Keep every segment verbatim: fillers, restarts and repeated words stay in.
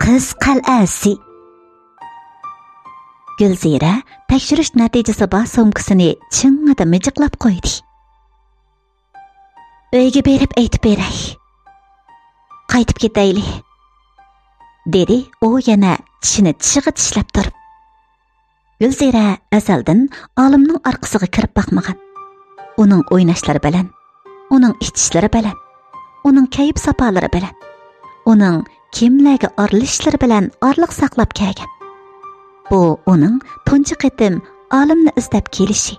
قىز قەلئەسى. گۈلزىرە تەكشۈرۈش نەتىجىسى بار سومكىسىنى چىڭڭىدە مىجىقلاپ قويدى. ئۆيگە بېرىپ ئېيتىپ بېرەي. قايتىپ كېتەيلى، دېدى ئۇ يەنە چىشىنى چىشىغا چىشلەپ تۇرۇپ. گۈلزىرە ئەزەلدىن ئالىمنىڭ ئارقىسىغا كىرىپ باقمىغان. ئۇنىڭ ئويناشلىرى بىلەن، ئۇنىڭ ئىچىشلىرى بىلەن، ئۇنىڭ كەيپ-ساپالىرى بىلەن، ئۇنىڭ كىملەرگە ئارىلىشىشلىرى بىلەن ئارىلىق ساقلاپ كەلگەن. بۇ ئۇنىڭ تۇنجى قېتىم ئالىمنى ئىزدەپ كېلىشى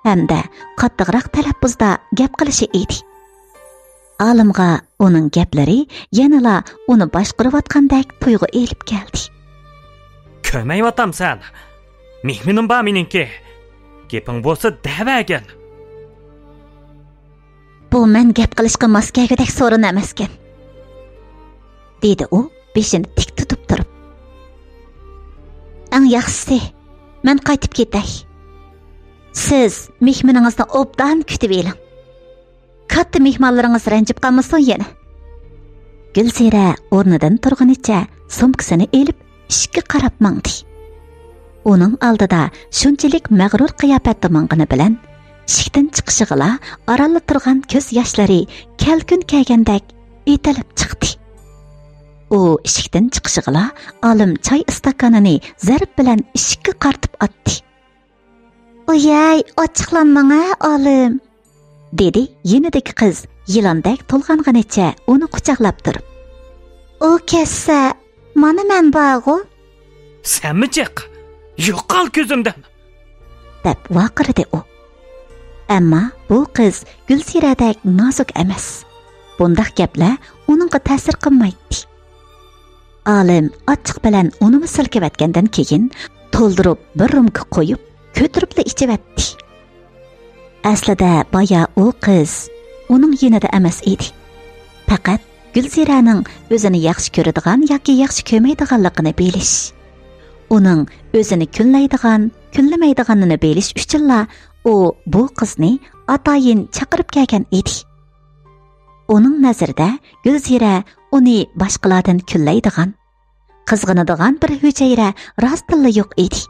ھەمدە قاتتىقراق تەلەپپۇزدا گەپ قىلىشى ئىدى. ئالىمغا ئۇنىڭ گەپلىرى يەنىلا ئۇنى باشقۇرۇۋاتقاندەك تۇيغۇ ئېلىپ كەلدى. كۆرمەيۋاتامسەن؟ مېھمىنىم بار مېنىڭكى. گېپىڭ بولسا دەۋەرگىن. بۇ مەن گەپ قىلىشقا ماس كەلگۈدەك سورۇن ئەمەسكەن، دېدى ئۇ بېشىنى تىك تۇتۇپ تۇرۇپ. ئەڭ ياخشىسى، مەن قايتىپ كېتەي. سىز مېھمىنىڭىزنى ئوبدان كۈتۈۋېلىڭ. كاتتا مېھمانلىرىڭىز رەنجىپ قالمىسۇن يەنە. گۈلزىرە ئورنىدىن تۇرغىنىچە سومكىسىنى ئېلىپ ئىشىككە قاراپ ماڭدى. ئۇنىڭ ئالدىدا شۇنچىلىك مەغرۇر قىياپەتتە ماڭغىنى بىلەن، ئىشىكتىن چىقىشىغىلا ئارانلا تۇرغان كۆز ياشلىرى كەلكۈن كەلگەندەك ئېتىلىپ چىقتى. ئۇ ئىشىكتىن چىقىشىغىلا ئالىم چاي ئىستاكانىنى زەرب بىلەن ئىشىككە قارىتىپ ئاتتى. ئۇيەي، ئاچچىقلانماڭ ھە، ئالىم، دېدى يېنىدىكى قىز يىلاندەك تولغانغىنىچە ئۇنى قۇچاقلاپ تۇرۇپ. ئۇ كەتسە، مانا مەن بارغۇ. سەنمۇ جىق، يوقال كۆزۈمدىن، دەپ ۋارقىرىدى ئۇ. ئەمما بۇ قىز گۈلزىرەدەك نازۇك ئەمەس. بۇنداق گەپلەر ئۇنىڭغا تەسىر قىلمايتتى. ئالىم ئاچچىق بىلەن ئۇنىمۇ سىلكىۋەتكەندىن كېيىن، تولدۇرۇپ بىر رومكا قويۇپ، كۆتۈرۈپلا ئىچىۋەتتى. ئەسلىدە بايا ئۇ قىز ئۇنىڭ يېنىدا ئەمەس ئىدى. پەقەت گۈلزىرەنىڭ ئۆزىنى ياخشى كۆرىدىغان ياكى ياخشى كۆرمەيدىغانلىقىنى بىلىش، ئۇنىڭ ئۆزىنى كۈنلەيدىغان، كۈنلىمەيدىغانلىقىنى بىلىش ئۈچۈنلا ئۇ بۇ قىزنى ئاتايىن چاقىرىپ كەلگەن ئىدى. ئۇنىڭ نەزىرىدە گۈلزىرە ئۇنى باشقىلاردىن كۈنلەيدىغان، قىزغىنىدىغان بىر ھۈجەيرە راستتىنلا يوق ئىدى.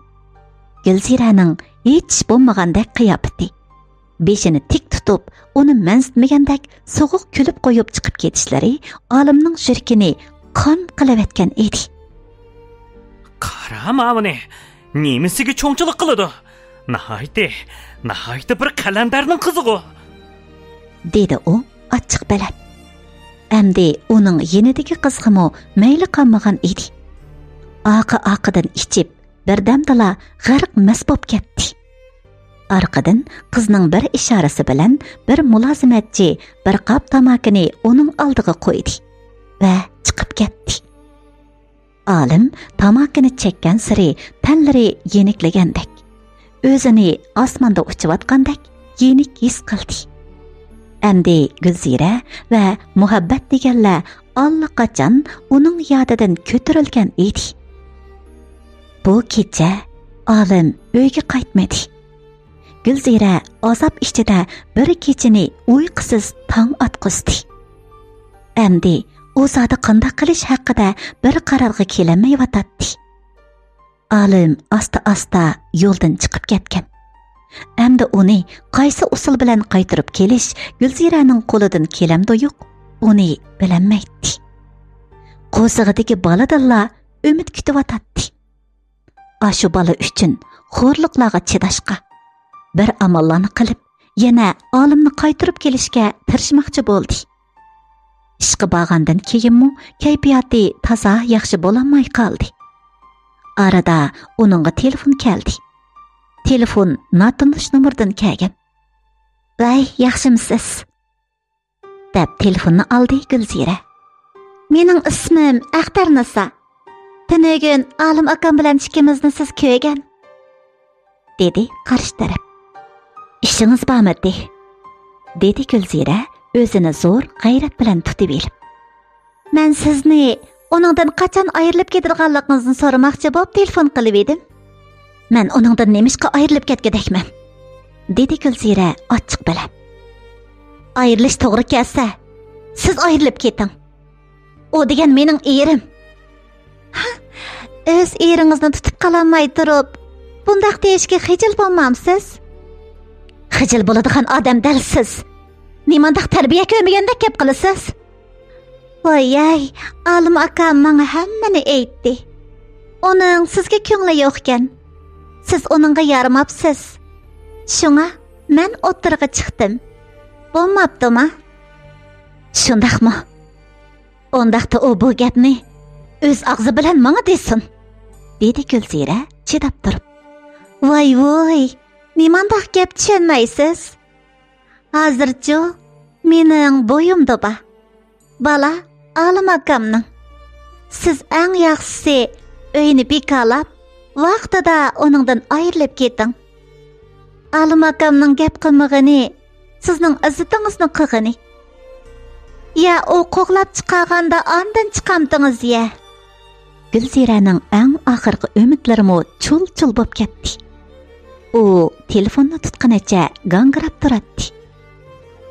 گۈلزىرەنىڭ ھېچ بولمىغاندەك قىياپىتى، بېشىنى تىك تۇتۇپ، ئۇنى مەنسىتمىگەندەك سوغۇق كۈلۈپ قويۇپ چىقىپ كېتىشلىرى ئالىمنىڭ يۈرىكىنى قان قىلىۋەتكەن ئىدى. قارا ماۋۇنى، نېمىسىگە چوڭچىلىق قىلىدۇ؟ ناھايىتى، ناھايىتى بىر قەلەندەرنىڭ قىزىغۇ، دېدى ئۇ ئاچچىق بىلەن. ئەمدى ئۇنىڭ يېنىدىكى قىزغىمۇ مەيلى قالمىغان ئىدى. ئاقا-ئاقىدىن ئىچىپ، بىردەمدىلا غەرق مەست بولۇپ كەتتى. ئارقىدىن قىزنىڭ بىر ئىشارىسى بىلەن بىر مۇلازىمەتچى بىر قاپ تاماكىنى ئۇنىڭ ئالدىغا قويدى ۋە چىقىپ كەتتى. ئالىم تاماكىنى چەككەنسېرى تەنلىرى يېنىكلىگەندەك، ئۆزىنى ئاسماندا ئۇچۇۋاتقاندەك يېنىك ھېس قىلدى. ئەمدى گۈلزىرە ۋە مۇھەببەت دېگەنلەر ئاللىقاچان ئۇنىڭ يادىدىن كۆتۈرۈلگەن ئىدى. بۇ كېچە ئالىم ئۆيگە قايتمىدى. گۈلزىرە ئازاب ئىچىدە بىر كېچىنى ئۇيقۇسىز تاڭ ئاتقۇزدى. ئەمدى ئۇ زادى قانداق قىلىش ھەققىدە بىر قارارغا كېلەلمەيۋاتاتتى. ئالىم ئاستا-ئاستا يولدىن چىقىپ كەتكەن. ئەمدى ئۇنى قايسى ئۇسۇل بىلەن قايتۇرۇپ كېلىش گۈلزىرەنىڭ قولىدىن كېلەمدۇ يوق، ئۇنى بىلەلمەيتتى. قورسىقىدىكى بالىدىنلا ئۈمىد كۈتۈۋاتاتتى. ئاشۇ بالا ئۈچۈن خورلۇقلارغا چىداشقا، بىر ئاماللارنى قىلىپ، يەنە ئالىمنى قايتۇرۇپ كېلىشكە تىرىشماقچى بولدى. ئىشقا بارغاندىن كېيىنمۇ كەيپىياتى تازا ياخشى بولالماي قالدى. ئارىدا ئۇنىڭغا تېلېفون كەلدى. تېلېفون ناتونۇش نومۇردىن كەلگەن. ۋەي، ياخشىمۇسىز؟ دەپ تېلېفوننى ئالدى گۈلزىرە. مېنىڭ ئىسمىم ئەختەرنىسا. تۈنۈگۈن ئالىم ئاكام بىلەن ئىككىمىزنى سىز كۆرگەن، دېدى قارشى تەرەپ. ئىشىڭىز بارمىدى؟ دېدى گۈلزىرە ئۆزىنى زور غەيرەت بىلەن تۇتۇۋېلىپ. مەن سىزنى ئۇنىڭدىن قاچان ئايرىلىپ كېتىدىغانلىقىڭىزنى سورىماقچى بولۇپ تېلېفون قىلىۋىدىم. مەن ئۇنىڭدىن نېمىشقا ئايرىلىپ كەتكۈدەكمەن؟ دېدى گۈلزىرە ئاچچىق بىلەن. ئايرىلىش توغرا كەلسە، سىز ئايرىلىپ كېتىڭ. ئۇ دېگەن مېنىڭ ئېرىم. ئۆز ئېرىڭىزنى تۇتۇپ قالالماي تۇرۇپ، بۇنداق دېيىشكە خىجىل بولمامسىز؟ خىجىل بولىدىغان ئادەم دەل سىز. نېمانداق تەربىيە كۆرمىگەندەك گەپ قىلىسىز؟ ۋاياي، ئالىم ئاكام ماڭا ھەممىنى ئېيتتى. ئۇنىڭ سىزگە كۆڭلى يوقكەن. سىز ئۇنىڭغا يارىماپسىز. شۇڭا مەن ئوتتۇرىغا چىقتىم. بولماپتۇما؟ شۇنداقمۇ؟ ئۇنداقتا ئۇ بۇ گەپنى ئۆز ئاغزى بىلەن ماڭا دېسۇن، دېدى گۈلزىرە چىداپ تۇرۇپ. ۋاي ۋۇي، نېمانداق گەپ چۈشەنمەيسىز؟ ھازىرچۇ مېنىڭ بويۇمدا بار. بالا ئالىم ئاكامنىڭ. سىز ئەڭ ياخشىسى ئۆينى بىكارلاپ، ۋاقتىدا ئۇنىڭدىن ئايرىلىپ كېتىڭ. ئالىم ئاكامنىڭ گەپ قىلمىغىنى سىزنىڭ ئىززىتىڭىزنى قىلغىنى. يا ئۇ قوغلاپ چىقارغاندا ئاندىن چىقامتىڭىز يە. گۈلزىرەنىڭ ئەڭ ئاخىرقى ئۈمىدلىرىمۇ چۇل-چۇل بوپ كەتتى. ئۇ تېلېفوننى تۇتقىنىچە گاڭگىراپ تۇراتتى.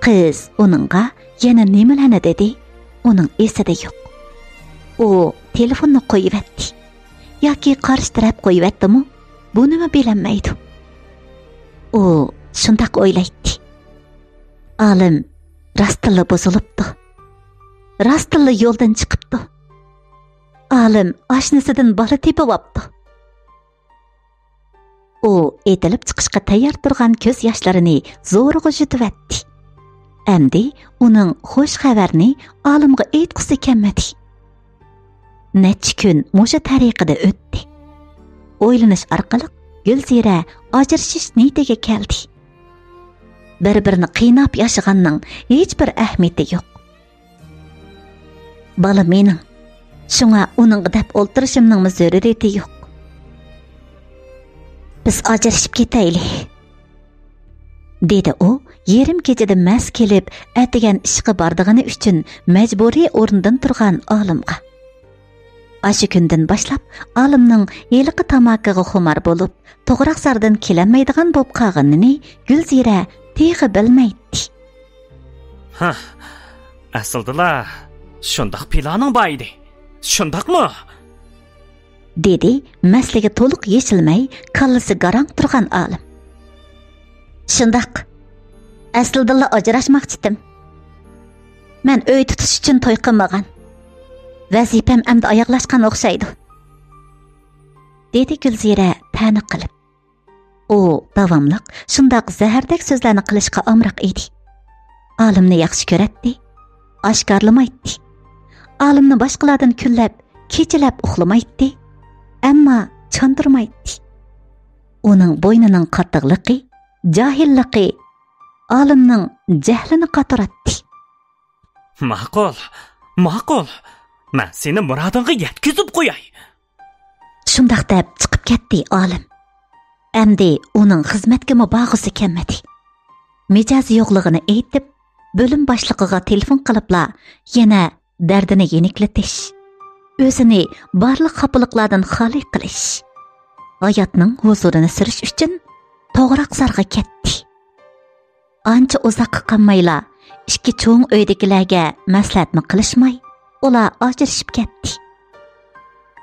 قىز ئۇنىڭغا يەنە نېمىلەرنى دېدى، ئۇنىڭ ئېسىدە يوق. ئۇ تېلېفوننى قويۇۋەتتى. ياكى قارشى تەرەپ قويۇۋەتتىمۇ، بۇنىمۇ بىلەلمەيدۇ. ئۇ شۇنداق ئويلايتتى. ئالىم راستتىنلا بۇزۇلۇپتۇ. راستتىنلا يولدىن چىقىپتۇ. ئالىم ئاشنىسىدىن بالا تېپىۋاپتۇ. ئۇ ئېتىلىپ چىقىشقا تەييار تۇرغان كۆز ياشلىرىنى زورىغا يۇتۇۋەتتى. ئەمدى ئۇنىڭ خوش خەۋەرنى ئالىمغا ئېيتقۇسى كەلمىدى. نەچچە كۈن مۇشۇ تەرىقىدە ئۆتتى. ئويلىنىش ئارقىلىق گۈلزىرە ئاجرىشىش نىيىتىگە كەلدى. بىر-بىرىنى قىيناپ ياشىغاننىڭ ھېچبىر ئەھمىيىتى يوق. بالا مېنىڭ، شۇڭا ئۇنىڭغا دەپ ئولتۇرۇشۇمنىڭمۇ زۆرۈرىيىتى يوق. بىز ئاجرىشىپ كېتەيلى، دېدى ئۇ يېرىم كېچىدە مەس كېلىپ، ئەتىگەن ئىشقا بارىدىغىنى ئۈچۈن مەجبۇرىي ئورنىدىن تۇرغان ئالىمغا. ئاشۇ كۈندىن باشلاپ ئالىمنىڭ ھېلىقى تاماكىغا خۇمار بولۇپ، توغراقزاردىن كېلەلمەيدىغان بولۇپ قالغىنىنى گۈلزىرە تېخى بىلمەيتتى. ھە، ئەسلىدىلا شۇنداق پىلانىڭ بار ئىدى، شۇنداقمۇ؟ دېدى مەسىلىگە تولۇق يېشىلمەي، كاللىسى گاراڭ تۇرغان ئالىم. شۇنداق، ئەسلىدىنلا ئاجراشماقچىتىم. مەن ئۆي تۇتۇش ئۈچۈن توي قىلمىغان. ۋەزىپەم ئەمدى ئاياغلاشقان ئوخشايدۇ، دېدى گۈلزىرە تەنە قىلىپ. ئۇ داۋاملىق شۇنداق زەھەردەك سۆزلەرنى قىلىشقا ئامراق ئىدى. ئالىمنى ياخشى كۆرەتتى، ئاشكارىلىمايتتى. ئالىمنى باشقىلاردىن كۈنلەپ، كېچىلەپ ئۇخلىمايتتى، ئەمما چاندۇرمايتتى. ئۇنىڭ بوينىنىڭ قاتتىقلىقى، جاھىللىقى ئالىمنىڭ جەھلىنى قاتۇراتتى. ماقۇل، ماقۇل. مەن سېنى مۇرادىڭغا يەتكۈزۈپ قوياي. شۇنداق دەپ چىقىپ كەتتى ئالىم. ئەمدى ئۇنىڭ خىزمەتكىمۇ بارغۇسى كەلمىدى. مىجەزى يوقلۇقىنى ئېيتىپ، بۆلۈم باشلىقىغا تېلېفون قىلىپلا يەنە دەردىنى يېنىكلىتىش، ئۆزىنى بارلىق خاپىلىقلاردىن خالىي قىلىش، ھاياتنىڭ ھۇزۇرىنى سۈرۈش ئۈچۈن توغراقزارغا كەتتى. ئانچە ئۇزاققا قالمايلا، ئىككى چوڭ ئۆيدىكىلەرگە مەسلىھەتمۇ قىلىشماي، ئۇلار ئاجرىشىپ كەتتى.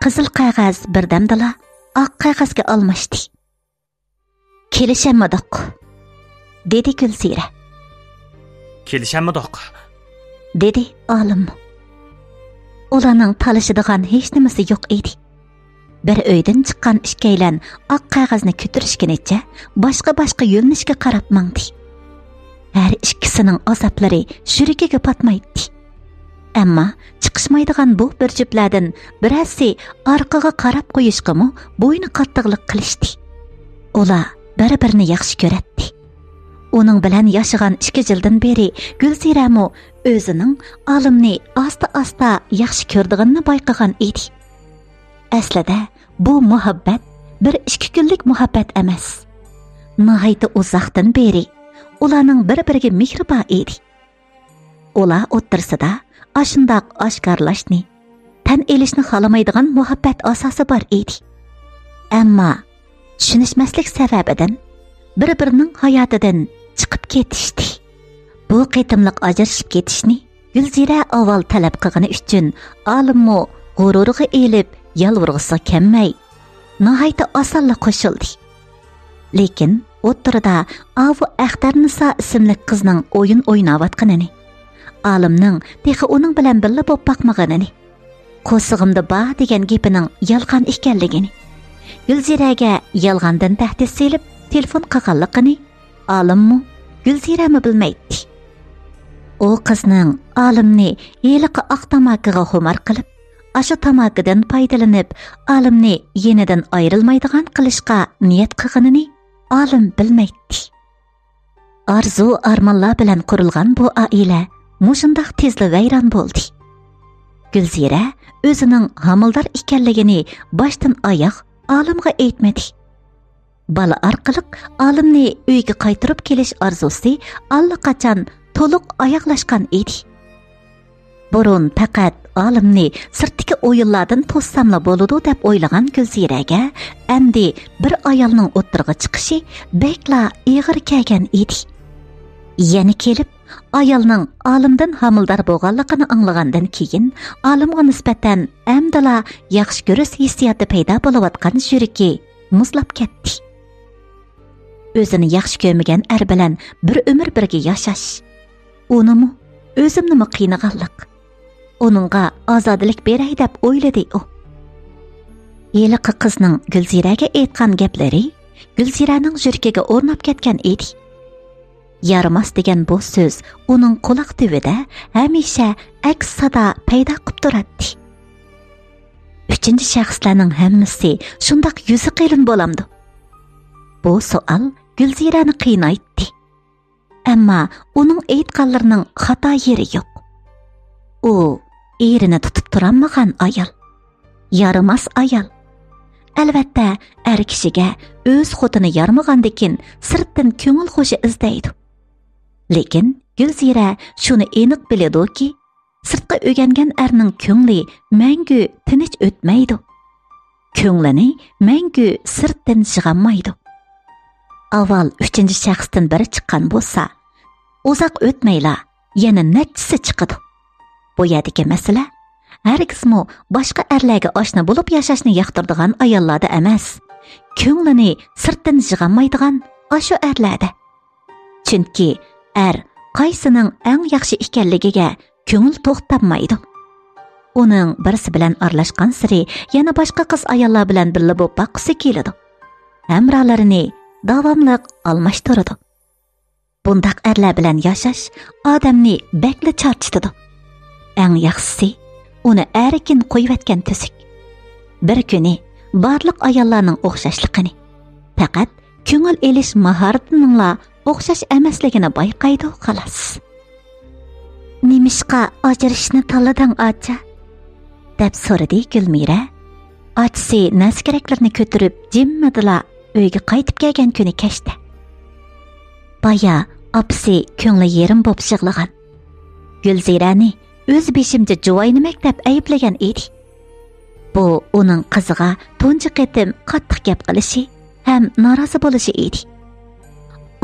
قىزىل قەغەز بىردەمدىلا ئاق قەغەزگە ئالماشتى. «كېلىشەلمىدۇق»، دېدى گۈلزىرە. «كېلىشەلمىدۇق»، دېدى ئالىممۇ. ئۇلارنىڭ تالىشىدىغان ھېچنېمىسى يوق ئىدى. بىر ئۆيدىن چىققان ئىككىيلەن ئاق قەغەزنى كۆتۈرۈشكىنىچە باشقا-باشقا يۆنىلىشكە قاراپ ماڭدى. ھەر ئىككىسىنىڭ ئازابلىرى يۈرىكىگە پاتمايتتى. ئەمما چىقىشمايدىغان بۇ بىر جۈپلەردىن بىرەرسى ئارقىغا قاراپ قويۇشقىمۇ بوينى قاتتىقلىق قىلىشتى. ئۇلار بىر-بىرىنى ياخشى كۆرەتتى. ئۇنىڭ بىلەن ياشىغان ئىككى يىلدىن بېرى گۈلزىرەمۇ ئۆزىنىڭ ئالىمنى ئاستا-ئاستا ياخشى كۆرىدىغىنىنى بايقىغان ئىدى. ئەسلىدە بۇ مۇھەببەت بىر ئىككى كۈنلۈك مۇھەببەت ئەمەس. ناھايىتى ئۇزاقتىن بېرى ئۇلارنىڭ بىر-بىرىگە مېھرى بار ئىدى. ئۇلار ئوتتۇرىسىدا ئاشۇنداق ئاشكارىلاشنى، تەن ئېلىشنى خالىمايدىغان مۇھەببەت ئاساسى بار ئىدى. ئەمما چۈشىنىشمەسلىك سەۋەبىدىن بىر-بىرىنىڭ ھاياتىدىن چىقىپ كېتىشتى. بۇ قېتىملىق ئاجرىشىپ كېتىشنى گۈلزىرە ئاۋۋال تەلەپ قىلغىنى ئۈچۈن ئالىممۇ غۇرۇرىغا ئېلىپ يالۋۇرغۇسىغا كەلمەي، ناھايىتى ئاسانلا قوشۇلدى. لېكىن ئوتتۇرىدا ئاۋۇ ئەختەرنىسا ئىسىملىك قىزنىڭ ئويۇن ئويناۋاتقىنىنى، ئالىمنىڭ تېخى ئۇنىڭ بىلەن بىللە بولۇپ باقمىغىنىنى، قورسىقىمدا بار دېگەن گېپىنىڭ يالغان ئىكەنلىكىنى، گۈلزىرەگە يالغاندىن تەھدىت سېلىپ تېلېفون قىلغانلىقىنى ئالىممۇ، گۈلزىرەمۇ بىلمەيتتى. ئۇ قىزنىڭ ئالىمنى ھېلىقى ئاق تاماكىغا خۇمار قىلىپ، ئاشۇ تاماكىدىن پايدىلىنىپ، ئالىمنى يېنىدىن ئايرىلمايدىغان قىلىشقا نىيەت قىلغىنىنى ئالىم بىلمەيتتى. ئارزۇ-ئارمانلار بىلەن قۇرۇلغان بۇ ئائىلە مۇشۇنداق تېزلا ۋەيران بولدى. گۈلزىرە ئۆزىنىڭ ھامىلىدار ئىكەنلىكىنى باشتىن ئاياغ ئالىمغا ئېيتمىدى. بالا ئارقىلىق ئالىمنى ئۆيگە قايتۇرۇپ كېلىش ئارزۇسى ئاللىقاچان تولۇق ئاياغلاشقان ئىدى. بۇرۇن پەقەت ئالىمنى سىرتتىكى ئويۇنلاردىن توسساملا بولىدۇ دەپ ئويلىغان گۈلزىرەگە ئەمدى بىر ئايالنىڭ ئوتتۇرىغا چىقىشى بەكلا ئېغىر كەلگەن ئىدى. يەنە كېلىپ، ئايالنىڭ ئالىمدىن ھامىلىدار بولغانلىقىنى ئاڭلىغاندىن كېيىن، ئالىمغا نىسبەتەن ئەمدىلا ياخشى كۆرۈش ھېسسىياتى پەيدا بولۇۋاتقان يۈرىكى مۇزلاپ كەتتى. ئۆزىنى ياخشى كۆرمىگەن ئەر بىلەن بىر ئۆمۈر بىرگە ياشاش، ئۇنىمۇ، ئۆزۈمنىمۇ قىينىغانلىق. ئۇنىڭغا ئازادىلىك بېرەي دەپ ئويلىدى ئۇ. ھېلىقى قىزنىڭ گۈلزىرەگە ئېيتقان گەپلىرى گۈلزىرەنىڭ يۈرىكىگە ئورناپ كەتكەن ئىدى. يارىماس دېگەن بۇ سۆز ئۇنىڭ قۇلاق تۈۋىدە ھەمىشە ئەكس سادا پەيدا قىپ تۇراتتى. ئۈچىنچى شەخسلەرنىڭ ھەممىسى شۇنداق يۈزى قېلىن بولامدۇ؟ بۇ سوئال گۈلزىرەنى قىينايتتى. ئەمما ئۇنىڭ ئېيتقانلىرىنىڭ خاتا يېرى يوق. ئۇ ئېرىنى تۇتۇپ تۇرالمىغان ئايال. يارىماس ئايال. ئەلۋەتتە، ئەر كىشىگە ئۆز خوتۇنى يارىمىغاندىكىن سىرتتىن كۆڭۈل خوشى ئىزدەيدۇ. لېكىن گۈلزىرە شۇنى ئېنىق بىلىدۇكى، سىرتقا ئۆگەنگەن ئەرنىڭ كۆڭلى مەڭگۈ تىنچ ئۆتمەيدۇ. كۆڭلىنى مەڭگۈ سىرتتىن يىغالمايدۇ. ئاۋۋال ئۈچىنچى شەخستىن بىرى چىققان بولسا، ئۇزاق ئۆتمەيلا يەنە نەچچىسى چىقىدۇ. بۇ يەردىكى مەسىلە ھەرگىزمۇ باشقا ئەرلەرگە ئاشنا بولۇپ ياشاشنى ياقتۇرىدىغان ئاياللاردا ئەمەس، كۆڭلىنى سىرتتىن يىغالمايدىغان ئاشۇ ئەرلەردە. چۈنكى ئەر قايسىنىڭ ئەڭ ياخشى ئىكەنلىكىگە كۆڭۈل توختىمايدۇ. ئۇنىڭ بىرسى بىلەن ئارىلاشقانسېرى يەنە باشقا قىز-ئاياللار بىلەن بىللە بولۇپ باققۇسى كېلىدۇ. ھەمراھلىرىنى داۋاملىق ئالماشتۇرىدۇ. بۇنداق ئەرلەر بىلەن ياشاش ئادەمنى بەكلا چارچىتىدۇ. ئەڭ ياخشىسى، ئۇنى ئەركىن قويۇۋەتكەن تۈزۈك. بىر كۈنى بارلىق ئاياللارنىڭ ئوخشاشلىقىنى، پەقەت كۆڭۈل ئېلىش ماھارىتىنىڭلا ئوخشاش ئەمەسلىكىنى بايقايدۇ، خالاس. «نېمىشقا ئاجرىشىشنى تاللىدىڭ، ئاچا؟» دەپ سورىدى گۈلمىرە، ئاچىسى نەرسە-كېرەكلىرىنى كۆتۈرۈپ جىممىدىلا ئۆيگە قايتىپ كەلگەن كۈنى كەچتە. بايا ئاپىسى كۆڭلى يېرىم بوپ يىغلىغان، گۈلزىرەنى ئۆز بېشىمچە جۇۋاينىمەك دەپ ئەيىبلىگەن ئىدى. بۇ ئۇنىڭ قىزىغا تۇنجى قېتىم قاتتىق گەپ قىلىشى ھەم نارازى بولۇشى ئىدى.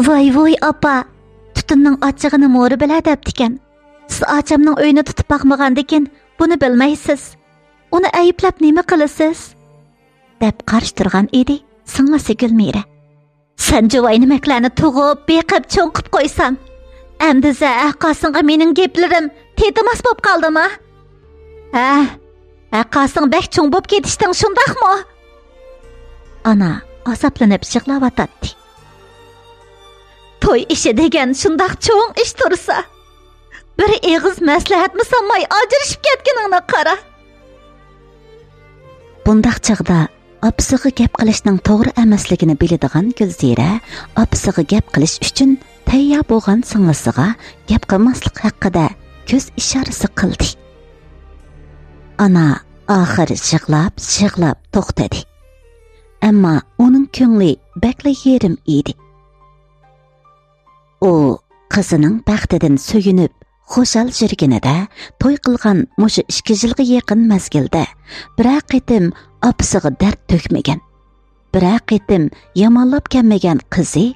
«ۋاي-ۋۇي، ئاپا! تۈتۈننىڭ ئاچچىقىنى مورا بىلە دەپتىكەن. سىز ئاچامنىڭ ئۆيىنى تۇتۇپ باقمىغاندىكىن بۇنى بىلمەيسىز. ئۇنى ئەيىبلەپ نېمە قىلىسىز؟» دەپ قارشى تۇرغان ئىدى سىڭلىسى گۈلمىرە. «سەن جۇۋاينىمەكلەرنى تۇغۇپ، بېقىپ، چوڭ قىپ قويساڭ، ئەمدى زە ھەققاسىڭغا مېنىڭ گەپلىرىم تېتىماس بوپ قالدىما؟ ھە، ھەققاسىڭ بەك چوڭ بوپ كېتىشتىڭ، شۇنداقمۇ؟» ئانا ئازابلىنىپ يىغلاۋاتاتتى. «توي ئىشى دېگەن شۇنداق چوڭ ئىش تۇرسا، بىر ئېغىز مەسلىھەتمۇ سالماي ئاجرىشىپ كەتكىنىڭنى قارا.» بۇنداق چاغدا ئاپىسىغا گەپ قىلىشنىڭ توغرا ئەمەسلىكىنى بىلىدىغان گۈلزىرە ئاپىسىغا گەپ قىلىش ئۈچۈن تەييار بولغان سىڭلىسىغا گەپ قىلماسلىق ھەققىدە كۆز ئىشارىسى قىلدى. ئانا ئاخىر يىغلاپ، يىغلاپ توختىدى. ئەمما ئۇنىڭ كۆڭلى بەكلا يېرىم ئىدى. ئۇ قىزىنىڭ بەختىدىن سۆيۈنۈپ، خۇشال يۈرگىنىدە، توي قىلغان مۇشۇ ئىككى يىلغا يېقىن مەزگىلدە بىرەر قېتىم ئاپىسىغا دەرد تۆكمىگەن، بىرەر قېتىم يامانلاپ كەلمىگەن قىزى،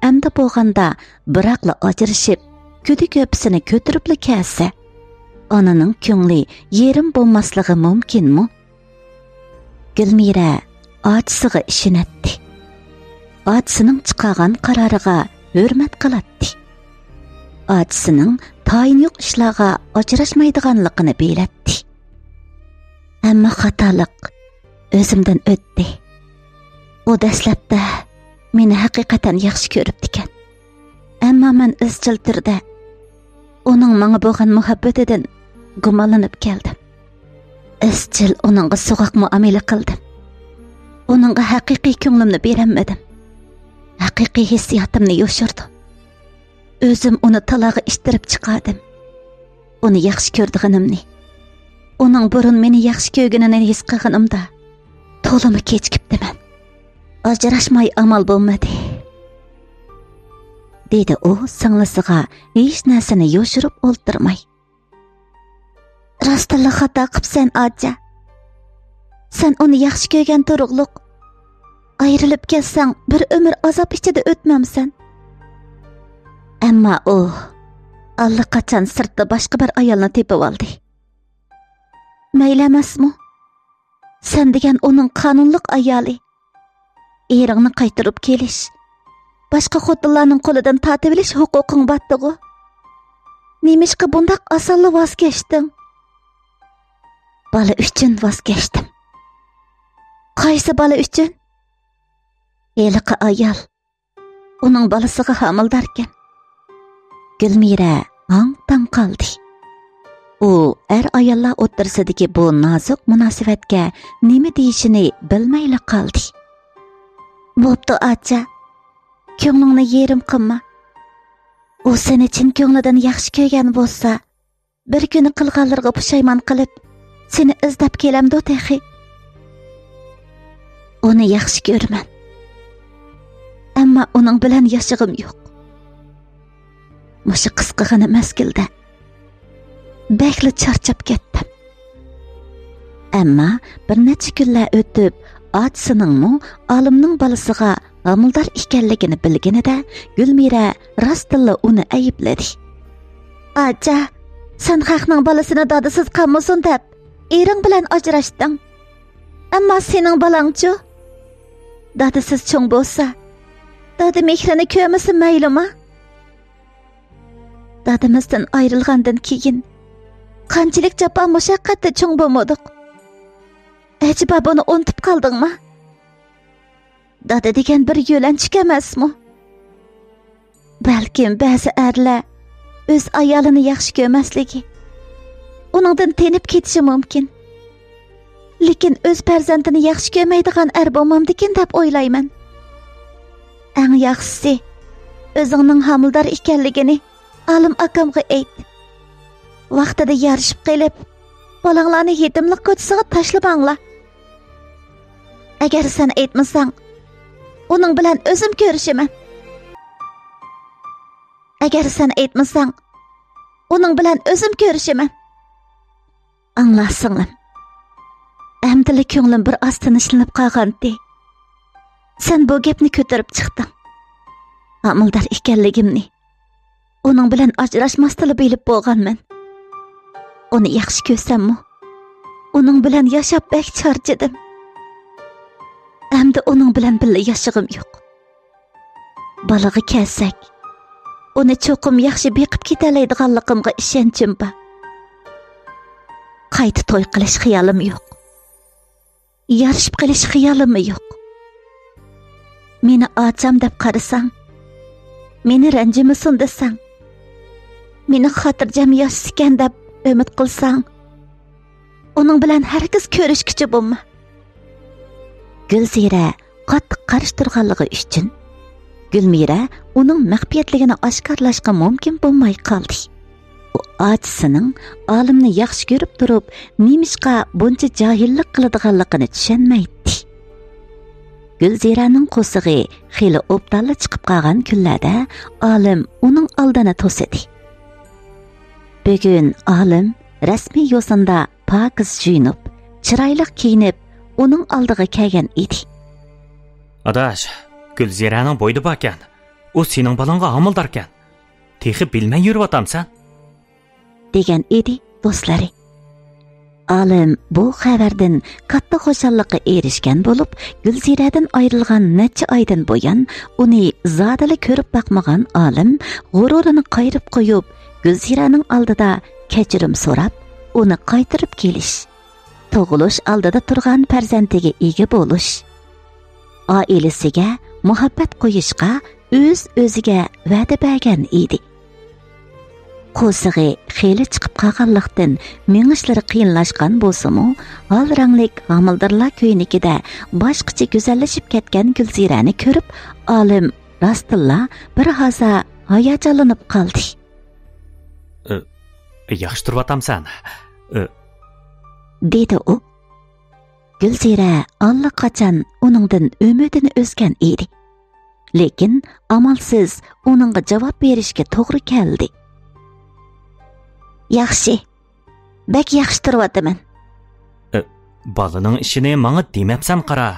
ئەمدى بولغاندا بىراقلا ئاجرىشىپ، كۈدە كۆپىسىنى كۆتۈرۈپلا كەلسە، ئانىنىڭ كۆڭلى يېرىم بولماسلىقى مۇمكىنمۇ؟ گۈلمىرە ئاچىسىغا ئىشىنەتتى. ئاچىسىنىڭ چىقارغان قارارىغا ھۆرمەت قىلاتتى. ئاچىسىنىڭ تايىنى يوق ئىشلارغا ئاچىراشمايدىغانلىقىنى بىلەتتى. ئەمما خاتالىق ئۆزۈمدىن ئۆتتى. ئۇ دەسلەپتە مېنى ھەقىقەتەن ياخشى كۆرۈپتىكەن. ئەمما مەن ئىزچىل تۈردە ئۇنىڭ ماڭا بولغان مۇھەببىتىدىن گۇمانلىنىپ كەلدىم. ئىزچىل ئۇنىڭغا سوغۇق مۇئامىلە قىلدىم. ئۇنىڭغا ھەقىقىي كۆڭلۈمنى بېرەلمىدىم. ھەقىقىي ھېسسىياتىمنى يوشۇردۇم. ئۆزۈم ئۇنى تالاغا ئىتتىرىپ چىقاردىم. ئۇنى ياخشى كۆرىدىغىنىمنى، ئۇنىڭ بۇرۇن مېنى ياخشى كۆرگىنىنى ھېس قىلغىنىمدا، تولىمۇ كېچىكىپتىمەن. ئاجراشماي ئامال بولمىدى، دېدى ئۇ سىڭلىسىغا ھېچ نەرسىنى يوشۇرۇپ ئولتۇرماي. راستتىنلا خاتا قىپسەن، ئاچا. سەن ئۇنى ياخشى كۆرگەن تۇرۇقلۇق. ئايرىلىپ كەتسەڭ، بىر ئۆمۈر ئازاب ئىچىدە ئۆتمەمسەن؟ ئەمما ئۇ ئاللىقاچان سىرتتا باشقا بىر ئايالنى تېپىۋالدى. مەيلى ئەمەسمۇ؟ سەن دېگەن ئۇنىڭ قانۇنلۇق ئايالى. ئېرىڭنى قايتۇرۇپ كېلىش، باشقا خوتۇنلارنىڭ قولىدىن تارتىۋېلىش ھوقۇقۇڭ بارتىغۇ؟ نېمىشقا بۇنداق ئاسانلا ۋاز كەچتىڭ؟ بالا ئۈچۈن ۋاز كەچتىم. قايسى بالا ئۈچۈن؟ ھېلىقى ئايال ئۇنىڭ بالىسىغا ھامىلىداركەن. گۈلمىرە ھاڭ-تاڭ قالدى. ئۇ ئەر-ئاياللار ئوتتۇرىسىدىكى بۇ نازۇك مۇناسىۋەتكە نېمە دېيىشىنى بىلمەيلا قالدى. بوپتۇ، ئاچا. كۆڭلۈڭنى يېرىم قىلما. ئۇ سېنى چىن كۆڭلىدىن ياخشى كۆرگەن بولسا، بىر كۈنى قىلغانلىرىغا پۇشايمان قىلىپ، سېنى ئىزدەپ كېلەمدۇ تېخى؟ ئۇنى ياخشى كۆرىمەن. ئەمما ئۇنىڭ بىلەن ياشىغۇم يوق. مۇشۇ قىسقىغىنە مەزگىلدە بەكلا چارچاپ كەتتىم. ئەمما بىر نەچچە كۈنلەر ئۆتۈپ، ئاچىسىنىڭمۇ ئالىمنىڭ بالىسىغا ھامىلىدار ئىكەنلىكىنى بىلگىنىدە، گۈلمىرە راستتىنلا ئۇنى ئەيىبلىدى. ئاچا، سەن خەقنىڭ بالىسىنى دادىسىز قالمىسۇن دەپ، ئېرىڭ بىلەن ئاجراشتىڭ. ئەمما سېنىڭ بالاڭچۇ؟ دادىسىز چوڭ بولسا، دادا مېھرىنى كۆرمىسە مەيلىما؟ دادىمىزدىن ئايرىلغاندىن كېيىن قانچىلىك جاپا مۇشەققەتتە چوڭ بولمىدۇق؟ ئەجەبا بۇنى ئۇنتۇپ قالدىڭمۇ؟ دادا دېگەن بىر يۆلەنچۈك ئەمەسمۇ؟ بەلكىم بەزى ئەرلەر ئۆز ئايالىنى ياخشى كۆرمەسلىكى، ئۇنىڭدىن تېنىپ كېتىشى مۇمكىن. لېكىن ئۆز پەرزەنتىنى ياخشى كۆرمەيدىغان ئەر بولمامدىكىن دەپ ئويلايمەن. ئەڭ ياخشىسى، ئۆزۈڭنىڭ ھامىلىدار ئىكەنلىكىنى ئالىم ئاكامغا ئېيت. ۋاقتىدا يارىشىپ قېلىپ، بالاڭلارنى يېتىملىق كوچىسىغا تاشلىماڭلار. ئەگەر سەن ئېيتمىساڭ، ئۇنىڭ بىلەن ئۆزۈم كۆرۈشىمەن. ئەگەر سەن ئېيتمىساڭ، ئۇنىڭ بىلەن ئۆزۈم كۆرۈشىمەن. ئاڭلا، سىڭلىم. ئەمدىلا كۆڭلۈم بىر ئاز تىنچلىنىپ قالغانتى. سەن بۇ گەپنى كۆتۈرۈپ چىقتىڭ. ھامىلىدار ئىكەنلىكىمنى ئۇنىڭ بىلەن ئاجراشماستىلا بىلىپ بولغانمەن. ئۇنى ياخشى كۆرسەممۇ، ئۇنىڭ بىلەن ياشاپ بەك چارچىدىم. ئەمدى ئۇنىڭ بىلەن بىللە ياشىغۇم يوق. بالىغا كەلسەك، ئۇنى چوقۇم ياخشى بېقىپ كېتەلەيدىغانلىقىمغا ئىشەنچىم بار. قايتا توي قىلىش خىيالىم يوق. يارىشىپ قېلىش خىيالىممۇ يوق. مېنى ئاچام دەپ قارىساڭ، مېنى رەنجىمىسۇن دېسەڭ، مېنى خاتىرجەم ياشىسىكەن دەپ ئۈمىد قىلساڭ، ئۇنىڭ بىلەن ھەرگىز كۆرۈشكۈچى بولما. گۈلزىرە قاتتىق قارشى تۇرغانلىقى ئۈچۈن، گۈلمىرە ئۇنىڭ مەخپىيەتلىكىنى ئاشكارىلاشقا مۇمكىن بولماي قالدى. ئۇ ئاچىسىنىڭ ئالىمنى ياخشى كۆرۈپ تۇرۇپ، نېمىشقا بۇنچە جاھىللىق قىلىدىغانلىقىنى چۈشەنمەيتتى. گۈلزىرەنىڭ قورسىقى خېلى ئوبدانلا چىقىپ قالغان كۈنلەردە ئالىم ئۇنىڭ ئالدىنى توسىدى. بۈگۈن ئالىم رەسمىي يوسۇندا پاكىز جۇيۇنۇپ، چىرايلىق كىيىنىپ، ئۇنىڭ ئالدىغا كەلگەن ئىدى. ئاداش، گۈلزىرەنىڭ بويىدا باركەن. ئۇ سېنىڭ بالاڭغا ھامىلىداركەن. تېخى بىلمەي يۈرۈۋاتامسەن؟ دېگەن ئىدى دوستلىرى. ئالىم بۇ خەۋەردىن كاتتا خۇشاللىققا ئېرىشكەن بولۇپ، گۈلزىرەدىن ئايرىلغان نەچچە ئايدىن بۇيان ئۇنى زادىلا كۆرۈپ باقمىغان ئالىم غۇرۇرىنى قايرىپ قويۇپ، گۈلزىرەنىڭ ئالدىدا كەچۈرۈم سوراپ، ئۇنى قايتۇرۇپ كېلىش، تۇغۇلۇش ئالدىدا تۇرغان پەرزەنتىگە ئىگە بولۇش، ئائىلىسىگە مۇھەببەت قويۇشقا ئۆز-ئۆزىگە ۋەدە بەرگەن ئىدى. قورسىقى خېلى چىقىپ قالغانلىقتىن، مېڭىشلىرى قىيىنلاشقان بولسىمۇ، ھال رەڭلىك ھامىلىدارلار كۆينىكىدە باشقىچە گۈزەللىشىپ كەتكەن گۈلزىرەنى كۆرۈپ، ئالىم راستتىنلا بىر ھازا ھاياجانلىنىپ قالدى. ئى، ياخشى تۇرۇۋاتامسەن؟ ئى. دېدى ئۇ. گۈلزىرە ئاللىقاچان ئۇنىڭدىن ئۈمىدىنى ئۈزگەن ئىدى. لېكىن ئامالسىز ئۇنىڭغا جاۋاب بېرىشكە توغرا كەلدى. ياخشى، بەك ياخشى تۇرۇۋاتىمەن. ئى، بالىنىڭ ئىشىنى ماڭا دېمەپسەن قارا.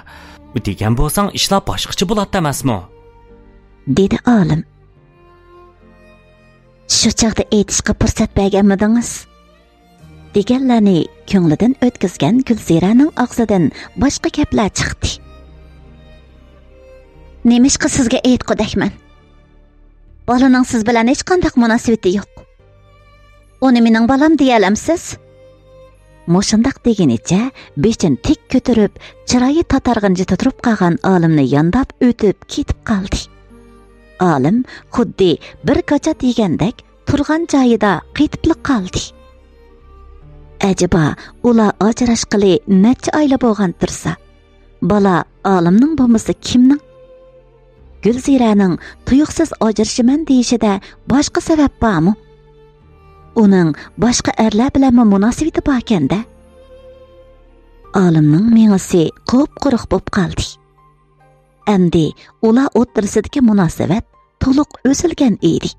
دېگەن بولساڭ ئىشلار باشقىچە بولاتتى ئەمەسمۇ؟ دېدى ئالىم. شۇ چاغدا ئېيتىشقا پۇرسەت بەرگەنمىدىڭىز؟ دېگەنلەرنى كۆڭلىدىن ئۆتكۈزگەن گۈلزىرەنىڭ ئاغزىدىن باشقا گەپلەر چىقتى. نېمىشقا سىزگە ئېيتقۇدەكمەن؟ بالىنىڭ سىز بىلەن ھېچقانداق مۇناسىۋىتى يوق. ئۇنى مېنىڭ بالام دېيەلەمسىز؟ مۇشۇنداق دېگىنىچە بېشىنى تىك كۆتۈرۈپ، چىرايى تاتارغىنىچە تۇرۇپ قالغان ئالىمنى يانداپ ئۆتۈپ كېتىپ قالدى. ئالىم خۇددى بىر گاچات يېگەندەك تۇرغان جايىدا قېتىپلا قالدى. ئەجەبا، ئۇلار ئاجراشقىلى نەچچە ئايلا بولغان تۇرسا، بالا ئالىمنىڭ بولمىسا كىمنىڭ؟ گۈلزىرەنىڭ تۇيۇقسىز ئاجرىشىمەن دېيىشىدە باشقا سەۋەب بارمۇ؟ ئۇنىڭ باشقا ئەرلەر بىلەنمۇ مۇناسىۋىتى باركەن-دە. ئالىمنىڭ مېڭىسى قۇپقۇرۇق بولۇپ قالدى. ئەمدى ئۇلار ئوتتۇرىسىدىكى مۇناسىۋەت تولۇق ئۈزۈلگەن ئىدى.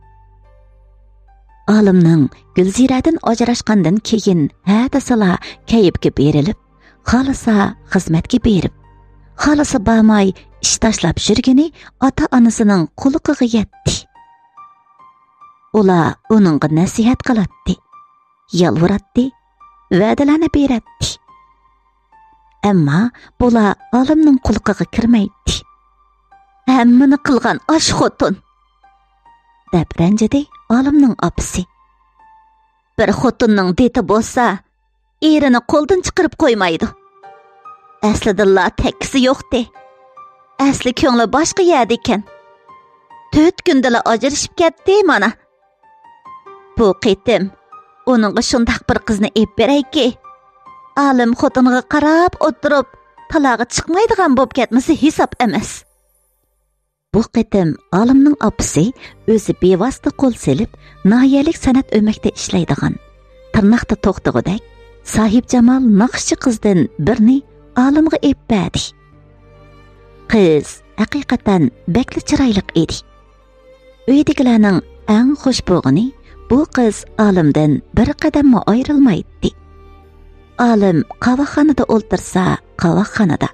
ئالىمنىڭ گۈلزىرەدىن ئاجراشقاندىن كېيىن ھە دېسىلا كەيىپكە بېرىلىپ، خالىسا خىزمەتكە بېرىپ، خالىسا بارماي ئىش تاشلاپ يۈرگىنى ئاتا-ئانىسىنىڭ قۇلىقىغا يەتتى. ئۇلار ئۇنىڭغا نەسىھەت قىلاتتى، يالۋۇراتتى، ۋەدىلەرنى بېرەتتى. ئەمما بۇلار ئالىمنىڭ قۇلىقىغا كىرمەيتتى. «ھەممىنى قىلغان ئاشۇ خوتۇن!» دەپ رەنجىدى ئالىمنىڭ ئاپىسى. «بىر خوتۇننىڭ دېتى بولسا، ئېرىنى قولدىن چىقىرىپ قويمايدۇ. ئەسلىدىنلا تەككىسى يوقتى. ئەسلى كۆڭلى باشقا يەردىكەن. تۆت كۈندىلا ئاجرىشىپ كەتتى مانا. بۇ قېتىم ئۇنىڭغا شۇنداق بىر قىزنى ئېلىپ بېرەيكى، ئالىم خوتۇنغا قاراپ ئولتۇرۇپ، تالاغا چىقمايدىغان بولۇپ كەتمىسە ھېساب ئەمەس.» بۇ قېتىم ئالىمنىڭ ئاپىسى ئۆزى بىۋاسىتە قول سېلىپ، ناھىيەلىك سەنئەت ئۆمەكتە ئىشلەيدىغان، تىرناقتا توختىغۇدەك ساھىبجامال ناخشىچى قىزدىن بىرنى ئالىمغا ئېلىپ بەردى. قىز ھەقىقەتەن بەكلا چىرايلىق ئىدى. ئۆيدىكىلەرنىڭ ئەڭ خۇش بولغىنى، بۇ قىز ئالىمدىن بىر قەدەممۇ ئايرىلمايتتى. ئالىم قاۋاقخانىدا ئولتۇرسا، قاۋاقخانىدا،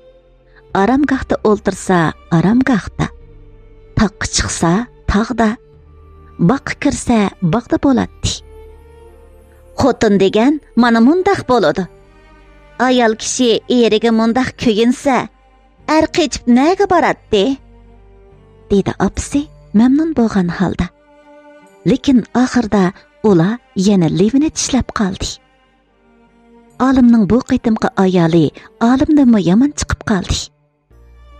ئارامگاھتا ئولتۇرسا، ئارامگاھتا، تاغقا چىقسا، تاغدا، باغقا كىرسە، باغدا بولاتتى. «خوتۇن دېگەن مانا مۇنداق بولىدۇ. ئايال كىشى ئېرىگە مۇنداق كۆيۈنسە، ئەر قېچىپ نەگە باراتتى؟» دېدى ئاپىسى مەمنۇن بولغان ھالدا. لېكىن ئاخىردا ئۇلار يەنە لېۋىنى چىشلەپ قالدى. ئالىمنىڭ بۇ قېتىمقى ئايالى ئالىمدىنمۇ يامان چىقىپ قالدى.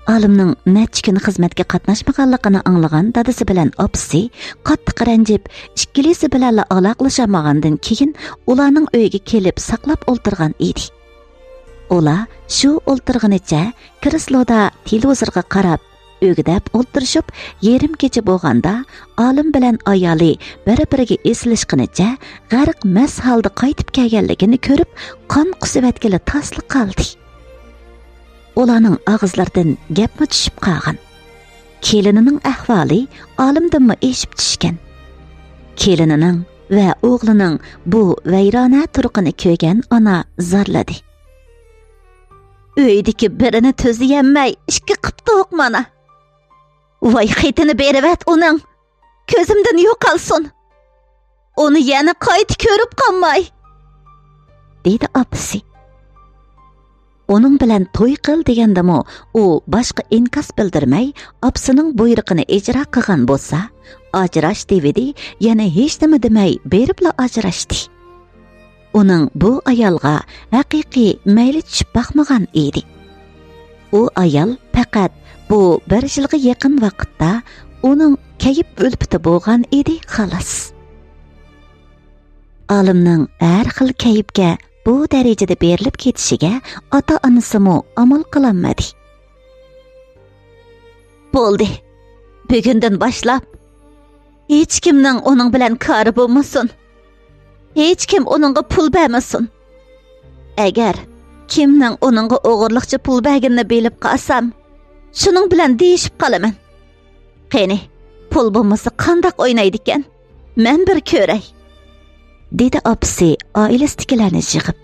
ئالىمنىڭ نەچچە كۈن خىزمەتكە قاتناشمىغانلىقىنى ئاڭلىغان دادىسى بىلەن ئاپىسى قاتتىق رەنجىپ، ئىككىلىسى بىلەنلا ئالاقىلىشالمىغاندىن كېيىن، ئۇلارنىڭ ئۆيىگە كېلىپ ساقلاپ ئولتۇرغان ئىدى. ئۇلار شۇ ئولتۇرغىنىچە كرېسلودا تېلېۋىزورغا قاراپ، ئۆگدەپ ئولتۇرۇشۇپ، يېرىم كېچە بولغاندا، ئالىم بىلەن ئايالى بىر-بىرىگە ئېسىلىشقىنىچە غەرق مەست ھالدا قايتىپ كەلگەنلىكىنى كۆرۈپ، قان قۇسۇۋەتكىلى تاسلا قالدى. ئۇلارنىڭ ئاغزىلىرىدىن گەپمۇ چۈشۈپ قالغان. كېلىنىنىڭ ئەھۋالى ئالىمدىنمۇ ئېشىپ چۈشكەن. كېلىنىنىڭ ۋە ئوغلىنىڭ بۇ ۋەيرانە تۇرقىنى كۆرگەن ئانا زارلىدى. «ئۆيدىكى بىرىنى تۈزىيەلمەي ئىككى قىپتۇق مانا. ۋاي خېتىنى بېرىۋەت ئۇنىڭ، كۆزۈمدىن يوقالسۇن. ئۇنى يەنە قايتا كۆرۈپ قالماي.» دېدى ئاپىسى. ئۇنىڭ بىلەن توي قىل دېگەندىمۇ، ئۇ باشقا ئىنكاس بىلدۈرمەي، ئاپىسىنىڭ بۇيرۇقىنى ئىجرا قىلغان بولسا، ئاجراش دېۋىدى، يەنە ھېچنېمە دېمەي بېرىپلا ئاجراشتى. ئۇنىڭ بۇ ئايالغا ھەقىقىي مەيلى چۈشۈپ باقمىغان ئىدى. ئۇ ئايال پەقەت بۇ بىر يىلغا يېقىن ۋاقىتتا ئۇنىڭ كەيپ ئۈلپىتى بولغان ئىدى، خالاس. ئالىمنىڭ ھەر خىل كەيپكە بۇ دەرىجىدە بېرىلىپ كېتىشىگە ئاتا-ئانىسىمۇ ئامال قىلالمىدى. بولدى، بۈگۈندىن باشلاپ ھېچكىمنىڭ ئۇنىڭ بىلەن كارى بولمىسۇن. ھېچكىم ئۇنىڭغا پۇل بەرمىسۇن. ئەگەر كىمنىڭ ئۇنىڭغا ئوغرىلىقچە پۇل بەرگىنىنى بىلىپ قالسام، شۇنىڭ بىلەن دېيىشىپ قالىمەن. قېنى، پۇل بولمىسا قانداق ئوينايدىكەن؟ مەن بىر كۆرەي، دېدى ئاپىسى ئائىلىسىدىكىلەرنى يىغىپ.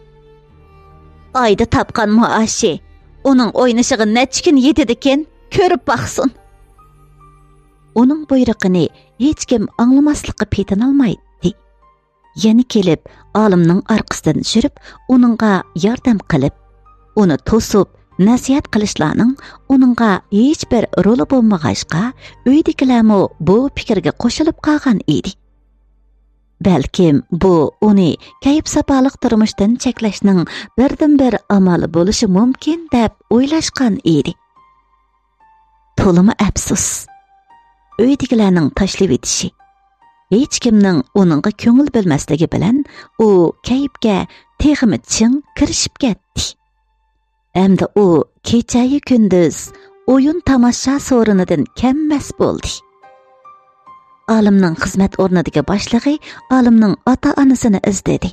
ئايدا تاپقان مائاشى ئۇنىڭ ئوينىشىغا نەچچە كۈن يېتىدىكىن، كۆرۈپ باقسۇن. ئۇنىڭ بۇيرۇقىنى ھېچكىم ئاڭلىماسلىققا پېتىنالمايتتى. يەنە كېلىپ ئالىمنىڭ ئارقىسىدىن يۈرۈپ، ئۇنىڭغا ياردەم قىلىپ، ئۇنى توسۇپ، نەسىھەت قىلىشلارنىڭ ئۇنىڭغا ھېچبىر رولى بولمىغاچقا، ئۆيدىكىلەرمۇ بۇ پىكىرگە قوشۇلۇپ قالغان ئىدى. بەلكىم بۇ ئۇنى كەيپ-ساپالىق تۇرمۇشتىن چەكلەشنىڭ بىردىنبىر ئامالى بولۇشى مۇمكىن دەپ ئويلاشقان ئىدى. تولىمۇ ئەپسۇس. ئۆيدىكىلەرنىڭ تاشلىۋېتىشى، ھېچكىمنىڭ ئۇنىڭغا كۆڭۈل بۆلمەسلىكى بىلەن ئۇ كەيپكە تېخىمۇ چىڭ كىرىشىپ كەتتى. ئەمدى ئۇ كېچەيۇ كۈندۈز ئويۇن تاماشا سورۇنىدىن كەممەس بولدى. ئالىمنىڭ خىزمەت ئورنىدىكى باشلىقى ئالىمنىڭ ئاتا-ئانىسىنى ئىزدىدى.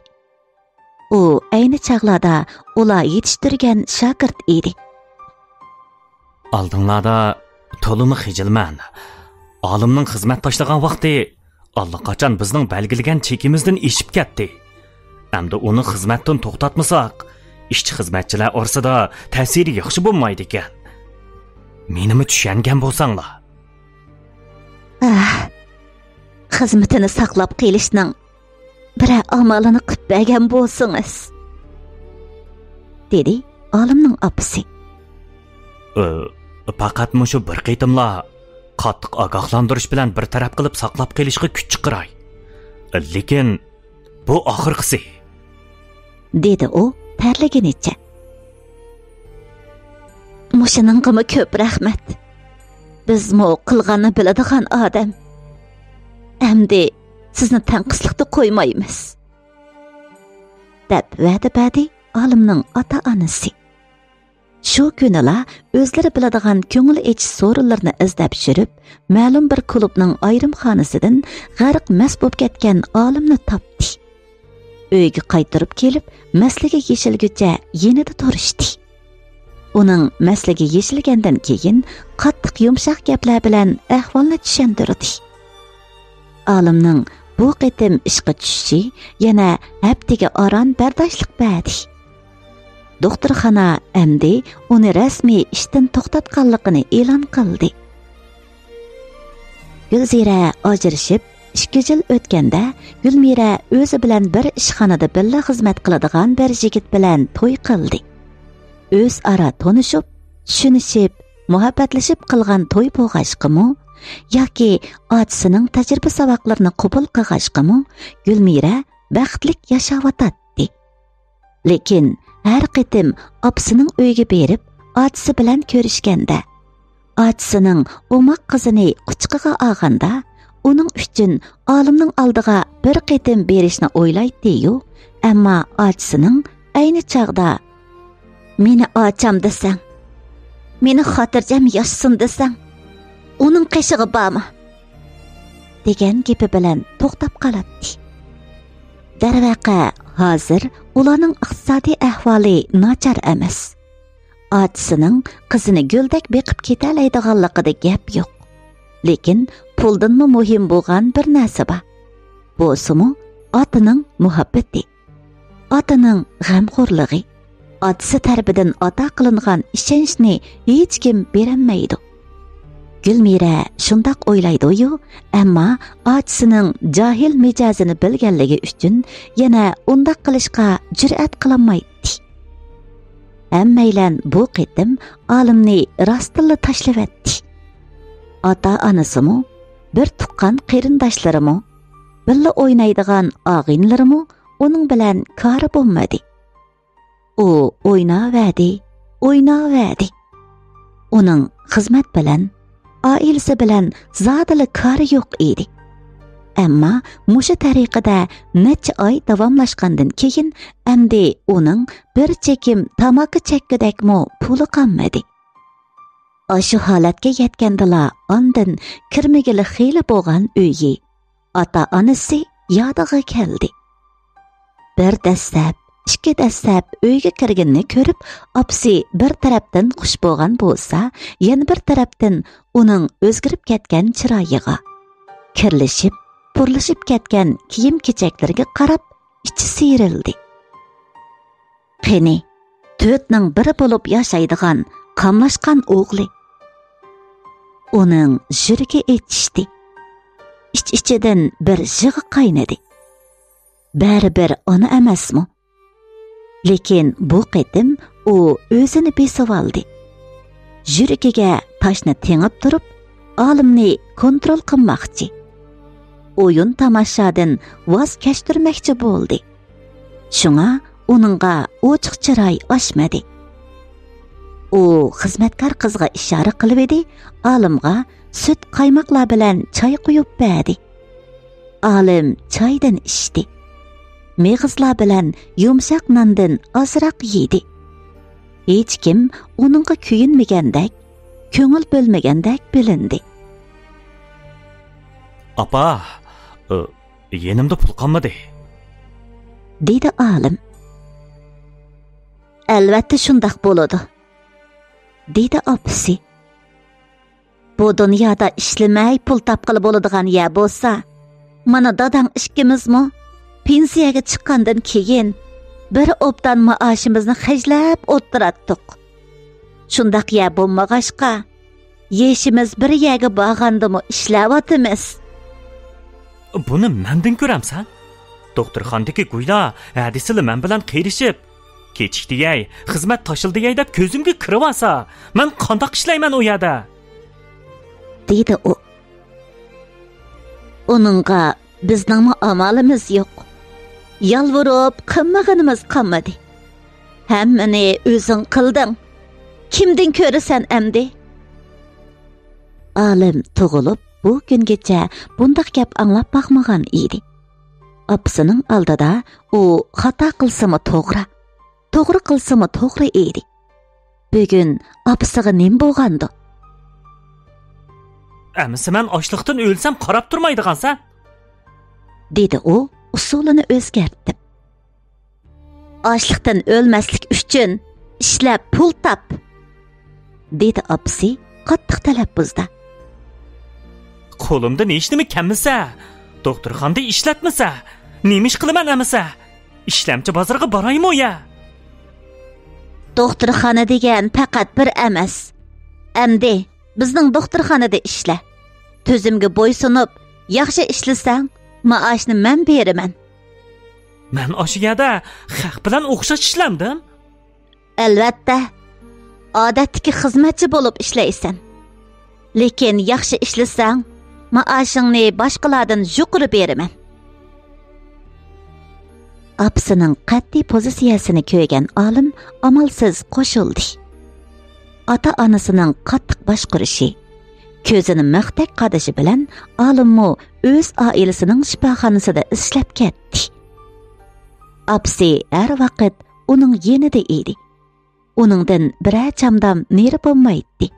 ئۇ ئەينى چاغلاردا ئۇلار يېتىشتۈرگەن شاگىرت ئىدى. ئالدىڭلاردا تولىمۇ خىجىلمەن. ئالىمنىڭ خىزمەت تاشلىغان ۋاقتى ئاللىقاچان بىزنىڭ بەلگىلىگەن چېكىمىزدىن ئېشىپ كەتتى. ئەمدى ئۇنى خىزمەتتىن توختاتمىساق، ئىشچى-خىزمەتچىلەر ئارىسىدا تەسىرى ياخشى بولمايدىكەن. مېنىمۇ چۈشەنگەن بولساڭلار. ئاھ، خىزمىتىنى ساقلاپ قېلىشنىڭ بىرەر ئامالىنى قىپ بەرگەن بولسىڭىز، دېدى ئالىمنىڭ ئاپىسى. ئى، پەقەت مۇشۇ بىر قېتىملا قاتتىق ئاگاھلاندۇرۇش بىلەن بىر تەرەپ قىلىپ ساقلاپ قېلىشقا كۈچ چىقىراي. لېكىن بۇ ئاخىرقىسى. دېدى ئۇ تەرلىگىنىچە. مۇشۇنىڭغىمۇ كۆپ رەھمەت. بىزمۇ قىلغاننى بىلىدىغان ئادەم. ئەمدى سىزنى تەڭقىسلىقتا قويمايمىز، دەپ ۋەدە بەردى ئالىمنىڭ ئاتا-ئانىسى. شۇ كۈنىلا ئۆزلىرى بىلىدىغان كۆڭۈل ئېچىش سورۇنلىرىنى ئىزدەپ يۈرۈپ، مەلۇم بىر كۇلۇبنىڭ ئايرىمخانىسىدىن غەرق مەست بولۇپ كەتكەن ئالىمنى تاپتى. ئۆيگە قايتۇرۇپ كېلىپ، مەستلىكى يېشىلگۈچە يېنىدا تۇرۇشتى. ئۇنىڭ مەستلىكى يېشىلگەندىن كېيىن، قاتتىق يۇمشاق گەپلەر بىلەن ئەھۋالنى چۈشەندۈردى. ئالىمنىڭ بۇ قېتىم ئىشقا چۈشۈشى يەنە ھەپتىگە ئاران بەرداشلىق بەردى. دوختۇرخانا ئەمدى ئۇنى رەسمىي ئىشتىن توختاتقانلىقىنى ئېلان قىلدى. گۈلزىرە ئاجرىشىپ ئىككى يىل ئۆتكەندە، گۈلمىرە ئۆزى بىلەن بىر ئىشخانىدا بىللە خىزمەت قىلىدىغان بىر يىگىت بىلەن توي قىلدى. ئۆزئارا تونۇشۇپ، چۈشىنىشىپ، مۇھەببەتلىشىپ قىلغان توي بولغاچقىمۇ، ياكى ئاچىسىنىڭ تەجرىبە ساۋاقلىرىنى قوبۇل قىلغاچقىمۇ، گۈلمىرە بەختلىك ياشاۋاتاتتى. لېكىن ھەر قېتىم ئاپىسىنىڭ ئۆيىگە بېرىپ، ئاچىسى بىلەن كۆرۈشكەندە، ئاچىسىنىڭ ئوماق قىزىنى قۇچىقىغا ئالغاندا، ئۇنىڭ ئۈچۈن ئالىمنىڭ ئالدىغا بىر قېتىم بېرىشنى ئويلايتتى-يۇ، ئەمما ئاچىسىنىڭ ئەينى چاغدا، «مېنى ئاچام دېسەڭ، مېنى خاتىرجەم ياشىسۇن دېسەڭ، ئۇنىڭ قېشىغا بارما» دېگەن گېپى بىلەن توختاپ قالاتتى. دەرۋەقە، ھازىر ئۇلارنىڭ ئىقتىسادىي ئەھۋالى ناچار ئەمەس. ئاچىسىنىڭ قىزىنى گۈلدەك بېقىپ كېتەلەيدىغانلىقىدا گەپ يوق. لېكىن پۇلدىنمۇ مۇھىم بولغان بىر نەرسە بار. بولسىمۇ ئاتىنىڭ مۇھەببىتى، ئاتىنىڭ غەمخورلۇقى، ئاتىسى تەرىپىدىن ئاتا قىلىنغان ئىشەنچنى ھېچكىم بېرەلمەيدۇ. گۈلمىرە شۇنداق ئويلايدۇ-يۇ، ئەمما ئاچىسىنىڭ جاھىل مىجەزىنى بىلگەنلىكى ئۈچۈن يەنە ئۇنداق قىلىشقا جۈرئەت قىلالمايتتى. ھەممەيلەن بۇ قېتىم ئالىمنى راستتىنلا تاشلىۋەتتى. ئاتا-ئانىسىمۇ، بىر تۇغقان قېرىنداشلىرىمۇ، بىللە ئوينايدىغان ئاغىنىلىرىمۇ ئۇنىڭ بىلەن كارى بولمىدى. ئۇ ئويناۋەردى، ئويناۋەردى. ئۇنىڭ خىزمەت بىلەن، ئائىلىسى بىلەن زادىلا كارى يوق ئىدى. ئەمما مۇشۇ تەرىقىدە نەچچە ئاي داۋاملاشقاندىن كېيىن، ئەمدى ئۇنىڭ بىر چېكىم تاماكا چەككۈدەكمۇ پۇلى قالمىدى. ئاشۇ ھالەتكە يەتكەندىلا ئاندىن كىرمىگىلى خېلى بولغان ئۆيى، ئاتا-ئانىسى يادىغا كەلدى. بىر دەسسەپ، ئىككى دەسسەپ ئۆيگە كىرگىنىنى كۆرۈپ، ئاپىسى بىر تەرەپتىن خۇش بولغان بولسا، يەنە بىر تەرەپتىن ئۇنىڭ ئۆزگىرىپ كەتكەن چىرايىغا، كىرلىشىپ، پۇرلىشىپ كەتكەن كىيىم-كېچەكلىرىگە قاراپ ئىچى سىيرىلدى. قېنى، تۆتنىڭ بىرى بولۇپ ياشايدىغان قاملاشقان ئوغلى. ئۇنىڭ يۈرىكى ئېچىشتى. ئىچ-ئىچىدىن بىر يىغا قاينىدى. بەرىبىر ئانا ئەمەسمۇ؟ لېكىن بۇ قېتىم ئۇ ئۆزىنى بېسىۋالدى. يۈرىكىگە تاشنى تېڭىپ تۇرۇپ، ئالىمنى كونترول قىلماقچى. ئويۇن-تاماشادىن ۋاز كەچتۈرمەكچى بولدى. شۇڭا ئۇنىڭغا ئوچۇق چىراي ئاچمىدى. ئۇ خىزمەتكار قىزغا ئىشارە قىلىۋىدى، ئالىمغا سۈت قايماقلار بىلەن چاي قۇيۇپ بەردى. ئالىم چايدىن ئىچتى. مېغىزلار بىلەن يۇمشاق ناندىن ئازراق يېدى. ھېچكىم ئۇنىڭغا كۆيۈنمىگەندەك، كۆڭۈل بۆلمىگەندەك بىلىندى. ئاپا، ئى، يېنىمدا پۇل قالمىدى، دېدى ئالىم. ئەلۋەتتە شۇنداق بولىدۇ، دېدى ئاپىسى. بۇ دۇنيادا ئىشلىمەي پۇل تاپقىلى بولىدىغان يەر بولسا، مانا داداڭ ئىككىمىزمۇ پېنسىيەگە چىققاندىن كېيىن بىر ئوبدان مائاشىمىزنى خەجلەپ ئولتۇراتتۇق. شۇنداق يەر بولمىغاچقا، يېشىمىز بىر يەرگە بارغاندىمۇ ئىشلەۋاتىمىز. بۇنى مەندىن كۆرەمسەن؟ دوختۇرخانىدىكى گۇيلا ھە دېسىلا مەن بىلەن قېرىشىپ، كېچىك دېگەي، خىزمەت تاشلا دېگەي دەپ كۆزۈمگە كىرىۋالسا، مەن قانداق ئىشلەيمەن ئۇ يەردە؟ دېدى ئۇ. ئۇنىڭغا بىزنىڭمۇ ئامالىمىز يوق. يالۋۇرۇپ قىلمىغىنىمىز قالمىدى. ھەممىنى ئۆزۈڭ قىلدىڭ. كىمدىن كۆرىسەن ئەمدى؟ ئالىم تۇغۇلۇپ بۇ كۈنگىچە بۇنداق گەپ ئاڭلاپ باقمىغان ئىدى. ئاپىسىنىڭ ئالدىدا ئۇ خاتا قىلسىمۇ توغرا، توغرا قىلسىمۇ توغرا ئىدى. بۈگۈن ئاپىسىغا نېمە بولغاندۇ؟ ئەمىسە مەن ئاچلىقتىن ئۆلسەم قاراپ تۇرمايدىغانسەن؟ دېدى ئۇ ئۇسۇلىنى ئۆزگەرتىپ. ئاچلىقتىن ئۆلمەسلىك ئۈچۈن ئىشلەپ پۇل تاپ، دېدى ئاپىسى قاتتىق تەلەپپۇزدا. قولۇمدىن ھېچنېمە كەلمىسە، دوختۇرخانىدا ئىشلەتمىسە، نېمە ئىش قىلىمەن ئەمىسە؟ ئىشلەمچى بازىرىغا بارايمۇ يا؟ دوختۇرخانا دېگەن پەقەت بىر ئەمەس. ئەمدى بىزنىڭ دوختۇرخانىدا ئىشلە. تۈزۈمگە بويسۇنۇپ، ياخشى ئىشلىسەڭ، مائاشنى مەن بېرىمەن. مەن ئاشۇ يەردە خەق بىلەن ئوخشاش ئىشلەمدىم؟ ئەلۋەتتە، ئادەتتىكى خىزمەتچى بولۇپ ئىشلەيسەن. لېكىن ياخشى ئىشلىسەڭ، مائاشىڭنى باشقىلاردىن يۇقىرى بېرىمەن. ئاپىسىنىڭ قەتئىي پوزىتسىيەسىنى كۆرگەن ئالىم ئامالسىز قوشۇلدى. ئاتا-ئانىسىنىڭ قاتتىق باشقۇرۇشى، كۆزىنى مىختەك قادىشى بىلەن ئالىممۇ ئۆز ئائىلىسىنىڭ شىپاخانىسىدا ئىشلەپ كەتتى. ئاپىسى ھەر ۋاقىت ئۇنىڭ يېنىدا ئىدى. ئۇنىڭدىن بىرەر چامدام نېرى بولمايتتى.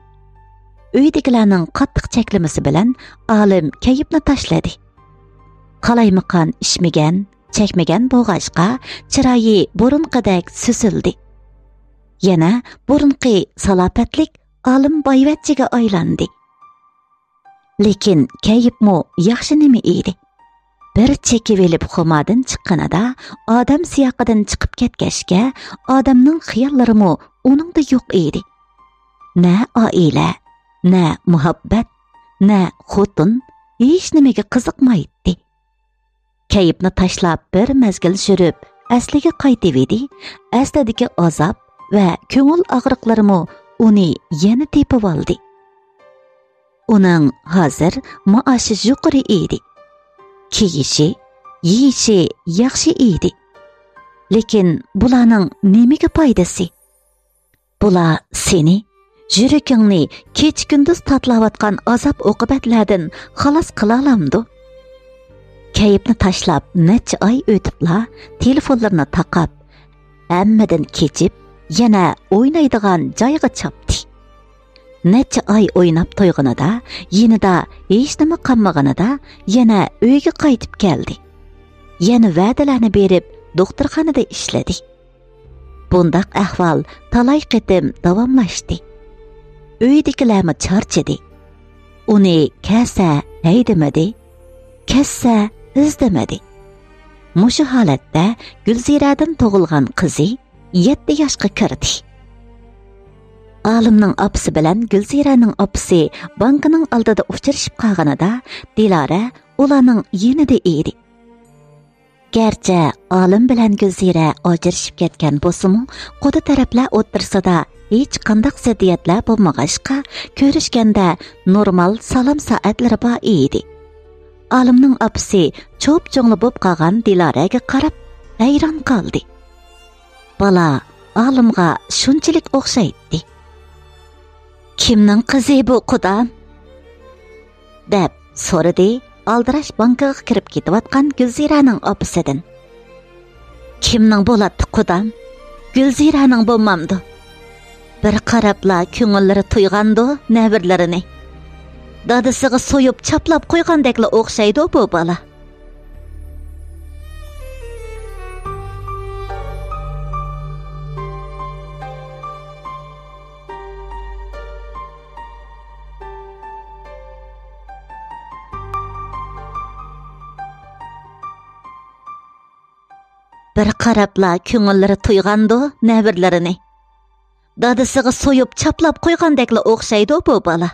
ئۆيدىكىلەرنىڭ قاتتىق چەكلىمىسى بىلەن ئالىم كەيپنى تاشلىدى. قالايمىقان ئىچمىگەن، چەكمىگەن بولغاچقا، چىرايى بۇرۇنقىدەك سۈزۈلدى. يەنە بۇرۇنقى سالاپەتلىك ئالىم بايۋەچچىگە ئايلاندى. لېكىن كەيپمۇ ياخشى نېمە ئىدى. بىر چېكىۋېلىپ خۇماردىن چىققىنىدا، ئادەم سىياقىدىن چىقىپ كەتكەچكە، ئادەمنىڭ خىياللىرىمۇ ئۇنىڭدا يوق ئىدى. نە ئائىلە، نە مۇھەببەت، نە خوتۇن، ھېچنېمىگە قىزىقمايتتى. كەيپنى تاشلاپ بىر مەزگىل يۈرۈپ، ئەسلىگە قايتىۋىدى. ئەسلىدىكى ئازاب ۋە كۆڭۈل ئاغرىقلىرىمۇ ئۇنى يەنە تېپىۋالدى. ئۇنىڭ ھازىر مائاشى يۇقىرى ئىدى. كىيىشى، يېيىشى ياخشى ئىدى. لېكىن بۇلارنىڭ نېمىگە پايدىسى؟ بۇلار سېنى، يۈرىكىڭنى كېچە-كۈندۈز تاتىلاۋاتقان ئازاب-ئوقۇبەتلەردىن خالاس قىلالامدۇ؟ كەيپنى تاشلاپ نەچچە ئاي ئۆتۈپلا، تېلېفونلىرىنى تاقاپ، ھەممىدىن كېچىپ، يەنە ئوينايدىغان جايغا چاپتى. نەچچە ئاي ئويناپ تويغىنىدا، يېنىدا ھېچنېمە قالمىغىنىدا، يەنە ئۆيگە قايتىپ كەلدى. يەنە ۋەدىلەرنى بېرىپ، دوختۇرخانىدا ئىشلىدى. بۇنداق ئەھۋال تالاي قېتىم داۋاملاشتى. ئۆيدىكىلەرمۇ چارچىدى. ئۇنى كەلسە ھەيدىمىدى، كەتسە ئىزدىمىدى. مۇشۇ ھالەتتە گۈلزىرەدىن تۇغۇلغان قىزى يەتتە ياشقا كىردى. ئالىمنىڭ ئاپىسى بىلەن گۈلزىرەنىڭ ئاپىسى بانكىنىڭ ئالدىدا ئۇچرىشىپ قالغىنىدا، دىلارە ئۇلارنىڭ يېنىدا ئىدى. گەرچە ئالىم بىلەن گۈلزىرە ئاجرىشىپ كەتكەن بولسىمۇ، قۇدا تەرەپلەر ئوتتۇرىسىدا ھېچقانداق زىددىيەتلەر بولمىغاچقا، كۆرۈشكەندە نورمال سالام سائەتلىرى بار ئىدى. ئالىمنىڭ ئاپىسى چوپچوڭلا بوپ قالغان دىلارەگە قاراپ ھەيران قالدى. بالا ئالىمغا شۇنچىلىك ئوخشايتتى. «كىمنىڭ قىزى بۇ، قۇدام؟» دەپ سورىدى ئالدىراش بانكىغا كىرىپ كېتىۋاتقان گۈلزىرەنىڭ ئاپىسىدىن. «كىمنىڭ بولاتتى، قۇدام؟ گۈلزىرەنىڭ بولمامدۇ؟ بىر قاراپلا كۆڭۈللىرى تويغاندۇ نەۋرىلىرىنى. دادىسىغا سويۇپ چاپلاپ قويغاندەكلا ئوخشايدۇ بۇ بالا.» بىر قاراپلا كۆڭۈللىرى تويغاندۇ نەۋرىلىرىنى. دادىسىغا سويۇپ چاپلاپ قويغاندەكلا ئوخشايدۇ بۇ بالا.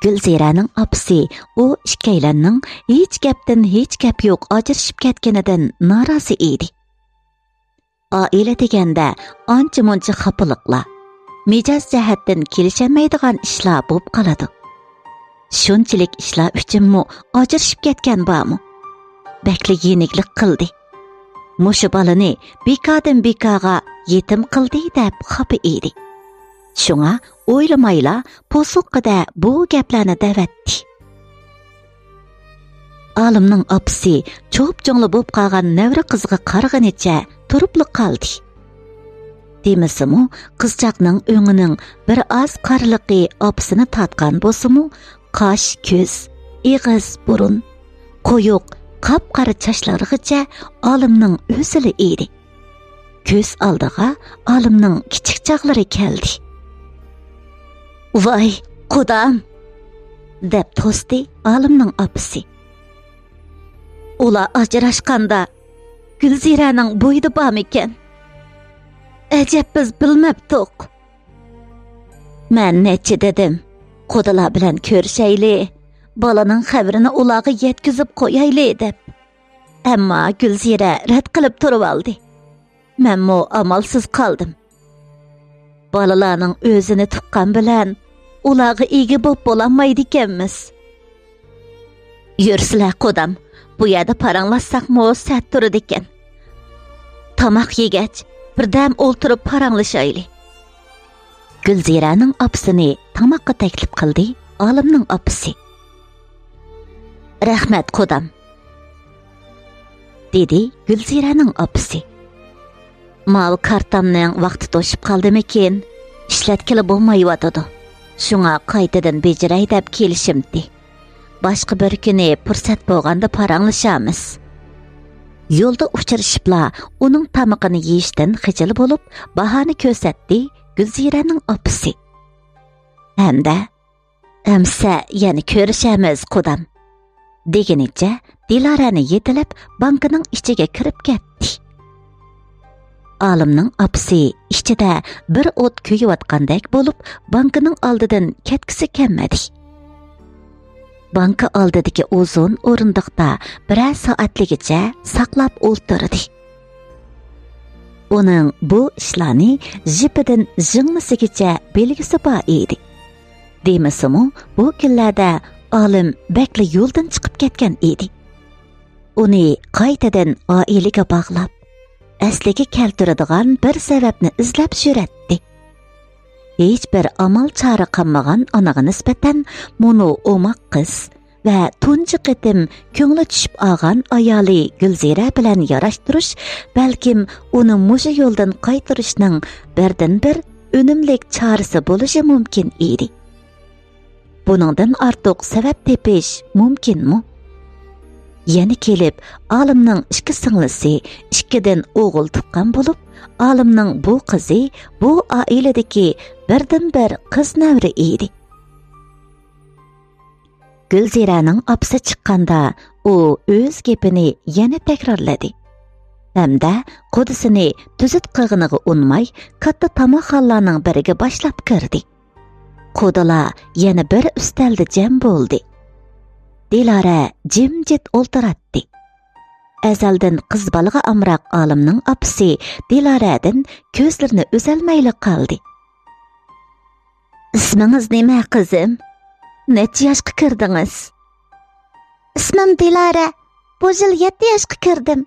گۈلزىرەنىڭ ئاپىسى ئۇ ئىككىيلەننىڭ ھېچ گەپتىن ھېچ گەپ يوق ئاجرىشىپ كەتكىنىدىن نارازى ئىدى. ئائىلە دېگەندە ئانچە-مۇنچە خاپىلىقلار، مىجەز جەھەتتىن كېلىشەلمەيدىغان ئىشلار بولۇپ قالىدۇ. شۇنچىلىك ئىشلار ئۈچۈنمۇ ئاجرىشىپ كەتكەن بارمۇ؟ بەكلا يېنىكلىك قىلدى. مۇشۇ بالىنى بىكاردىن بىكارغا يېتىم قىلدى دەپ خاپا ئىدى. شۇڭا ئويلىمايلا پوسۇققىدە بۇ گەپلەرنى دەۋەتتى. ئالىمنىڭ ئاپىسى چوپچوڭلا بوپ قالغان نەۋرە قىزىغا قارىغىنىچە تۇرۇپلا قالدى. دېمىسىمۇ، قىزچاقنىڭ ئۆڭىنىڭ بىر ئاز قارىلىقى ئاپىسىنى تارتقان بولسىمۇ، قاش، كۆز، ئېغىز، بۇرۇن، قويۇق، قاپقارا چاچلىرىغىچە ئالىمنىڭ ئۆزىلا ئىدى. كۆز ئالدىغا ئالىمنىڭ كىچىك چاغلىرى كەلدى. «ۋاي، قۇدام!» دەپ توستى ئالىمنىڭ ئاپىسى. «ئۇلار ئاجراشقاندا گۈلزىرەنىڭ بويىدا بارمىكەن؟ ئەجەب، بىز بىلمەپتۇق. مەن نەچچە دېدىم، قۇدىلار بىلەن كۆرۈشەيلى، بالىنىڭ خەۋىرىنى ئۇلارغا يەتكۈزۈپ قويايلى دەپ. ئەمما گۈلزىرە رەت قىلىپ تۇرۇۋالدى. مەنمۇ ئامالسىز قالدىم. بالىلارنىڭ ئۆزىنى تۇغقان بىلەن ئۇلارغا ئىگە بولۇپ بولالمايدىكەنمىز. يۈرسىلە، قۇدام، بۇ يەردە پاراڭلاشساقمۇ سەت تۇرىدىكەن. تاماق يېگەچ، بىردەم ئولتۇرۇپ پاراڭلىشايلى.» گۈلزىرەنىڭ ئاپىسىنى تاماققا تەكلىپ قىلدى ئالىمنىڭ ئاپىسى. «رەھمەت، قۇدام.» دېدى گۈلزىرەنىڭ ئاپىسى. «ماۋۇ كارتامنىڭ ۋاقتى توشۇپ قالدىمىكىن؟ ئىشلەتكىلى بولمايۋاتىدۇ. شۇڭا قايتىدىن بېجىرەي دەپ كېلىشىمتى. باشقا بىر كۈنى پۇرسەت بولغاندا پاراڭلىشارمىز.» يولدا ئۇچرىشىپلا ئۇنىڭ تامىقىنى يېيىشتىن خىجىل بولۇپ، باھانە كۆرسەتتى گۈلزىرەنىڭ ئاپىسى. ھەمدە «ئەمسە يەنە كۆرۈشەرمىز، قۇدام» دېگىنىچە دىلارەنى يېتىلەپ بانكىنىڭ ئىچىگە كىرىپ كەتتى. ئالىمنىڭ ئاپىسى ئىچىدە بىر ئوت كۆيۈۋاتقاندەك بولۇپ، بانكىنىڭ ئالدىدىن كەتكۈسى كەلمىدى. بانكا ئالدىدىكى ئۇزۇن ئورۇندۇقتا بىرەر سائەتلىكىچە ساقلاپ ئولتۇردى. ئۇنىڭ بۇ ئىشلارنى جىپىدىن ژىڭمىسىگىچە بىلگۈسى بار ئىدى. دېمىسىمۇ، بۇ كۈنلەردە ئالىم بەكلا يولدىن چىقىپ كەتكەن ئىدى. ئۇنى قايتىدىن ئائىلىگە باغلاپ، ئەسلىگە كەلتۈرىدىغان بىر سەۋەبنى ئىزلەپ يۈرەتتى. ھېچبىر ئامال چارە قالمىغان ئانىغا نىسبەتەن مۇنۇ ئوماق قىز ۋە تۇنجى قېتىم كۆڭلى چۈشۈپ ئالغان ئايالى گۈلزىرە بىلەن ياراشتۇرۇش بەلكىم ئۇنى مۇشۇ يولدىن قايتۇرۇشنىڭ بىردىنبىر ئۈنۈملۈك چارىسى بولۇشى مۇمكىن ئىدى. بۇنىڭدىن ئارتۇق سەۋەب تېپىش مۇمكىنمۇ؟ يەنە كېلىپ، ئالىمنىڭ ئىككى سىڭلىسى ئىككىدىن ئوغۇل تۇغقان بولۇپ، ئالىمنىڭ بۇ قىزى بۇ ئائىلىدىكى بىردىنبىر قىز نەۋرە ئىدى. گۈلزىرەنىڭ ئاپىسى چىققاندا، ئۇ ئۆز گېپىنى يەنە تەكرارلىدى ھەمدە قۇدىسىنى تۈزۈت قىلغىنىغا ئۇنىماي، كاتتا تاماقخانىلارنىڭ بىرىگە باشلاپ كىردى. قۇدىلار يەنە بىر ئۈستەلدە جەم بولدى. دىلارە جىمجىت ئولتۇراتتى. ئەزەلدىن قىز بالىغا ئامراق ئالىمنىڭ ئاپىسى دىلارەدىن كۆزلىرىنى ئۈزەلمەيلا قالدى. «ئىسمىڭىز نېمە، قىزىم؟ نەچچە ياشقا كىردىڭىز؟» «ئىسمىم دىلارە. بۇ يىل يەتتە ياشقا كىردىم.»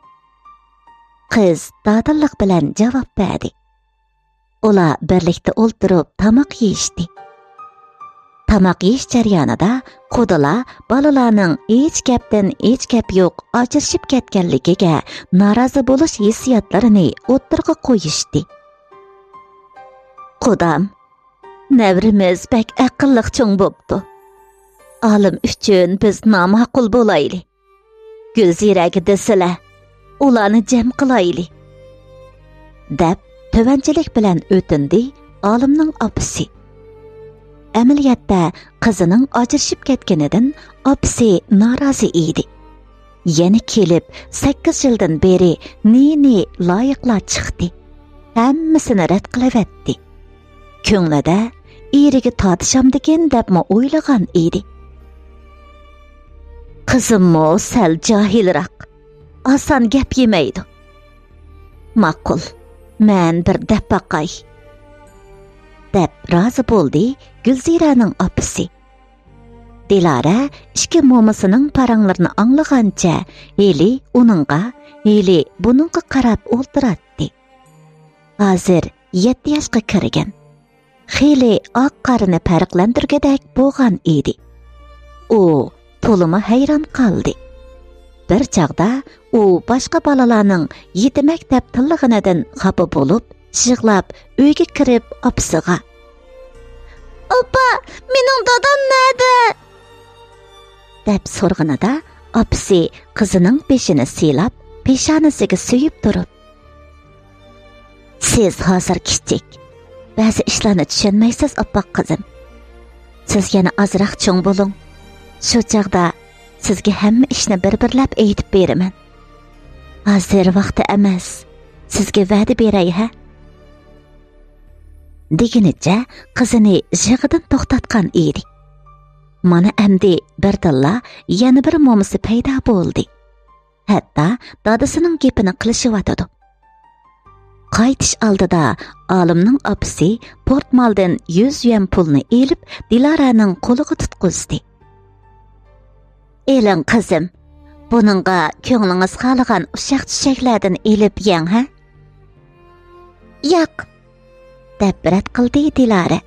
قىز دادىللىق بىلەن جاۋاب بەردى. ئۇلار بىرلىكتە ئولتۇرۇپ تاماق يېيىشتى. تاماق يېيىش جەريانىدا قۇدىلار بالىلارنىڭ ھېچ گەپتىن ھېچ گەپ يوق ئاجرىشىپ كەتكەنلىكىگە نارازى بولۇش ھېسسىياتلىرىنى ئوتتۇرىغا قويۇشتى. «قۇدام، نەۋرىمىز بەك ئەقىللىق چوڭ بوپتۇ. ئالىم ئۈچۈن بىز ناماقۇل بولايلى. گۈلزىرەگە دېسىلە، ئۇلارنى جەم قىلايلى.» دەپ، تۆۋەنچىلىك بىلەن ئۆتۈندى ئالىمنىڭ ئاپىسى. ئەمەلىيەتتە، قىزىنىڭ ئاجرىشىپ كەتكىنىدىن ئاپىسى نارازى ئىدى. يەنە كېلىپ، سەككىز يىلدىن بېرى نى-نى لايىقلار چىقتى. ھەممىسىنى رەت قىلىۋەتتى. كۆڭلىدە ئېرىگە تارتىشامدىكىن دەپمۇ ئويلىغان ئىدى. «قىزىممۇ سەل جاھىلراق، ئاسان گەپ يېمەيدۇ. ماقۇل، مەن بىر دەپ باقاي.» دەپ رازى بولدى گۈلزىرەنىڭ ئاپىسى. دىلارە ئىككى مومىسىنىڭ پاراڭلىرىنى ئاڭلىغانچە ھېلى ئۇنىڭغا، ھېلى بۇنىڭغا قاراپ ئولتۇراتتى. ھازىر يەتتە ياشقا كىرگەن. خېلى ئاق-قارىنى پەرقلەندۈرگۈدەك بولغان ئىدى. ئۇ تولىمۇ ھەيران قالدى. بىر چاغدا ئۇ باشقا بالىلارنىڭ يېتىمەك دەپ تىللىغىنىدىن خاپا بولۇپ، يىغلاپ ئۆيگە كىرىپ ئاپىسىغا، «ئاپا، مېنىڭ دادام نەدە؟» دەپ سورىغىنىدا، ئاپىسى قىزىنىڭ بېشىنى سىيلاپ، پېشانىسىگە سۆيۈپ تۇرۇپ، «سىز ھازىر كىچىك، بەزى ئىشلارنى چۈشەنمەيسىز، ئاپپاق قىزىم. سىز يەنە ئازراق چوڭ بولۇڭ. شۇ چاغدا سىزگە ھەممە ئىشنى بىر-بىرلەپ ئېيتىپ بېرىمەن. ھازىر ۋاقتى ئەمەس. سىزگە ۋەدە بېرەي ھە.» دېگىنىچە قىزىنى يىغىدىن توختاتقان ئىدى. مانا ئەمدى بىردىنلا يەنە بىر مومىسى پەيدا بولدى. ھەتتا دادىسىنىڭ گېپىنى قىلىشىۋاتىدۇ. قايتىش ئالدىدا ئالىمنىڭ ئاپىسى پورتمالدىن يۈز يۈەن پۇلنى ئېلىپ، دىلارەنىڭ قولىغا تۇتقۇزدى. «ئېلىڭ، قىزىم، بۇنىڭغا كۆڭلىڭىز خالىغان ئۇششاق-چۈششەكلەردىن ئېلىپ يەڭ ھە.» «ياق.» دەپ رەت قىلدى دىلارە.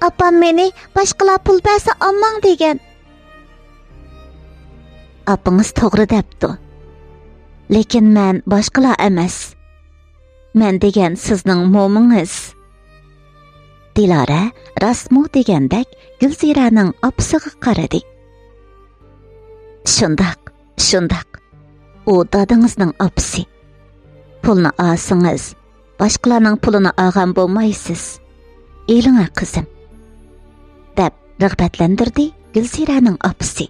«ئاپام مېنى باشقىلار پۇل بەرسە ئالماڭ دېگەن.» «ئاپىڭىز توغرا دەپتۇ. لېكىن مەن باشقىلار ئەمەس. مەن دېگەن سىزنىڭ مومىڭىز.» دىلارە راستمۇ دېگەندەك گۈلزىرەنىڭ ئاپىسىغا قارىدى. «شۇنداق، شۇنداق. ئۇ دادىڭىزنىڭ ئاپىسى. پۇلنى ئالسىڭىز، باشقىلارنىڭ پۇلىنى ئالغان بولمايسىز. ئېلىڭە، قىزىم.» دەپ رىغبەتلەندۈردى گۈلزىرەنىڭ ئاپىسى.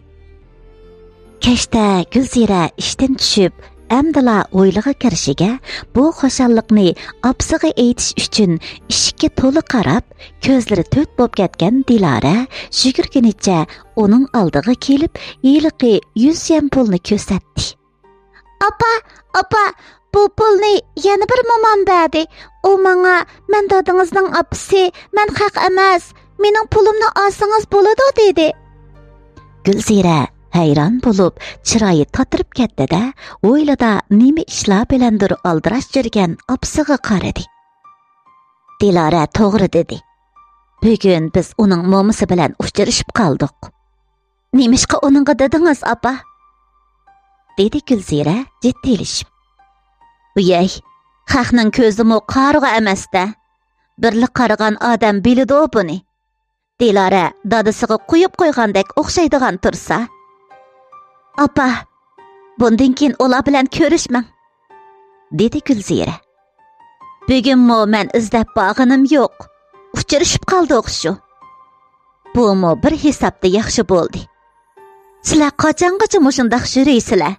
كەچتە گۈلزىرە ئىشتىن چۈشۈپ، ئەمدىلا ھويلىغا كىرىشىگە، بۇ خۇشاللىقنى ئاپىسىغا ئېيتىش ئۈچۈن ئىشىككە تولا قاراپ، كۆزلىرى تۆت بولۇپ كەتكەن دىلارە يۈگۈرگىنىچە ئۇنىڭ ئالدىغا كېلىپ، ھېلىقى يۈز يۈەن پۇلنى كۆرسەتتى. «ئاپا، ئاپا، بۇ پۇلنى يەنە بىر مومام بەردى. ئۇ ماڭا، مەن دادىڭىزنىڭ ئاپىسى، مەن خەق ئەمەس، مېنىڭ پۇلۇمنى ئالسىڭىز بولىدۇ» دېدى. گۈلزىرە ھەيران بولۇپ، چىرايى تاتىرىپ كەتتى-دە، ھويلىدا نېمە ئىشلار بىلەندۇر ئالدىراش يۈرگەن ئاپىسىغا قارىدى. دىلارە توغرا دېدى. بۈگۈن بىز ئۇنىڭ مومىسى بىلەن ئۇچرىشىپ قالدۇق. «نېمىشقا ئۇنىڭغا دېدىڭىز، ئاپا؟» دېدى گۈلزىرە جىددىيلىشىپ. «ۋىيەي، خەقنىڭ كۆزىمۇ قارىغۇ ئەمەس-دە. بىرلا قارىغان ئادەم بىلىدۇ بۇنى. دىلارە دادىسىغا قويۇپ قويغاندەك ئوخشايدىغان تۇرسا.» «ئاپا، بۇندىن كېيىن ئۇلار بىلەن كۆرۈشمەڭ» دېدى گۈلزىرە. «بۈگۈنمۇ مەن ئىزدەپ بارغىنىم يوق. ئۇچرىشىپ قالدۇق شۇ. بۇمۇ بىر ھېسابتا ياخشى بولدى. سىلەر قاچانغىچە مۇشۇنداق يۈرىسىلەر؟»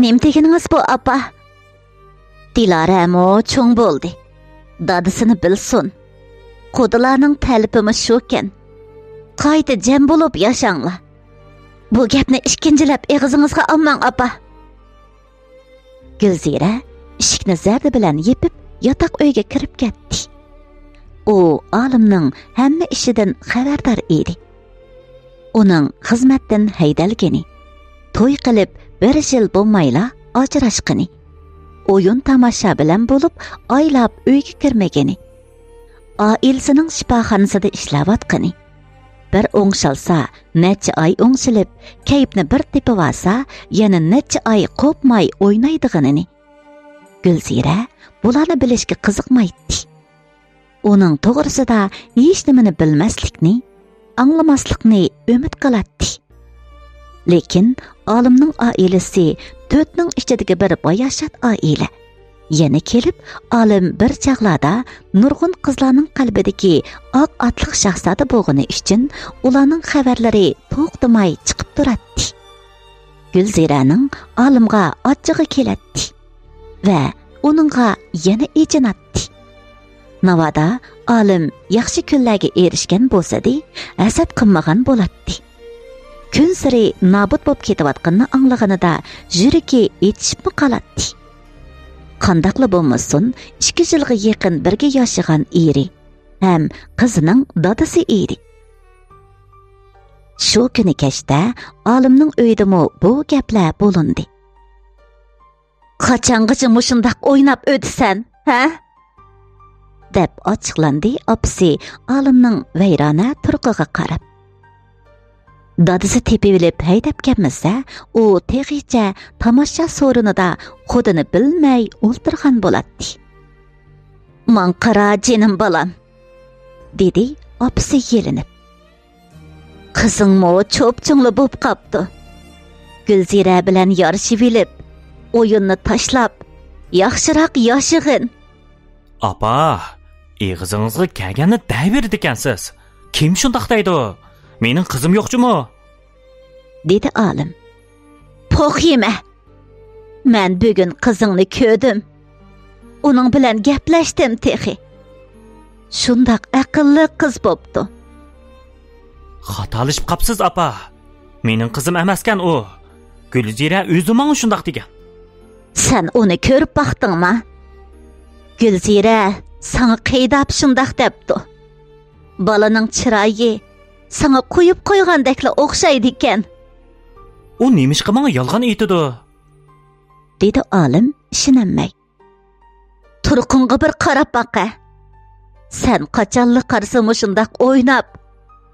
«نېمە دېگىنىڭىز بۇ، ئاپا؟» «دىلارەمۇ چوڭ بولدى. دادىسىنى بىلسۇن. قۇدىلارنىڭ تەلىپىمۇ شۇكەن. قايتا جەم بولۇپ ياشاڭلار. بۇ گەپنى ئىككىنچىلەپ ئېغىزىڭىزغا ئالماڭ، ئاپا.» گۈلزىرە ئىشىكنى زەردە بىلەن يېپىپ، ياتاق ئۆيگە كىرىپ كەتتى. ئۇ ئالىمنىڭ ھەممە ئىشىدىن خەۋەردار ئىدى. ئۇنىڭ خىزمەتتىن ھەيدەلگىنى، توي قىلىپ بىر يىل بولمايلا ئاجراشقىنى، ئويۇن تاماشا بىلەن بولۇپ ئايلاپ ئۆيگە كىرمىگىنى، ئائىلىسىنىڭ شىپاخانىسىدا ئىشلەۋاتقىنى، بىر ئوڭشالسا نەچچە ئاي ئوڭشىلىپ، كەيپنى بىر تېپىۋالسا يەنە نەچچە ئاي قوپماي ئوينايدىغىنىنى، گۈلزىرە بۇلارنى بىلىشكە قىزىقمايتتى. ئۇنىڭ توغرىسىدا ھېچنېمىنى بىلمەسلىكنى، ئاڭلىماسلىقنى ئۈمىد قىلاتتى. لېكىن ئالىمنىڭ ئائىلىسى تۆتنىڭ ئىچىدىكى بىر باياشات ئائىلە. يەنە كېلىپ، ئالىم بىر چاغلاردا نۇرغۇن قىزلارنىڭ قەلبىدىكى ئاق ئاتلىق شاھزادە بولغىنى ئۈچۈن ئۇلارنىڭ خەۋەرلىرى توختىماي چىقىپ تۇراتتى. گۈلزىرەنىڭ ئالىمغا ئاچچىقى كېلەتتى ۋە ئۇنىڭغا يەنە ئېچىناتتى. ناۋادا ئالىم ياخشى كۈنلەرگە ئېرىشكەن بولسىدى، ھەسەت قىلمىغان بولاتتى. كۈنسېرى نابۇت بولۇپ كېتىۋاتقىنىنى ئاڭلىغىنىدا يۈرىكى ئېچىشىپمۇ قالاتتى. قانداقلا بولمىسۇن، ئىككى يىلغا يېقىن بىرگە ياشىغان ئېرى ھەم قىزىنىڭ دادىسى ئىدى. شۇ كۈنى كەچتە ئالىمنىڭ ئۆيىدىمۇ بۇ گەپلەر بولۇندى. «قاچانغىچە مۇشۇنداق ئويناپ ئۆتىسەن، ھە؟» دەپ ئاچچىقلاندى ئاپىسى ئالىمنىڭ ۋەيرانە تۇرقىغا قاراپ. دادىسى تېپىۋېلىپ ھەيدەپ كەلمىسە، ئۇ تېخىچە تاماشا سورۇنىدا خۇدىنى بىلمەي ئولتۇرغان بولاتتى. «ماڭا قارا، جېنىم بالام»، دېدى ئاپىسى يېلىنىپ. «قىزىڭمۇ چوپچوڭلا بوپ قاپتۇ. گۈلزىرە بىلەن يارىشىۋېلىپ، ئويۇننى تاشلاپ، ياخشىراق ياشىغىن.» «ئاپا، ئېغىزىڭىزغا كەلگەننى دەۋېرىدىكەنسىز. كىم شۇنداق دەيدۇ؟ مېنىڭ قىزىم يوق جۇمۇ؟» دېدى ئالىم. «پوخ يېمە! مەن بۈگۈن قىزىڭنى كۆردۈم. ئۇنىڭ بىلەن گەپلەشتىم تېخى. شۇنداق ئەقىللىق قىز بوپتۇ.» «خاتالىشىپ قاپسىز، ئاپا. مېنىڭ قىزىم ئەمەسكەن ئۇ. گۈلزىرە ئۆزى ماڭا شۇنداق دېگەن.» «سەن ئۇنى كۆرۈپ باقتىڭما؟ گۈلزىرە ساڭا قېيىداپ شۇنداق دەپتۇ. بالىنىڭ چىرايى ساڭا قويۇپ قويغاندەكلا ئوخشايدىكەن.» «ئۇ نېمىشقا ماڭا يالغان ئېيتىدۇ؟» دېدى ئالىم ئىشىنەلمەي. «تۇرقۇڭغا بىر قاراپ باقە. سەن قاچانلا قارىسا مۇشۇنداق ئويناپ،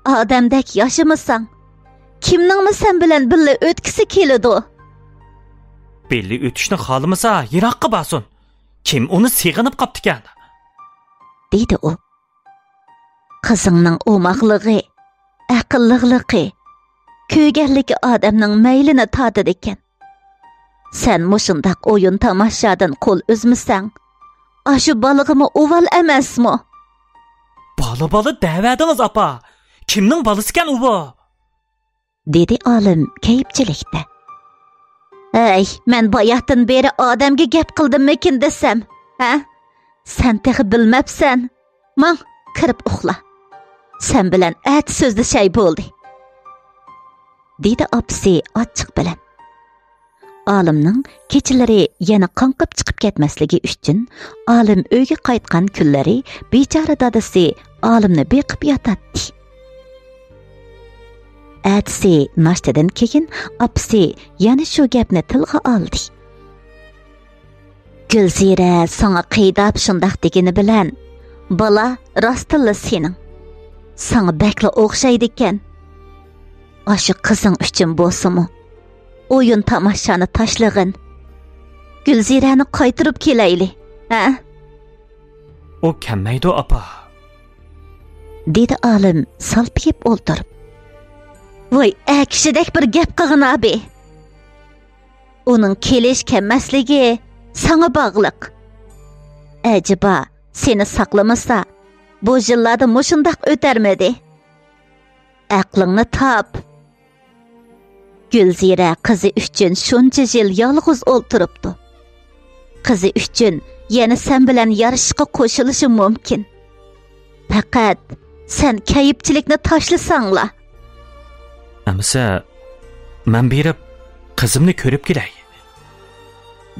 ئادەمدەك ياشىمىساڭ، كىمنىڭمۇ سەن بىلەن بىللە ئۆتكۈسى كېلىدۇ؟» «بىللە ئۆتۈشنى خالىمىسا، يىراققا بارسۇن. كىم ئۇنى سېغىنىپ قاپتىكەن؟» دېدى ئۇ. «قىزىڭنىڭ ئوماقلىقى، ئەقىللىقلىقى، كۆرگەنلىكى ئادەمنىڭ مەيلىنى تارتىدىكەن. سەن مۇشۇنداق ئويۇن تاماشادىن قول ئۈزمىسەڭ، ئاشۇ بالىغىمۇ ئۇۋال ئەمەسمۇ؟» «بالا بالا دەۋەردىڭىز، ئاپا. كىمنىڭ بالىسىكەن ئۇ؟» دېدى ئالىم كەيپچىلىكتە. ھەي، مەن باياتتىن بېرى ئادەمگە گەپ قىلدىممىكىن دېسەم، ھە؟ سەن تېخى بىلمەپسەن. ماڭ، كىرىپ ئۇخلا. سەن بىلەن ئەتە سۆزلىشەي بولدى، دېدى ئاپىسى ئاچچىق بىلەن. ئالىمنىڭ كېچىلىرى يەنە قاڭقىپ چىقىپ كەتمەسلىكى ئۈچۈن، ئالىم ئۆيگە قايتقان كۈنلىرى بىچارە دادىسى ئالىمنى بېقىپ ياتاتتى. ئەتىسى ناشتىدىن كېيىن ئاپىسى يەنە شۇ گەپنى تىلغا ئالدى. گۈلزىرە ساڭا قىيداپ شۇنداق دېگىنى بىلەن، بالا راستتىنلا سېنىڭ. ساڭا بەكلا ئوخشايدىكەن. ئاشۇ قىزىڭ ئۈچۈن بولسىمۇ، ئويۇن تاماشانى تاشلىغىن. گۈلزىرەنى قايتۇرۇپ كېلەيلى، ھە؟ ئۇ كەلمەيدۇ، ئاپا، دېدى ئالىم سالپىيىپ ئولتۇرۇپ. ۋاي، ئەكىشىدەك بىر گەپ قىلغىن ئابى. ئۇنىڭ كېلىش كەلمەسلىكى ساڭا باغلىق. ئەجەبا، سېنى ساقلىمىسا، بۇ يىللاردا مۇشۇنداق ئۆتەرمىدى؟ ئەقلىڭنى تاپ. گۈلزىرە قىزى ئۈچۈن شۇنچە يىل يالغۇز ئولتۇرۇپتۇ. قىزى ئۈچۈن يەنە سەن بىلەن يارىشىشقا قوشۇلۇشى مۇمكىن. پەقەت سەن كەيپچىلىكنى تاشلىساڭلا. ئەمىسە، مەن بېرىپ قىزىمنى كۆرۈپ كېلەي،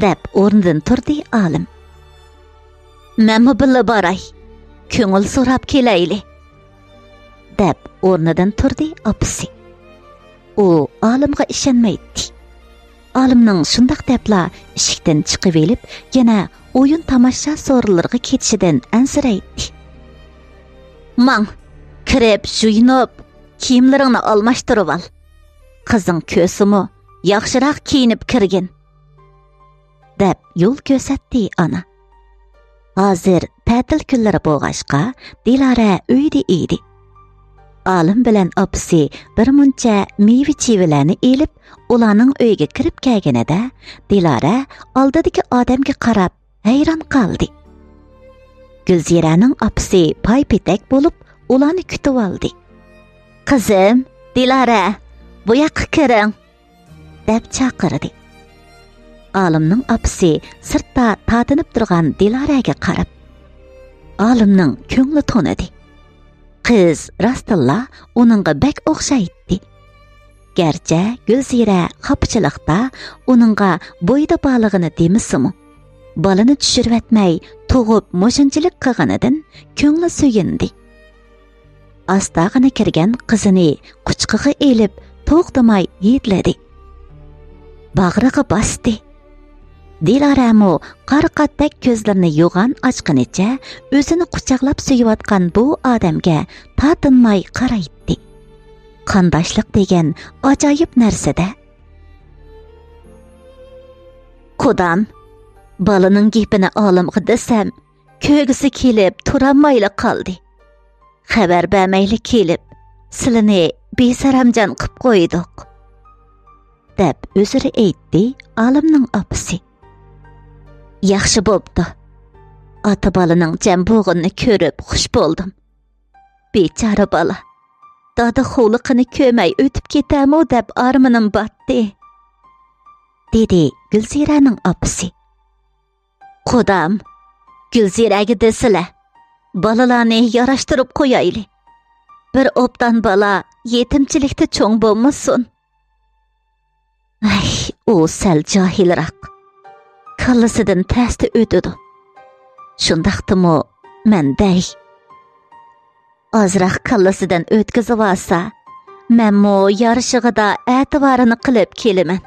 دەپ ئورنىدىن تۇردى ئالىم. مەنمۇ بىللە باراي، كۆڭۈل سوراپ كېلەيلى، دەپ ئورنىدىن تۇردى ئاپىسى. ئۇ ئالىمغا ئىشەنمەيتتى. ئالىمنىڭ شۇنداق دەپلا ئىشىكتىن چىقىۋېلىپ، يەنە ئويۇن تاماشا سورۇنلىرىغا كېتىشىدىن ئەنسىرەيتتى. ماڭ، كىرىپ يۇيۇنۇپ، كىيىملىرىڭنى ئالماشتۇرۇۋال. قىزىڭ كۆرسىمۇ، ياخشىراق كىيىنىپ كىرگىن، دەپ يول كۆرسەتتى ئانا. ھازىر تەتىل كۈنلىرى بولغاچقا، دىلارە ئۆيدە ئىدى. ئالىم بىلەن ئاپىسى بىر مۇنچە مېۋە-چېۋىلەرنى ئېلىپ، ئۇلارنىڭ ئۆيىگە كىرىپ كەلگىنىدە، دىلارە ئالدىدىكى ئادەمگە قاراپ ھەيران قالدى. گۈلزىرەنىڭ ئاپىسى پاي-پېتەك بولۇپ، ئۇلارنى كۈتۈۋالدى. قىزىم، دىلارە، بۇ ياققا كىرىڭ، دەپ چاقىردى. ئالىمنىڭ ئاپىسى سىرتتا تارتىنىپ تۇرغان دىلارەگە قاراپ، ئالىمنىڭ كۆڭلى تونىدى. قىز راستتىنلا ئۇنىڭغا بەك ئوخشايتتى. گەرچە گۈلزىرە خاپىچىلىقتا ئۇنىڭغا بويىدا بارلىقىنى دېمىسىمۇ، بالىنى چۈشۈرۈۋەتمەي تۇغۇپ مۇشۇنچىلىك قىلغىنىدىن كۆڭلى سۆيۈندى. ئاستاغىنا كىرگەن قىزىنى قۇچىقىغا ئېلىپ توختىماي ھىدلىدى. باغرىغا باستى. دىلارەمۇ قارا قاتتەك كۆزلىرىنى يوغان ئاچقىنىچە ئۆزىنى قۇچاقلاپ سۆيۈۋاتقان بۇ ئادەمگە تارتىنماي قارايتتى. قانداشلىق دېگەن ئاجايىپ نەرسىدە. قۇدام، بالىنىڭ گېپىنى ئالىمغا دېسەم، كۆرگۈسى كېلىپ تۇرالمايلا قالدى. خەۋەر بەرمەيلا كېلىپ، سىلىنى بىسەرەمجان قىپ قويدۇق، دەپ ئۆزرە ئېيتتى ئالىمنىڭ ئاپىسى. ياخشى بوپتۇ. ئاتا بالىنىڭ جەم بولغىنىنى كۆرۈپ خۇش بولدۇم. بىچارە بالا، دادا خۇلقىنى كۆرمەي ئۆتۈپ كېتەرمۇ دەپ ئارمىنىم باتتى، دېدى گۈلزىرەنىڭ ئاپىسى. قۇدام، گۈلزىرەگە دېسىلە، بالىلارنى ياراشتۇرۇپ قويايلى. بىر ئوبدان بالا يېتىمچىلىكتە چوڭ بولمىسۇن. ئەي، ئۇ سەل جاھىلراق. كاللىسىدىن تەستە ئۆتىدۇ. شۇنداقتىمۇ مەن دەي. ئازراق كاللىسىدىن ئۆتكۈزۈۋالسا، مەنمۇ يارىشىغىدا ئەتىۋارىنى قىلىپ كېلىمەن.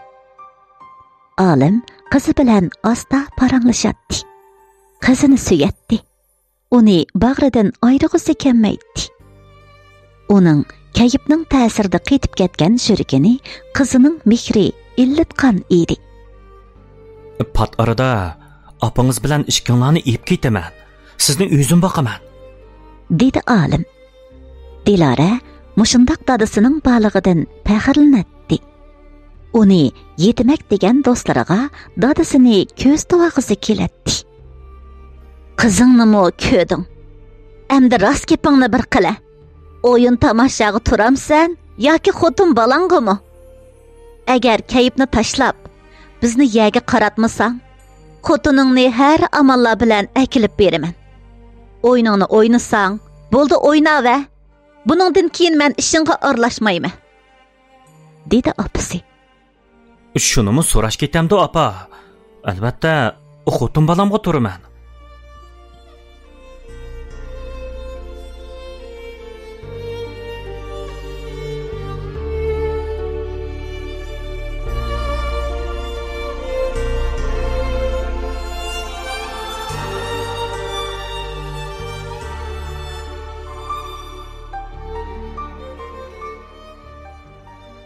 ئالىم قىزى بىلەن ئاستا پاراڭلىشاتتى. قىزىنى سۆيەتتى. ئۇنى باغرىدىن ئايرىغۇسى كەلمەيتتى. ئۇنىڭ كەيپنىڭ تەسىرىدە قېتىپ كەتكەن يۈرىكىنى قىزىنىڭ مېھرى ئىللىتقان ئىدى. پات ئارىدا ئاپىڭىز بىلەن ئىككىڭلارنى ئېلىپ كېتىمەن. سىزنى ئۆزۈم باقىمەن، دېدى ئالىم. دىلارە مۇشۇنداق دادىسىنىڭ بارلىقىدىن پەخىرلىنەتتى. ئۇنى يېتىمەك دېگەن دوستلىرىغا دادىسىنى كۆرسىتىۋالغۇسى كېلەتتى. قىزىڭنىمۇ كۆردۈڭ. ئەمدى راست گېپىڭنى بىر قىلە. ئويۇن تاماشاغا تۇرامسەن ياكى خوتۇن بالاڭغىمۇ؟ ئەگەر كەيپنى تاشلاپ، بىزنى يەرگە قاراتمىساڭ، خوتۇنۇڭنى ھەر ئاماللار بىلەن ئەكېلىپ بېرىمەن. ئويۇنۇڭنى ئوينىساڭ، بولدى، ئويناۋەر. بۇنىڭدىن كېيىن مەن ئىشىڭغا ئارىلاشمايمەن، دېدى ئاپىسى. شۇنىمۇ سوراش كېتەمدۇ، ئاپا؟ ئەلۋەتتە، خوتۇن بالامغا تۇرىمەن.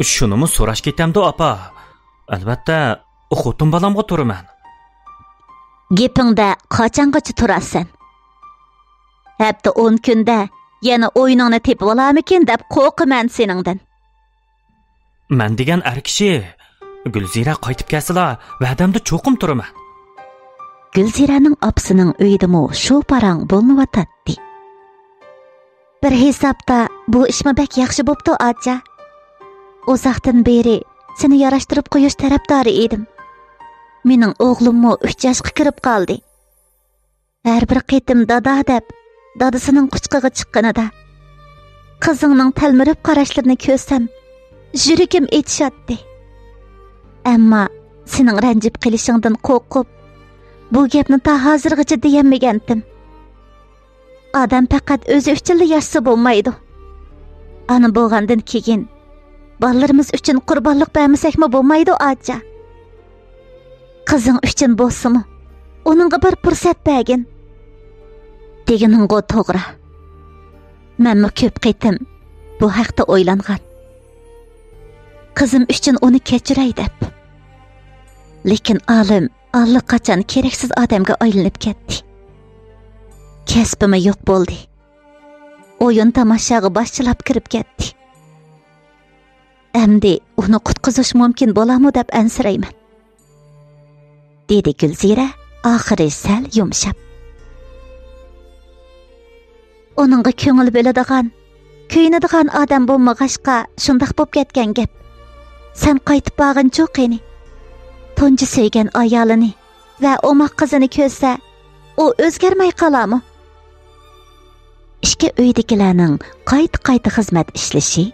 شۇنىمۇ سوراش كېتەمدۇ، ئاپا؟ ئەلۋەتتە، خوتۇن بالامغا تۇرىمەن. گېپىڭدە قاچانغىچە تۇرارسەن؟ ھەپتە ئون كۈندە يەنە ئويۇنۇڭنى تېپىۋالارمىكىن دەپ قورقىمەن سېنىڭدىن. مەن دېگەن ئەر كىشى، گۈلزىرە قايتىپ كەلسىلا، ۋەدەمدە چوقۇم تۇرىمەن. گۈلزىرەنىڭ ئاپىسىنىڭ ئۆيىدىمۇ شۇ پاراڭ بولۇنۇۋاتاتتى. بىر ھېسابتا بۇ ئىشمۇ بەك ياخشى بوپتۇ، ئاچا. ئۇزاقتىن بېرى سېنى ياراشتۇرۇپ قويۇش تەرەپدارى ئىدىم. مېنىڭ ئوغلۇممۇ ئۈچ ياشقا كىرىپ قالدى. ھەر بىر قېتىم دادا دەپ دادىسىنىڭ قۇچىقىغا چىققىنىدا، قىزىڭنىڭ تەلمۈرۈپ قاراشلىرىنى كۆرسەم، يۈرىكىم ئېچىشاتتى. ئەمما سېنىڭ رەنجىپ قېلىشىڭدىن قورقۇپ، بۇ گەپنى تا ھازىرغىچە دېيەلمىگەنتىم. ئادەم پەقەت ئۆزى ئۈچۈنلا ياشىسا بولمايدۇ. ئانا بولغاندىن كېيىن، بالىلىرىمىز ئۈچۈن قۇربانلىق بەرمىسەكمۇ بولمايدۇ، ئاچا. قىزىڭ ئۈچۈن بولسىمۇ، ئۇنىڭغا بىر پۇرسەت بەرگىن. دېگىنىڭغۇ توغرا. مەنمۇ كۆپ قېتىم بۇ ھەقتە ئويلانغان. قىزىم ئۈچۈن ئۇنى كەچۈرەي دەپ. لېكىن ئالىم ئاللىقاچان كېرەكسىز ئادەمگە ئايلىنىپ كەتتى. كەسپىمۇ يوق بولدى. ئويۇن تاماشاغا باشچىلاپ كىرىپ كەتتى. ئەمدى ئۇنى قۇتقۇزۇش مۇمكىن بولامۇ دەپ ئەنسىرەيمەن، دېدى گۈلزىرە ئاخىرى سەل يۇمشاپ. ئۇنىڭغا كۆڭۈل بۆلىدىغان، كۆيۈنىدىغان ئادەم بولمىغاچقا شۇنداق بوپ كەتكەن گەپ. سەن قايتىپ بارغىنچۇ قېنى؟ تۇنجى سۆيگەن ئايالىنى ۋە ئوماق قىزىنى كۆرسە، ئۇ ئۆزگەرمەي قالامۇ؟ ئىككى ئۆيدىكىلەرنىڭ قايتا-قايتا خىزمەت ئىشلىشى،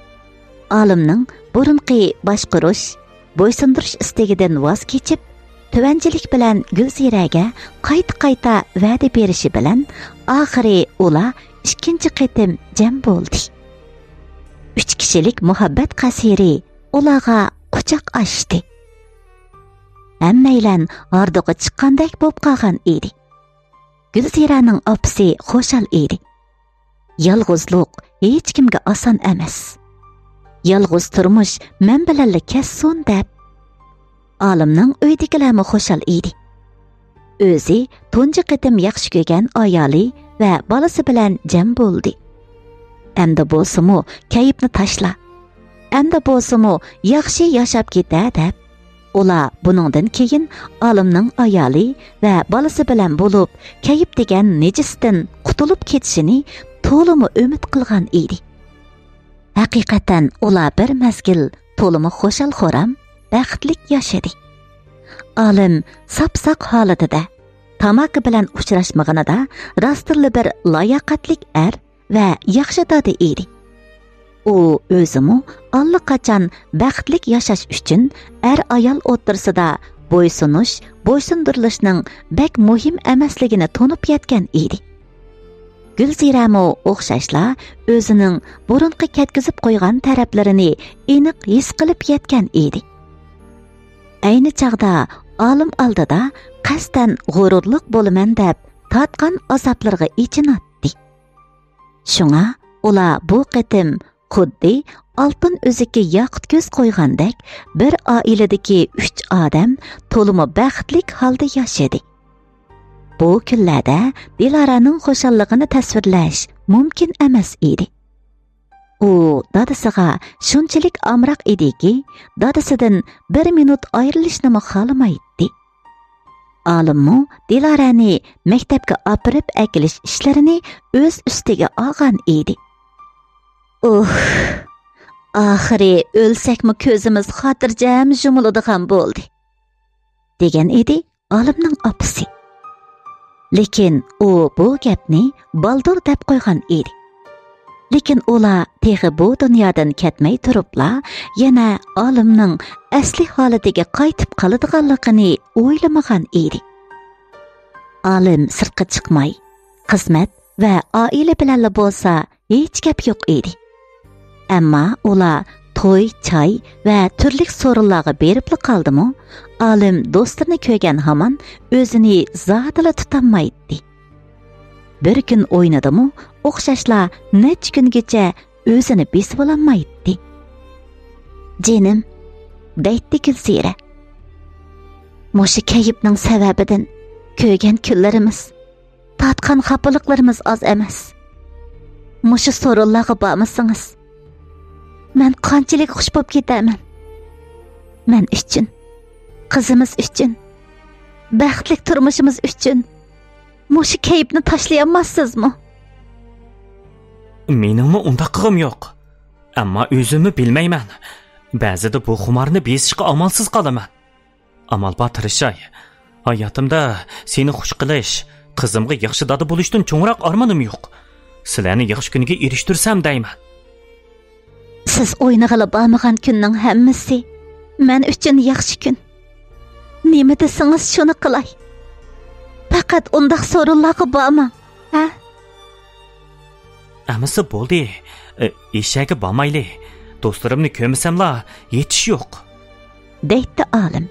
ئالىمنىڭ بۇرۇنقى باشقۇرۇش، بويسۇندۇرۇش ئىستىكىدىن ۋاز كېچىپ، تۆۋەنچىلىك بىلەن گۈلزىرەگە قايتا-قايتا ۋەدە بېرىشى بىلەن، ئاخىرى ئۇلار ئىككىنچى قېتىم جەم بولدى. ئۈچ كىشىلىك مۇھەببەت قەسىرى ئۇلارغا قۇچاق ئاچتى. ھەممەيلەن ھاردۇقى چىققاندەك بولۇپ قالغان ئىدى. گۈلزىرەنىڭ ئاپىسى خۇشال ئىدى. يالغۇزلۇق ھېچكىمگە ئاسان ئەمەس. يالغۇز تۇرمۇش مەن بىلەنلا كەتسۇن دەپ. ئالىمنىڭ ئۆيىدىكىلەرمۇ خۇشال ئىدى. ئۆزى تۇنجى قېتىم ياخشى كۆرگەن ئايالى ۋە بالىسى بىلەن جەم بولدى. ئەمدى بولسىمۇ كەيپنى تاشلا. ئەمدى بولسىمۇ ياخشى ياشاپ كېتە دەپ، ئۇلار بۇنىڭدىن كېيىن ئالىمنىڭ ئايالى ۋە بالىسى بىلەن بولۇپ، كەيپ دېگەن نىجىستىن قۇتۇلۇپ كېتىشىنى تولىمۇ ئۈمىد قىلغان ئىدى. ھەقىقەتەن ئۇلار بىر مەزگىل تولىمۇ خۇشال-خۇرام، بەختلىك ياشىدى. ئالىم ساپساق ھالىتىدە، تاماكا بىلەن ئۇچراشمىغىنىدا راستتىنلا بىر لاياقەتلىك ئەر ۋە ياخشى دادا ئىدى. ئۇ ئۆزىمۇ ئاللىقاچان بەختلىك ياشاش ئۈچۈن ئەر-ئايال ئوتتۇرىسىدا بويسۇنۇش، بويسۇندۇرۇلۇشنىڭ بەك مۇھىم ئەمەسلىكىنى تونۇپ يەتكەن ئىدى. گۈلزىرەمۇ ئوخشاشلا ئۆزىنىڭ بۇرۇنقى كەتكۈزۈپ قويغان تەرەپلىرىنى ئېنىق ھېس قىلىپ يەتكەن ئىدى. ئەينى چاغدا ئالىم ئالدىدا قەستەن غۇرۇرلۇق بولىمەن دەپ تارتقان ئازابلىرىغا ئېچىناتتى. شۇڭا ئۇلار بۇ قېتىم خۇددى ئالتۇن ئۈزۈككە ياقۇت كۆز قويغاندەك، بىر ئائىلىدىكى ئۈچ ئادەم تولىمۇ بەختلىك ھالدا ياشىدى. بۇ كۈنلەردە دىلارانىڭ خۇشاللىقىنى تەسۋىرلەش مۇمكىن ئەمەس ئىدى. ئۇ دادىسىغا شۇنچىلىك ئامراق ئىدىكى، دادىسىدىن بىر مىنۇت ئايرىلىشنىمۇ خالىمايتتى. ئالىممۇ دىلارەنى مەكتەپكە ئاپىرىپ ئەكېلىش ئىشلىرىنى ئۆز ئۈستىگە ئالغان ئىدى. ئۇھ، ئاخىرى ئۆلسەكمۇ كۆزىمىز خاتىرجەم يۇمۇلىدىغان بولدى. دېگەن ئىدى ئالىمنىڭ ئاپىسى. لېكىن ئۇ بۇ گەپنى بالدۇر دەپ قويغان ئىدى. لېكىن ئۇلار تېخى بۇ دۇنيادىن كەتمەي تۇرۇپلا، يەنە ئالىمنىڭ ئەسلى ھالىتىگە قايتىپ قالىدىغانلىقىنى ئويلىمىغان ئىدى. ئالىم سىرتقا چىقماي، خىزمەت ۋە ئائىلە بىلەنلا بولسا ھېچ گەپ يوق ئىدى. ئەمما ئۇلار توي، چاي ۋە تۈرلۈك سورۇنلارغا بېرىپلا قالدىمۇ، ئالىم دوستلىرىنى كۆرگەن ھامان ئۆزىنى زادىلا تۇتالمايتتى. بىر كۈن ئوينىدىمۇ، ئوخشاشلا نەچچە كۈنگىچە ئۆزىنى بېسىۋالالمايتتى. «جېنىم»، دەيتتى گۈلزىرە، «مۇشۇ كەيپنىڭ سەۋەبىدىن كۆرگەن كۈنلىرىمىز، تارتقان خاپىلىقلىرىمىز ئاز ئەمەس. مۇشۇ سورۇنلارغا بارمىسىڭىز، مەن قانچىلىك خۇش بولۇپ كېتەرمەن. مەن ئۈچۈن، قىزىمىز ئۈچۈن، بەختلىك تۇرمۇشىمىز ئۈچۈن مۇشۇ كەيپنى تاشلىيالماسسىزمۇ؟» مېنىڭمۇ ئۇنداق قىلغۇم يوق. ئەمما ئۆزۈممۇ بىلمەيمەن. بەزىدە بۇ خۇمارنى بېسىشقا ئامالسىز قالىمەن. ئامال بار تىرىشاي. ھاياتىمدا سېنى خۇش قىلىش، قىزىمغا ياخشى دادا بولۇشتىن چوڭراق ئارمىنىم يوق. سىلەرنى ياخشى كۈنگە ئېرىشتۈرسەم دەيمەن. سىز ئوينىغىلى بارمىغان كۈننىڭ ھەممىسى مەن ئۈچۈن ياخشى كۈن. نېمە دېسىڭىز، شۇنى قىلاي. پەقەت ئۇنداق سورۇنلارغا بارماڭ، ھە؟ ئەمىسە بولدى. ئە، ئېشەككە بارمايلى. دوستلىرىمنى كۆرمىسەملا يېتىش يوق، دەيتتى ئالىم.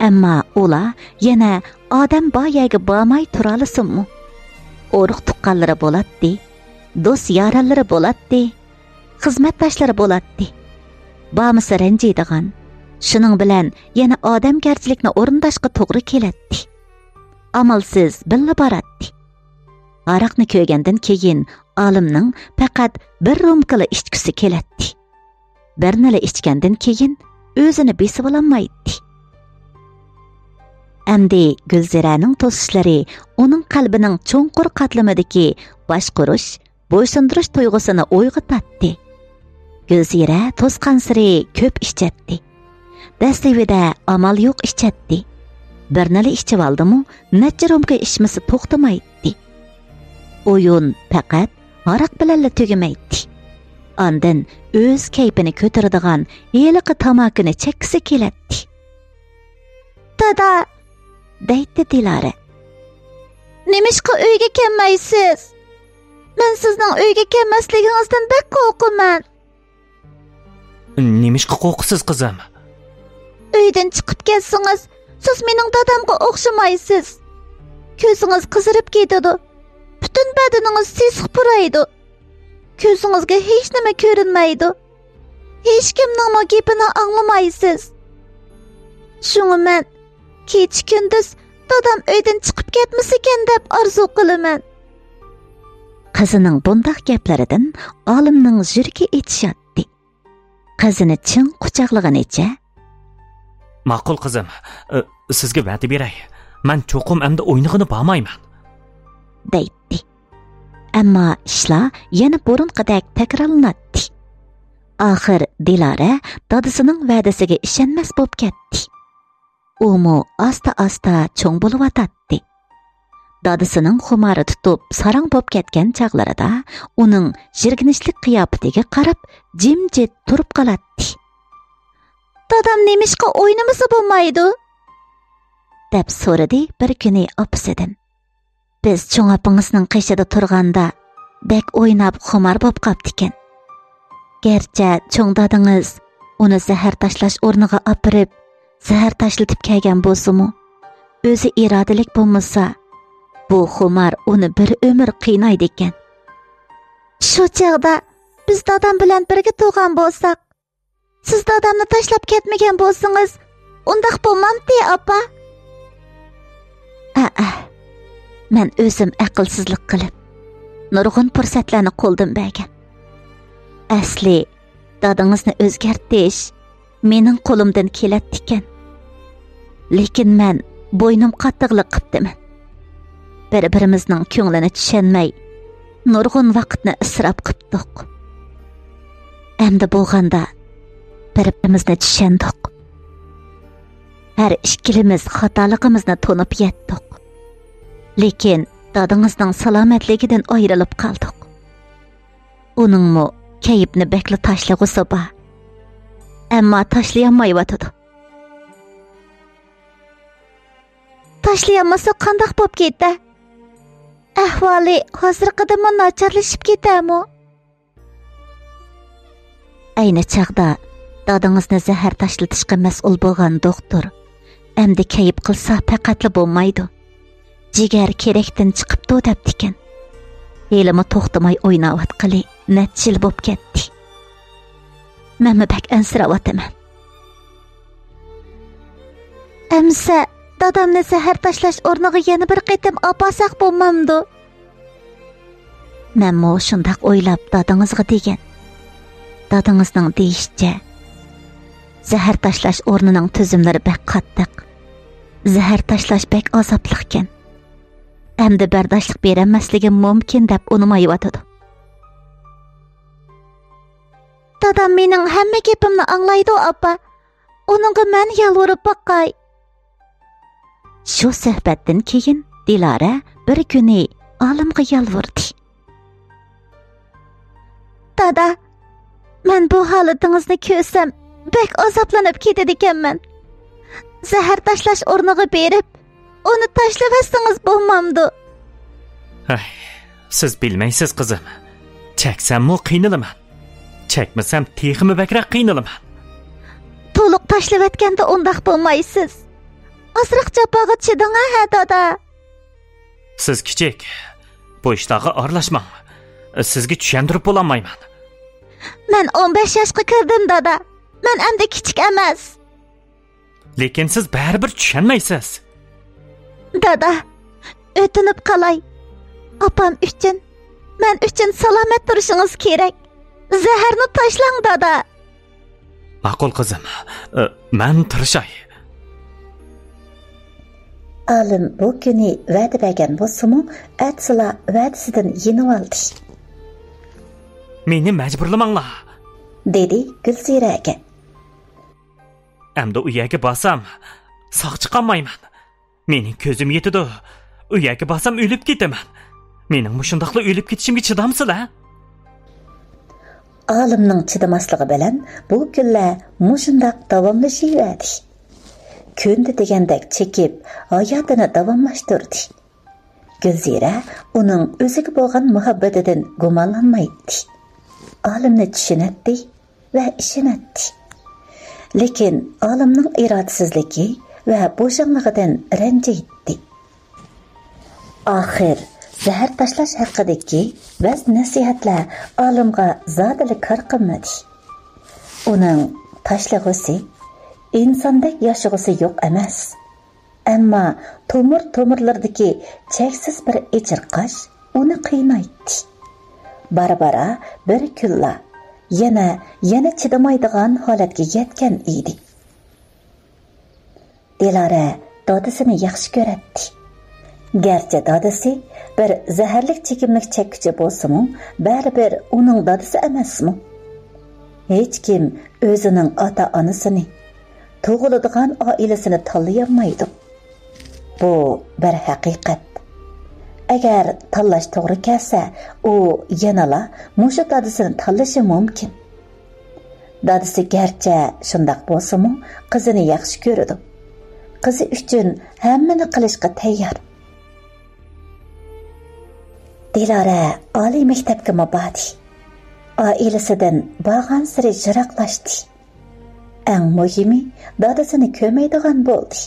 ئەمما ئۇلار يەنە ئادەم بار يەرگە بارماي تۇرالىسۇنمۇ؟ ئۇرۇق تۇغقانلىرى بولاتتى، دوست يارەنلىرى بولاتتى، خىزمەتداشلىرى بولاتتى. بارمىسا رەنجىيدىغان، شۇنىڭ بىلەن يەنە ئادەمگەرچىلىكنى ئورۇنداشقا توغرا كېلەتتى. ئامالسىز بىللە باراتتى. ھاراقنى كۆرگەندىن كېيىن ئالىمنىڭ پەقەت بىر رومكىلا ئىچكۈسى كېلەتتى. بىرنىلا ئىچكەندىن كېيىن ئۆزىنى بېسىۋالالمايتتى. ئەمدى گۈلزىرەنىڭ توسۇشلىرى ئۇنىڭ قەلبىنىڭ چوڭقۇر قاتلىمىدىكى باشقۇرۇش، بويسۇندۇرۇش تۇيغۇسىنى ئويغىتاتتى. گۈلزىرە توسقانسېرى كۆپ ئىچەتتى. دەسلىۋىدە ئامال يوق ئىچەتتى. بىرنىلا ئىچىۋالدىمۇ، نەچچە رومكا ئىچمىسە توختىمايتتى. ئويۇن پەقەت ھاراق بىلەنلا تۈگىمەيتتى. ئاندىن ئۆز كەيپىنى كۆتۈرىدىغان ھېلىقى تاماكىنى چەككۈسى كېلەتتى. «دادا!» دەيتتى دىلارە. «نېمىشقا ئۆيگە كەلمەيسىز؟ مەن سىزنىڭ ئۆيگە كەلمەسلىكىڭىزدىن بەك قورقىمەن.» «نېمىشقا قورقىسىز، قىزىم؟» «ئۆيدىن چىقىپ كەتسىڭىز، سىز مېنىڭ دادامغا ئوخشىمايسىز. كۆزىڭىز قىزىرىپ كېتىدۇ. پۈتۈن بەدىنىڭىز سېسىق پۇرايدۇ. كۆزىڭىزگە ھېچنېمە كۆرۈنمەيدۇ. ھېچكىمنىڭمۇ گېپىنى ئاڭلىمايسىز. شۇڭا مەن كېچە-كۈندۈز دادام ئۆيدىن چىقىپ كەتمىسىكەن دەپ ئارزۇ قىلىمەن.» قىزىنىڭ بۇنداق گەپلىرىدىن ئالىمنىڭ يۈرىكى ئېچىشاتتى. قىزىنى چىڭ قۇچاقلىغىنىچە، «ماقۇل، قىزىم، ئى، سىزگە ۋەدە بېرەي. مەن چوقۇم ئەمدى ئوينىغىلى بارمايمەن.» دەيتتى. ئەمما ئىشلار يەنە بۇرۇنقىدەك تەكرارلىناتتى. ئاخىر دىلارە دادىسىنىڭ ۋەدىسىگە ئىشەنمەس بولۇپ كەتتى. ئۇمۇ ئاستا-ئاستا چوڭ بولۇۋاتاتتى. دادىسىنىڭ خۇمارى تۇتۇپ ساراڭ بولۇپ كەتكەن چاغلىرىدا ئۇنىڭ يىرگىنچلىك قىياپىتىگە قاراپ جىمجىت تۇرۇپ قالاتتى. «دادام نېمىشقا ئوينىمىسا بولمايدۇ؟» دەپ سورىدى بىر كۈنى ئاپىسىدىن. «بىز چوڭ ئاپىڭىزنىڭ قېشىدا تۇرغاندا بەك ئويناپ خۇمار بولۇپ قاپتىكەن. گەرچە چوڭ دادىڭىز ئۇنى زەھەر تاشلاش ئورنىغا ئاپىرىپ زەھەر تاشلىتىپ كەلگەن بولسىمۇ، ئۆزى ئىرادىلىك بولمىسا، بۇ خۇمار ئۇنى بىر ئۆمۈر قىينايدىكەن.» «شۇ چاغدا بىز دادام بىلەن بىرگە تۇرغان بولساق، سىز دادامنى تاشلاپ كەتمىگەن بولسىڭىز، ئۇنداق بولمامتى، ئاپا؟» «ئەئە، مەن ئۆزۈم ئەقىلسىزلىك قىلىپ، نۇرغۇن پۇرسەتلەرنى قولدىن بەرگەن. ئەسلى دادىڭىزنى ئۆزگەرتىش مېنىڭ قولۇمدىن كېلەتتىكەن. لېكىن مەن بوينۇم قاتتىقلىق قىپتىمەن. بىر-بىرىمىزنىڭ كۆڭلىنى چۈشەنمەي، نۇرغۇن ۋاقىتنى ئىسراپ قىپتۇق. ئەمدى بولغاندا، بىر-بىرىمىزنى چۈشەندۇق.» ھەر ئىككىلىمىز خاتالىقىمىزنى تونۇپ يەتتۇق. لېكىن دادىڭىزنىڭ سالامەتلىكىدىن ئايرىلىپ قالدۇق. ئۇنىڭمۇ كەيپنى بەكلا تاشلىغۇسى بار. ئەمما تاشلىيالمايۋاتىدۇ. تاشلىيالمىسا قانداق بوپ كېتە؟ ئەھۋالى ھازىرقىدىنمۇ ناچارلىشىپ كېتەمۇ؟ ئەينى چاغدا دادىڭىزنى زەھەر تاشلىتىشقا مەسئۇل بولغان دوختۇر، ئەمدى كەيپ قىلسا پەقەتلا بولمايدۇ. جىگەر كېرەكتىن چىقىپتۇ دەپتىكەن. ھېلىمۇ توختىماي ئويناۋاتقىلى نەچچە يىل بوپ كەتتى. مەنمۇ بەك ئەنسىرەۋاتىمەن. ئەمسە دادامنى زەھەر تاشلاش ئورنىغا يەنە بىر قېتىم ئاپارساق بولمامدۇ؟ مەنمۇ شۇنداق ئويلاپ دادىڭىزغا دېگەن. دادىڭىزنىڭ دېيىشىچە، زەھەر تاشلاش ئورنىنىڭ تۈزۈملىرى بەك قاتتىق. زەھەر تاشلاش بەك ئازابلىقكەن. ئەمدى بەرداشلىق بېرەلمەسلىكىم مۇمكىن دەپ ئۇنىمايۋاتىدۇ. دادام مېنىڭ ھەممە گېپىمنى ئاڭلايدۇ، ئاپا. ئۇنىڭغا مەن يالۋۇرۇپ باقاي. شۇ سۆھبەتتىن كېيىن دىلارە بىر كۈنى ئالىمغا يالۋۇردى. دادا، مەن بۇ ھالىتىڭىزنى كۆرسەم، بەك ئازابلىنىپ كېتىدىكەنمەن. زەھەر تاشلاش ئورنىغا بېرىپ، ئۇنى تاشلىۋەتسىڭىز بولمامدۇ؟ ھەي، سىز بىلمەيسىز، قىزىم. چەكسەممۇ قىينىلىمەن. چەكمىسەم تېخىمۇ بەكرەك قىينىلىمەن. تولۇق تاشلىۋەتكەندە ئۇنداق بولمايسىز. ئازراق جاپاغا چىدىڭ ھە، دادا. سىز كىچىك. بۇ ئىشلارغا ئارىلاشماڭ. سىزگە چۈشەندۈرۈپ بولالمايمەن. مەن ئون بەش ياشقا كىردىم، دادا. مەن ئەمدى كىچىك ئەمەس. لېكىن سىز بەرىبىر چۈشەنمەيسىز. دادا، ئۆتۈنۈپ قالاي. ئاپام ئۈچۈن، مەن ئۈچۈن سالامەت تۇرۇشىڭىز كېرەك. زەھەرنى تاشلاڭ، دادا. ماقۇل، قىزىم. ئە، مەن تىرىشاي. ئالىم بۇ كۈنى ۋەدە بەرگەن بولسىمۇ، ئەتىسىلا ۋەدىسىدىن يېنىۋالدى. مېنى مەجبۇرلىماڭلار، دېدى گۈلزىرەگە. ئەمدى ئۇ يەرگە بارسام، ساق چىقالمايمەن. مېنىڭ كۆزۈم يېتىدۇ. ئۇ يەرگە بارسام ئۆلۈپ كېتىمەن. مېنىڭ مۇشۇنداقلا ئۆلۈپ كېتىشىمگە چىدامسىلەر؟ ئالىمنىڭ چىدىماسلىقى بىلەن بۇ كۈنلەر مۇشۇنداق داۋاملىشىۋەردى. كۈندە دېگەندەك چېكىپ، ھاياتىنى داۋاملاشتۇردى. گۈلزىرە ئۇنىڭ ئۆزىگە بولغان مۇھەببىتىدىن گۇمانلانمايتتى. ئالىمنى چۈشىنەتتى ۋە ئىشىنەتتى. لېكىن ئالىمنىڭ ئىرادىسىزلىكى ۋە بوشاڭلىقىدىن رەنجىيتتى. ئاخىر زەھەر تاشلاش ھەققىدىكى ۋەز-نەسىھەتلەر ئالىمغا زادىلا كار قىلمىدى. ئۇنىڭ تاشلىغۇسى، ئىنساندەك ياشىغۇسى يوق ئەمەس. ئەمما تومۇر-تومۇرلىرىدىكى چەكسىز بىر ئېچىرقاش ئۇنى قىينايتتى. بارا-بارا بىر كۈنلا يەنە، يەنە چىدىمايدىغان ھالەتكە يەتكەن ئىدى. دىلارە دادىسىنى ياخشى كۆرەتتى. گەرچە دادىسى بىر زەھەرلىك چېكىملىك چەككۈچى بولسىمۇ، بەرىبىر ئۇنىڭ دادىسى ئەمەسمۇ؟ ھېچكىم ئۆزىنىڭ ئاتا-ئانىسىنى، تۇغۇلىدىغان ئائىلىسىنى تاللىيالمايدۇ. بۇ بىر ھەقىقەت. ئەگەر تاللاش توغرا كەلسە، ئۇ يەنىلا مۇشۇ دادىسىنى تاللىشى مۇمكىن. دادىسى گەرچە شۇنداق بولسىمۇ، قىزىنى ياخشى كۆرىدۇ. قىزى ئۈچۈن ھەممىنى قىلىشقا تەييار. دىلارە ئالىي مەكتەپكىمۇ باردى. ئائىلىسىدىن بارغانسېرى يىراقلاشتى. ئەڭ مۇھىمى، دادىسىنى كۆرمەيدىغان بولدى.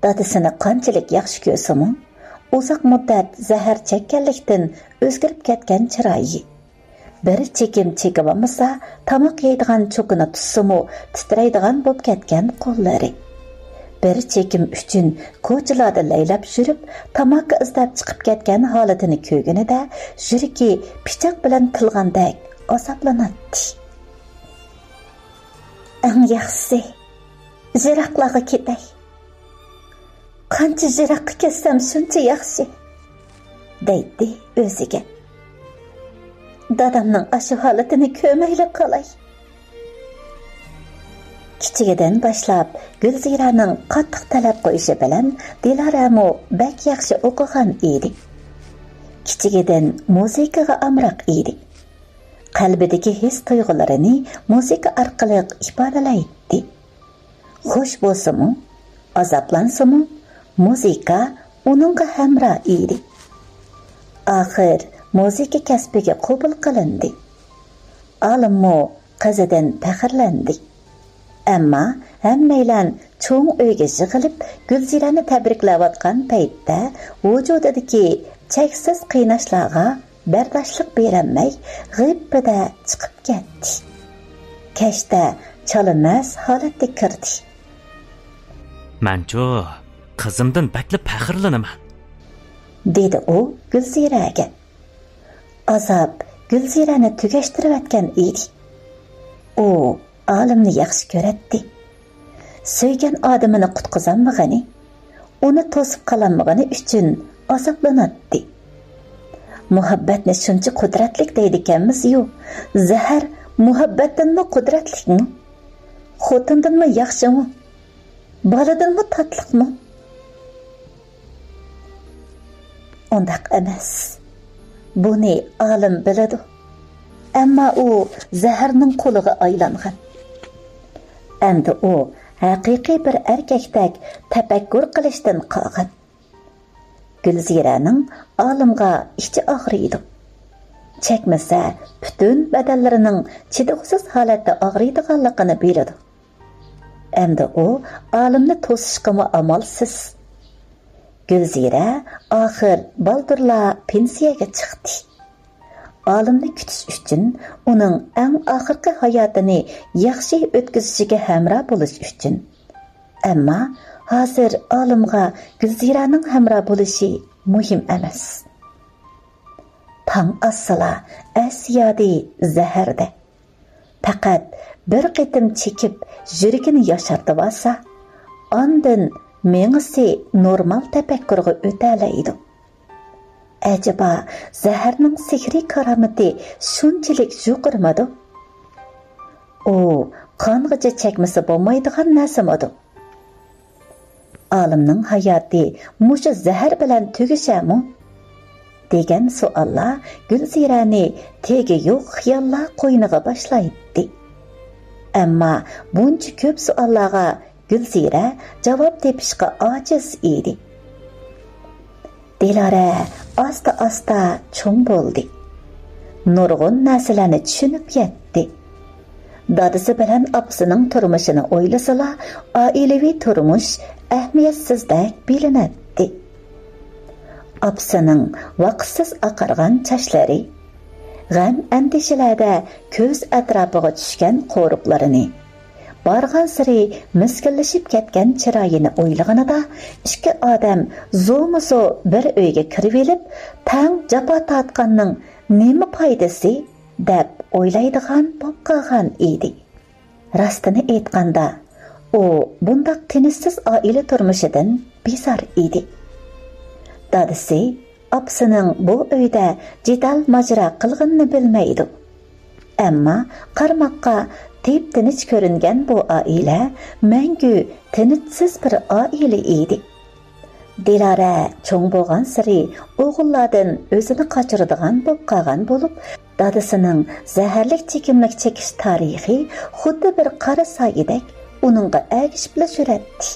دادىسىنى قانچىلىك ياخشى كۆرسىمۇ، ئۇزاق مۇددەت زەھەر چەككەنلىكتىن ئۆزگىرىپ كەتكەن چىرايى، بىر چېكىم چېكىۋالمىسا، تاماق يەيدىغان چوكىنى تۇتسىمۇ تىترەيدىغان بولۇپ كەتكەن قوللىرى، بىر چېكىم ئۈچۈن كوچىلاردا لەيلەپ يۈرۈپ، تاماكا ئىزدەپ چىقىپ كەتكەن ھالىتىنى كۆرگىنىدە، يۈرىكى پىچاق بىلەن تىلغاندەك ئازابلىناتتى. ئەڭ ياخشىسى، يىراقلارغا كېتەي. قانچە يىراققا كەتسەم، شۇنچە ياخشى، دەيتتى ئۆزىگە. دادامنىڭ ئاشۇ ھالىتىنى كۆرمەيلا قالاي. كىچىكىدىن باشلاپ گۈلزىرەنىڭ قاتتىق تەلەپ قويۇشى بىلەن دىلارەمۇ بەك ياخشى ئوقۇغان ئىدى. كىچىكىدىن مۇزىكىغا ئامراق ئىدى. قەلبىدىكى ھېس-تۇيغۇلىرىنى مۇزىكا ئارقىلىق ئىپادىلەيتتى. خۇش بولسىمۇ، ئازابلانسىمۇ، مۇزىكا ئۇنىڭغا ھەمراھ ئىدى. ئاخىر مۇزىكا كەسپىگە قوبۇل قىلىندى. ئالىممۇ قىزىدىن پەخىرلەندى. ئەمما ھەممەيلەن چوڭ ئۆيگە يىغىلىپ، گۈلزىرەنى تەبرىكلەۋاتقان پەيتتە، ۋۇجۇدىدىكى چەكسىز قىيناشلارغا بەرداشلىق بېرەلمەي، غىپپىدە چىقىپ كەتتى. كەچتە چالىمەس ھالەتتە كىردى. مەنچۇ قىزىمدىن بەكلا پەخىرلىنىمەن، دېدى ئۇ گۈلزىرەگە. ئازاب گۈلزىرەنى تۈگەشتۈرۈۋەتكەن ئىدى. ئۇ ئالىمنى ياخشى كۆرەتتى. سۆيگەن ئادىمىنى قۇتقۇزالمىغىنى، ئۇنى توسۇپ قالالمىغىنى ئۈچۈن ئازابلىناتتى. مۇھەببەتنى شۇنچە قۇدرەتلىك دەيدىكەنمىز-يۇ، زەھەر مۇھەببەتتىنمۇ قۇدرەتلىكمۇ؟ خوتۇندىنمۇ ياخشىمۇ؟ بالىدىنمۇ تاتلىقمۇ؟ ئۇنداق ئەمەس. بۇنى ئالىم بىلىدۇ. ئەمما ئۇ زەھەرنىڭ قۇلىغا ئايلانغان. ئەمدى ئۇ ھەقىقىي بىر ئەركەكتەك تەپەككۇر قىلىشتىن قالغان. گۈلزىرەنىڭ ئالىمغا ئىچى ئاغرىيدۇ. چەكمىسە، پۈتۈن بەدەنلىرىنىڭ چىدىغۇسىز ھالەتتە ئاغرىيدىغانلىقىنى بىلىدۇ. ئەمدى ئۇ ئالىمنى توسۇشقىمۇ ئامالسىز. گۈلزىرە ئاخىر بالدۇرلا پېنسىيەگە چىقتى. ئالىمنى كۈتۈش ئۈچۈن، ئۇنىڭ ئەڭ ئاخىرقى ھاياتىنى ياخشى ئۆتكۈزۈشىگە ھەمراھ بولۇش ئۈچۈن. ئەمما ھازىر ئالىمغا گۈلزىرەنىڭ ھەمراھ بولۇشى مۇھىم ئەمەس. تاڭ ئاتسىلا، ئەس يادى زەھەردە. پەقەت بىر قېتىم چېكىپ، يۈرىكىنى ياشارتىۋالسا، ئاندىن مېڭىسى نورمال تەپەككۇرغا ئۆتەلەيدۇ. ئەجەبا، زەھەرنىڭ سېھرىي كارامىتى شۇنچىلىك يۇقىرىمىدۇ؟ ئۇ قانغىچە چەكمىسە بولمايدىغان نەرسىمىدۇ؟ ئالىمنىڭ ھاياتى مۇشۇ زەھەر بىلەن تۈگىشەمۇ؟ دېگەن سوئاللار گۈلزىرەنى تېگى يوق خىياللار قوينىغا باشلايتتى. ئەمما بۇنچە كۆپ سوئاللارغا گۈلزىرە جاۋاب تېپىشقا ئاجىز ئىدى. دىلارە ئاستا-ئاستا چوڭ بولدى. نۇرغۇن نەرسىلەرنى چۈشىنىپ يەتتى. دادىسى بىلەن ئاپىسىنىڭ تۇرمۇشىنى ئويلىسىلا، ئائىلىۋى تۇرمۇش ئەھمىيەتسىزدەك بىلىنەتتى. ئاپىسىنىڭ ۋاقىتسىز ئاقارغان چاچلىرى، غەم-ئەندىشىلەردە كۆز ئەتراپىغا چۈشكەن قورۇقلىرىنى، بارغانسېرى مىسكىنلىشىپ كەتكەن چىرايىنى ئويلىغىنىدا، ئىككى ئادەم زورمۇ زور بىر ئۆيگە كىرىۋېلىپ، تەڭ جاپا تارتقاننىڭ نېمە پايدىسى؟ دەپ ئويلايدىغان بولۇپ قالغان ئىدى. راستىنى ئېيتقاندا، ئۇ بۇنداق تىنچسىز ئائىلە تۇرمۇشىدىن بىزار ئىدى. دادىسى ئاپىسىنىڭ بۇ ئۆيدە جېدەل ماجىرا قىلغىنىنى بىلمەيدۇ. ئەمما قارىماققا تىپ-تىنچ كۆرۈنگەن بۇ ئائىلە مەڭگۈ تىنچسىز بىر ئائىلە ئىدى. دىلارە چوڭ بولغانسېرى ئوغۇللاردىن ئۆزىنى قاچۇرىدىغان بولۇپ قالغان بولۇپ، دادىسىنىڭ زەھەرلىك چېكىملىك چېكىش تارىخى خۇددى بىر قارا سايىدەك ئۇنىڭغا ئەگىشىپلا يۈرەتتى.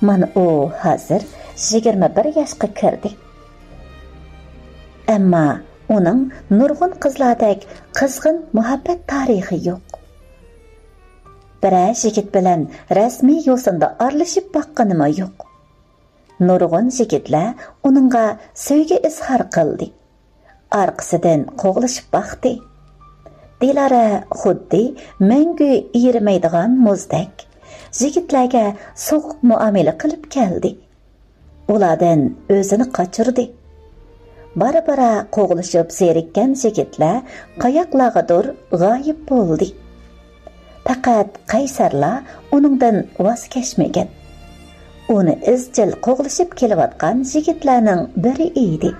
مانا ئۇ ھازىر يىگىرمە بىر ياشقا كىردى. ئەمما ئۇنىڭ نۇرغۇن قىزلاردەك قىزغىن مۇھەببەت تارىخى يوق. بىرەر يىگىت بىلەن رەسمىي يوسۇندا ئارىلىشىپ باققىنىمۇ يوق. نۇرغۇن يىگىتلەر ئۇنىڭغا سۆيگۈ ئىزھار قىلدى. ئارقىسىدىن قوغلىشىپ باقتى. دىلارە خۇددى مەڭگۈ ئېرىمەيدىغان مۇزدەك، يىگىتلەرگە سوغۇق مۇئامىلە قىلىپ كەلدى. ئۇلاردىن ئۆزىنى قاچۇردى. بارا-بارا قوغلىشىپ زېرىككەن يىگىتلەر قاياقلارغىدۇر غايىب بولدى. پەقەت قەيسەرلا ئۇنىڭدىن ۋاز كەچمىگەن. ئۇنى ئىزچىل قوغلىشىپ كېلىۋاتقان يىگىتلەرنىڭ بىرى ئىدى.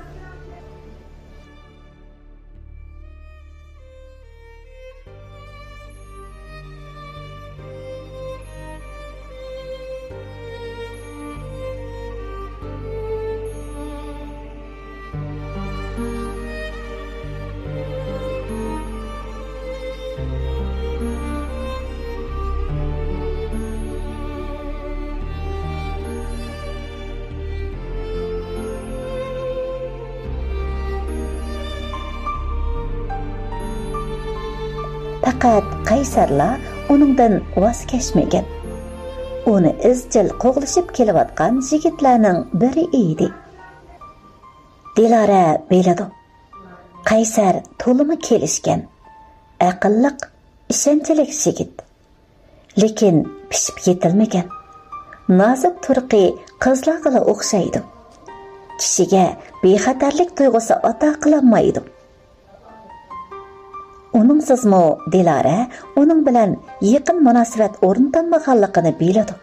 پەقەت قەيسەرلا ئۇنىڭدىن ۋاز كەچمىگەن. ئۇنى ئىزچىل قوغلىشىپ كېلىۋاتقان يىگىتلەرنىڭ بىرى ئىدى. دىلارە بىلىدۇ. قەيسەر تولىمۇ كېلىشكەن، ئەقىللىق، ئىشەنچلىك يىگىت. لېكىن پىشىپ يېتىلمىگەن. نازۇك تۇرقى قىزلارغىلا ئوخشايدۇ. كىشىگە بىخەتەرلىك تۇيغۇسى ئاتا قىلالمايدۇ. ئۇنىڭسىزمۇ دىلارە ئۇنىڭ بىلەن يېقىن مۇناسىۋەت ئورنىتالمىغانلىقىنى بىلىدۇ.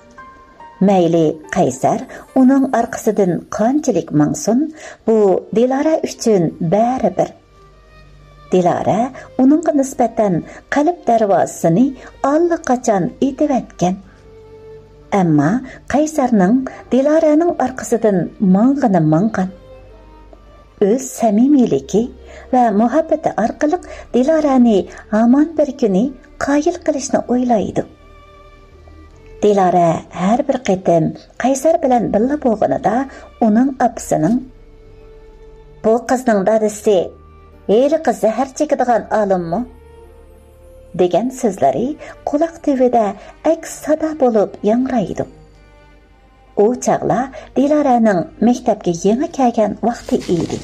مەيلى قەيسەر ئۇنىڭ ئارقىسىدىن قانچىلىك ماڭسۇن، بۇ دىلارە ئۈچۈن بەرىبىر. دىلارە ئۇنىڭغا نىسبەتەن قەلب دەرۋازىسىنى ئاللىقاچان ئېتىۋەتكەن. ئەمما قەيسەرنىڭ دىلارەنىڭ ئارقىسىدىن ماڭغىنى ماڭغان. ئۆز سەمىمىيلىكى ۋە مۇھەببىتى ئارقىلىق دىلارەنى ھامان بىر كۈنى قايىل قىلىشنى ئويلايدۇ. دىلارە ھەر بىر قېتىم قەيسەر بىلەن بىللە بولغىنىدا ئۇنىڭ ئاپىسىنىڭ، «بۇ قىزنىڭ دادىسى ھېلىقى زەھەر چېكىدىغان ئالىممۇ؟» دېگەن سۆزلىرى قۇلاق تۈۋىدە ئەكس سادا بولۇپ ياڭرايدۇ. ئۇ چاغلار دىلارەنىڭ مەكتەپكە يېڭى كەلگەن ۋاقتى ئىدى.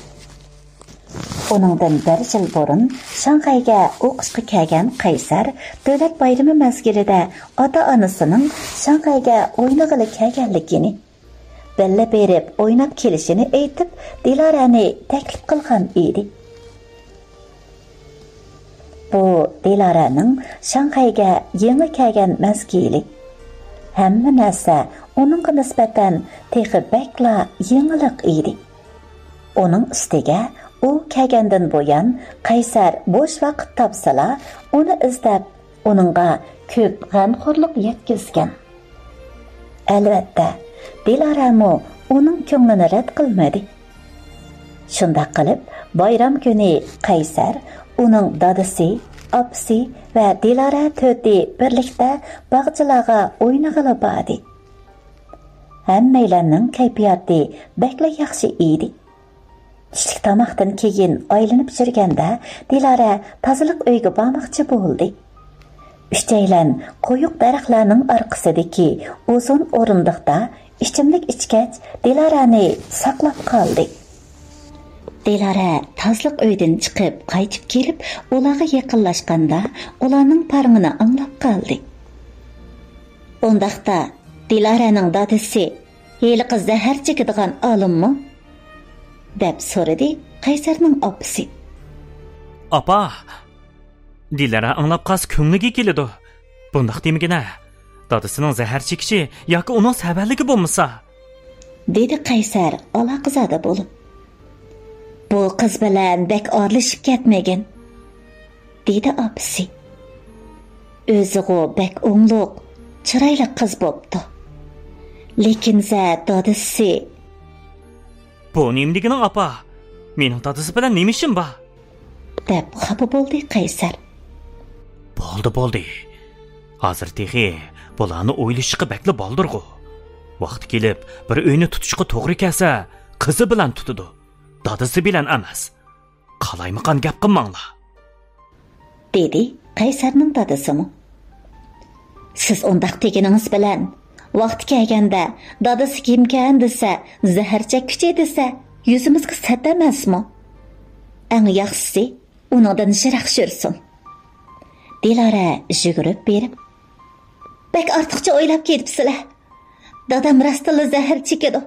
ئۇنىڭدىن بىر يىل بۇرۇن شاڭخەيگە ئوقۇشقا كەلگەن قەيسەر دۆلەت بايرىمى مەزگىلىدە ئاتا-ئانىسىنىڭ شاڭخەيگە ئوينىغىلى كەلگەنلىكىنى، بىللە بېرىپ ئويناپ كېلىشىنى ئېيتىپ، دىلارەنى تەكلىپ قىلغان ئىدى. بۇ دىلارەنىڭ شاڭخەيگە يېڭى كەلگەن مەزگىلى. ھەممە نەرسە ئۇنىڭغا نىسبەتەن تېخى بەكلا يېڭىلىق ئىدى. ئۇنىڭ ئۈستىگە ئۇ كەلگەندىن بۇيان قەيسەر بوش ۋاقىت تاپسىلا، ئۇنى ئىزدەپ، ئۇنىڭغا كۆپ غەمخورلۇق يەتكۈزگەن. ئەلۋەتتە، دىلارەمۇ ئۇنىڭ كۆڭلىنى رەت قىلمىدى. شۇنداق قىلىپ، بايرام كۈنى قەيسەر، ئۇنىڭ دادىسى، ئاپىسى ۋە دىلارە تۆتى بىرلىكتە باغچىلارغا ئوينىغىلى باردى. ھەممەيلەننىڭ كەيپىياتى بەكلا ياخشى ئىدى. چۈشلۈك تاماقتىن كېيىن ئايلىنىپ يۈرگەندە، دىلارە تازىلىق ئۆيگە بارماقچى بولدى. ئۈچەيلەن قويۇق دەرەخلەرنىڭ ئارقىسىدىكى ئۇزۇن ئورۇندۇقتا ئىچىملىك ئىچكەچ، دىلارەنى ساقلاپ قالدى. دىلارە تازىلىق ئۆيدىن چىقىپ قايتىپ كېلىپ، ئۇلارغا يېقىنلاشقاندا، ئۇلارنىڭ پارىڭىنى ئاڭلاپ قالدى. «ئۇنداقتا، دىلارەنىڭ دادىسى ھېلىقى زەھەر چېكىدىغان ئالىممۇ؟» دەپ سورىدى قەيسەرنىڭ ئاپىسى. «ئاپا، دىلارە ئاڭلاپ قالسا كۆڭلىگە كېلىدۇ. بۇنداق دېمىگىنە، دادىسىنىڭ زەھەر چېكىشى ياكى ئۇنىڭ سەۋەنلىكى بولمىسا؟» دېدى قەيسەر ئالاقىزادە بولۇپ. «بۇ قىز بىلەن بەك ئارىلىشىپ كەتمىگىن.» دېدى ئاپىسى. «ئۆزىغۇ بەك ئوڭلۇق، چىرايلىق قىز بوپتۇ. لېكىن زە دادىسى.» «بۇ نېمە دېگىنىڭ، ئاپا؟ مېنىڭ دادىسى بىلەن نېمە ئىشىم بار؟» دەپ خاپا بولدى قەيسەر. «بولدى، بولدى. ھازىر تېخى بۇلارنى ئويلىشىشقا بەكلا بالدۇرغۇ. ۋاقتى كېلىپ، بىر ئۆينى تۇتۇشقا توغرا كەلسە، قىزى بىلەن تۇتىدۇ، دادىسى بىلەن ئەمەس. قالايمىقان گەپ قىلماڭلار.» دېدى قەيسەرنىڭ دادىسىمۇ. «سىز ئۇنداق دېگىنىڭىز بىلەن، ۋاقتى كەلگەندە دادىسى كىمكەن دېسە، زەھەر چەككۈچى دېسە، يۈزىمىزگە سەت ئەمەسمۇ؟ ئەڭ ياخشىسى، ئۇنىڭدىن يىراق يۈرسۇن.» دىلارە يۈگۈرۈپ بېرىپ، «بەك ئارتۇقچە ئويلاپ كېتىپسىلەر. دادام راستتىنلا زەھەر چېكىدۇ.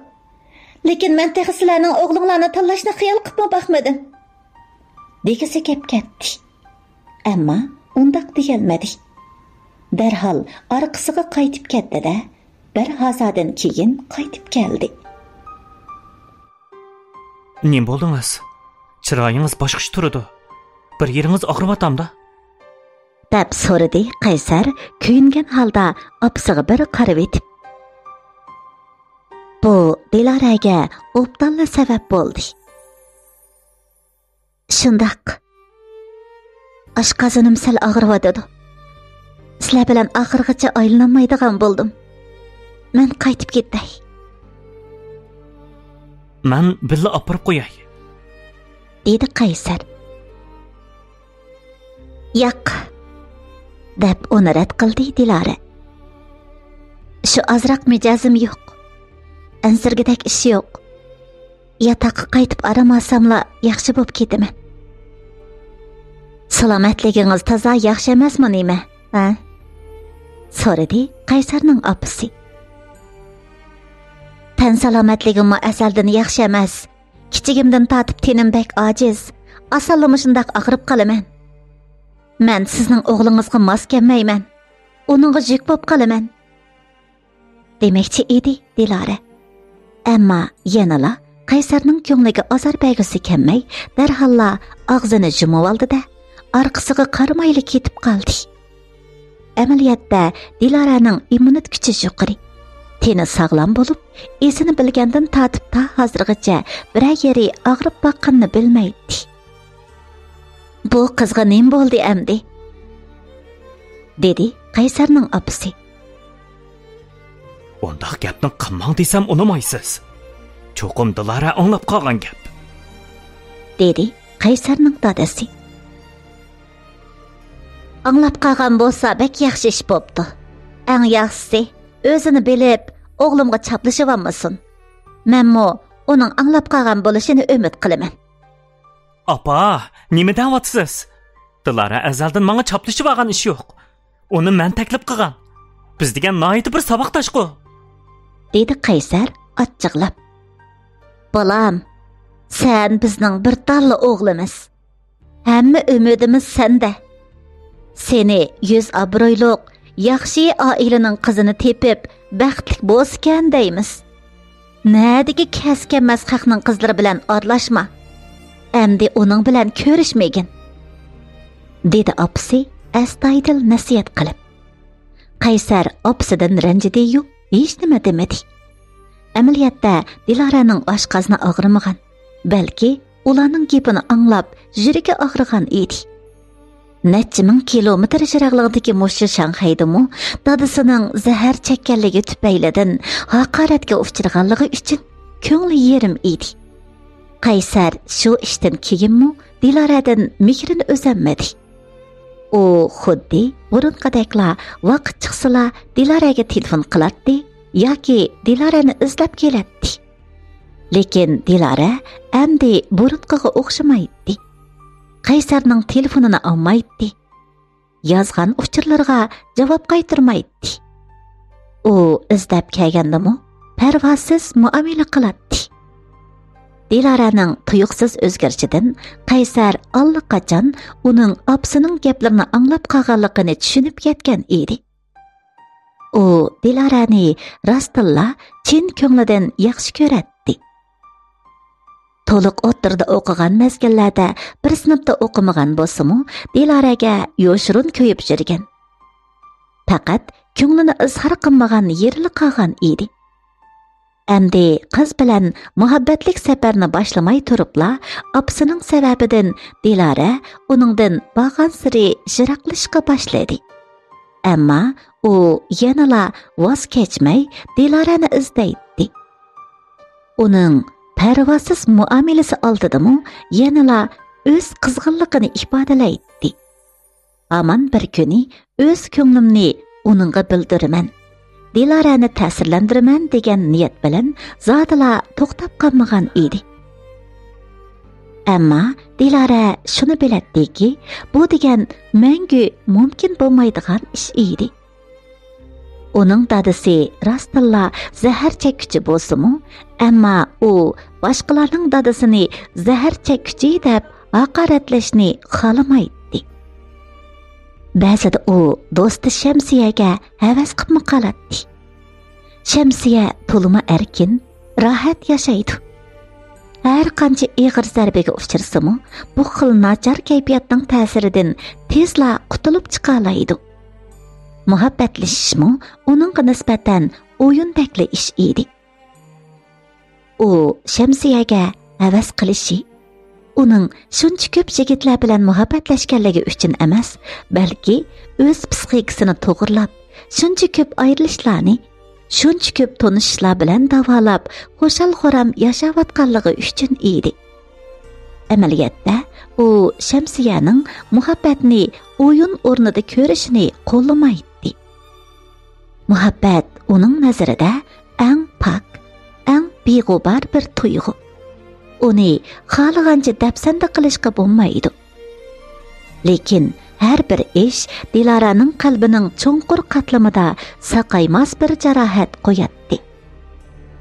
لېكىن مەن تېخى سىلەرنىڭ ئوغلۇڭلارنى تاللاشنى خىيال قىپمۇ باقمىدىم.» دېگۈسى كەپ كەتتى. ئەمما ئۇنداق دېيەلمىدى. دەرھال ئارقىسىغا قايتىپ كەتتى-دە، بىر ھازادىن كېيىن قايتىپ كەلدى. «نېمە بولدىڭىز؟ چىرايىڭىز باشقىچە تۇرىدۇ. بىر يېرىڭىز ئاغرىۋاتامدا؟» دەپ سورىدى قەيسەر كۆيۈنگەن ھالدا ئاپىسىغا بىر قارىۋېتىپ. بۇ دىلارەگە ئوبدانلا سەۋەب بولدى. شۇنداق. ئاشقازىنىم سەل ئاغرىۋاتىدۇ. سىلەر بىلەن ئاخىرغىچە ئايلىنالمايدىغان بولدۇم. مەن قايتىپ كېتەي. مەن بىللە ئاپىرىپ قوياي، دېدى قەيسەر. ياق، دەپ ئۇنى رەت قىلدى دىلارە. شۇ ئازراق مىجەزىم يوق. ئەنسىرىگۈدەك ئىش يوق. ياتاققا قايتىپ ئارام ئالساملا ياخشى بولۇپ كېتىمەن. سالامەتلىكىڭىز تازا ياخشى ئەمەسمۇ نېمە، ھە؟ سورىدى قەيسەرنىڭ ئاپىسى. تەن سالامەتلىكىممۇ ئەزەلدىن ياخشى ئەمەس. كىچىكىمدىن تارتىپ تېنىم بەك ئاجىز. ئاسانلا مۇشۇنداق ئاغرىپ قالىمەن. مەن سىزنىڭ ئوغلىڭىزغا ماس كەلمەيمەن. ئۇنىڭغا يۈك بولۇپ قالىمەن، دېمەكچى ئىدى دىلارە. ئەمما يەنىلا قەيسەرنىڭ كۆڭلىگە ئازار بەرگۈسى كەلمەي، دەرھاللا ئاغزىنى يۇمۇۋالدى-دە، ئارقىسىغا قارىمايلا كېتىپ قالدى. ئەمەلىيەتتە دىلارەنىڭ ئىممۇنىتېت كۈچى يۇقىرى. تېنى ساغلام بولۇپ، ئېسىنى بىلگەندىن تارتىپ تا ھازىرغىچە بىرەر يېرى ئاغرىپ باققىنىنى بىلمەيتتى. بۇ قىزغا نېمە بولدى ئەمدى؟ دېدى قەيسەرنىڭ ئاپىسى. ئۇنداق گەپنى قىلماڭ دېسەم ئۇنىمايسىز. چوقۇم دىلارە ئاڭلاپ قالغان گەپ، دېدى قەيسەرنىڭ دادىسى. ئاڭلاپ قالغان بولسا بەك ياخشى ئىش بوپتۇ. ئەڭ ياخشىسى، ئۆزىنى بىلىپ، ئوغلۇمغا چاپلىشىۋالمىسۇن. مەنمۇ ئۇنىڭ ئاڭلاپ قالغان بولۇشىنى ئۈمىد قىلىمەن. ئاپا، نېمە دەۋاتىسىز؟ دىلارە ئەزەلدىن ماڭا چاپلىشىۋالغان ئىش يوق. ئۇنى مەن تەكلىپ قىلغان. بىز دېگەن ناھايىتى بىر ساۋاقداشقۇ، دېدى قەيسەر ئاچچىقلاپ. بالام، سەن بىزنىڭ بىر تاللا ئوغلىمىز. ھەممە ئۈمىدىمىز سەندە. سېنى يۈز ئابرۇيلۇق، ياخشى ئائىلىنىڭ قىزىنى تېپىپ، بەختلىك بولسىكەن دەيمىز. نەدىكى كەس كەممەس خەقنىڭ قىزلىرى بىلەن ئارىلاشما. ئەمدى ئۇنىڭ بىلەن كۆرۈشمىگىن، دېدى ئاپىسى ئەستايىدىل نەسىھەت قىلىپ. قەيسەر ئاپىسىدىن رەنجىدى-يۇ، ھېچنېمە دېمىدى. ئەمەلىيەتتە دىلارەنىڭ ئاشقازىنى ئاغرىمىغان، بەلكى ئۇلارنىڭ گېپىنى ئاڭلاپ يۈرىكى ئاغرىغان ئىدى. نەچچە مىڭ كىلومېتىر يىراقلىقتىكى مۇشۇ شاڭخەيدىمۇ دادىسىنىڭ زەھەر چەككەنلىكى تۈپەيلىدىن ھاقارەتكە ئۇچرىغانلىقى ئۈچۈن كۆڭلى يېرىم ئىدى. قەيسەر شۇ ئىشتىن كېيىنمۇ دىلارەدىن مېھرىنى ئۈزەلمىدى. ئۇ خۇددى بۇرۇنقىدەكلا ۋاقىت چىقسىلا دىلارەگە تېلېفون قىلاتتى ياكى دىلارەنى ئىزدەپ كېلەتتى. لېكىن دىلارە ئەمدى بۇرۇنقىغا ئوخشىمايتتى. قەيسەرنىڭ تېلېفونىنى ئالمايتتى. يازغان ئۇچۇرلىرىغا جاۋاب قايتۇرمايتتى. ئۇ ئىزدەپ كەلگەندىمۇ پەرۋاسىز مۇئامىلە قىلاتتى. دىلارەنىڭ تۇيۇقسىز ئۆزگىرىشىدىن قەيسەر ئاللىقاچان ئۇنىڭ ئاپىسىنىڭ گەپلىرىنى ئاڭلاپ قالغانلىقىنى چۈشىنىپ يەتكەن ئىدى. ئۇ دىلارەنى راستتىنلا چىن كۆڭلىدىن ياخشى كۆرەتتى. تولۇق ئوتتۇرىدا ئوقۇغان مەزگىللەردە بىر سىنىپتا ئوقۇمىغان بولسىمۇ، دىلارەگە يوشۇرۇن كۆيۈپ يۈرگەن. پەقەت كۆڭلىنى ئىزھار قىلمىغان يېرىلا قالغان ئىدى. ئەمدى قىز بىلەن مۇھەببەتلىك سەپەرنى باشلىماي تۇرۇپلا، ئاپىسىنىڭ سەۋەبىدىن دىلارە ئۇنىڭدىن بارغانسېرى يىراقلىشىشقا باشلىدى. ئەمما ئۇ يەنىلا ۋاز كەچمەي دىلارەنى ئىزدەيتتى. ئۇنىڭ پەرۋاسىز مۇئامىلىسى ئالدىدىمۇ يەنىلا ئۆز قىزغىنلىقىنى ئىپادىلەيتتى. ھامان بىر كۈنى ئۆز كۆڭلۈمنى ئۇنىڭغا بىلدۈرىمەن، دىلارەنى تەسىرلەندۈرىمەن دېگەن نىيەت بىلەن زادىلا توختاپ قالمىغان ئىدى. ئەمما دىلارە شۇنى بىلەتتىكى، بۇ دېگەن مەڭگۈ مۇمكىن بولمايدىغان ئىش ئىدى. ئۇنىڭ دادىسى راستتىنلا زەھەر چەككۈچى بولسىمۇ، ئەمما ئۇ باشقىلارنىڭ دادىسىنى زەھەر چەككۈچى دەپ ھاقارەتلەشنى خالىمايتتى. بەزىدە ئۇ دوستى شەمسىيەگە ھەۋەس قىپمۇ قالاتتى. شەمسىيە تولىمۇ ئەركىن، راھەت ياشايدۇ. ھەر قانچە ئېغىر زەربىگە ئۇچرىسىمۇ، بۇ خىل ناچار كەيپىياتنىڭ تەسىرىدىن تېزلا قۇتۇلۇپ چىقالايدۇ. مۇھەببەتلىشىشمۇ ئۇنىڭغا نىسبەتەن ئويۇندەكلا ئىش ئىدى. ئۇ شەمسىيەگە ھەۋەس قىلىشى، ئۇنىڭ شۇنچە كۆپ يىگىتلەر بىلەن مۇھەببەتلەشكەنلىكى ئۈچۈن ئەمەس، بەلكى ئۆز پسىخىكىسىنى توغرىلاپ، شۇنچە كۆپ ئايرىلىشلارنى، شۇنچە كۆپ تونۇشۇشلار بىلەن داۋالاپ، خۇشال-خۇرام ياشاۋاتقانلىقى ئۈچۈن ئىدى. ئەمەلىيەتتە، ئۇ شەمسىيەنىڭ مۇھەببەتنى ئويۇن ئورنىدا كۆرۈشىنى قوللىمايتتى. مۇھەببەت ئۇنىڭ نەزىرىدە ئەڭ پاك، ئەڭ بىغۇبار بىر تۇيغۇ. ئۇنى خالىغانچە دەپسەندە قىلىشقا بولمايدۇ. لېكىن ھەر بىر ئىش دىلارەنىڭ قەلبىنىڭ چوڭقۇر قاتلىمىدا ساقايماس بىر جاراھەت قوياتتى.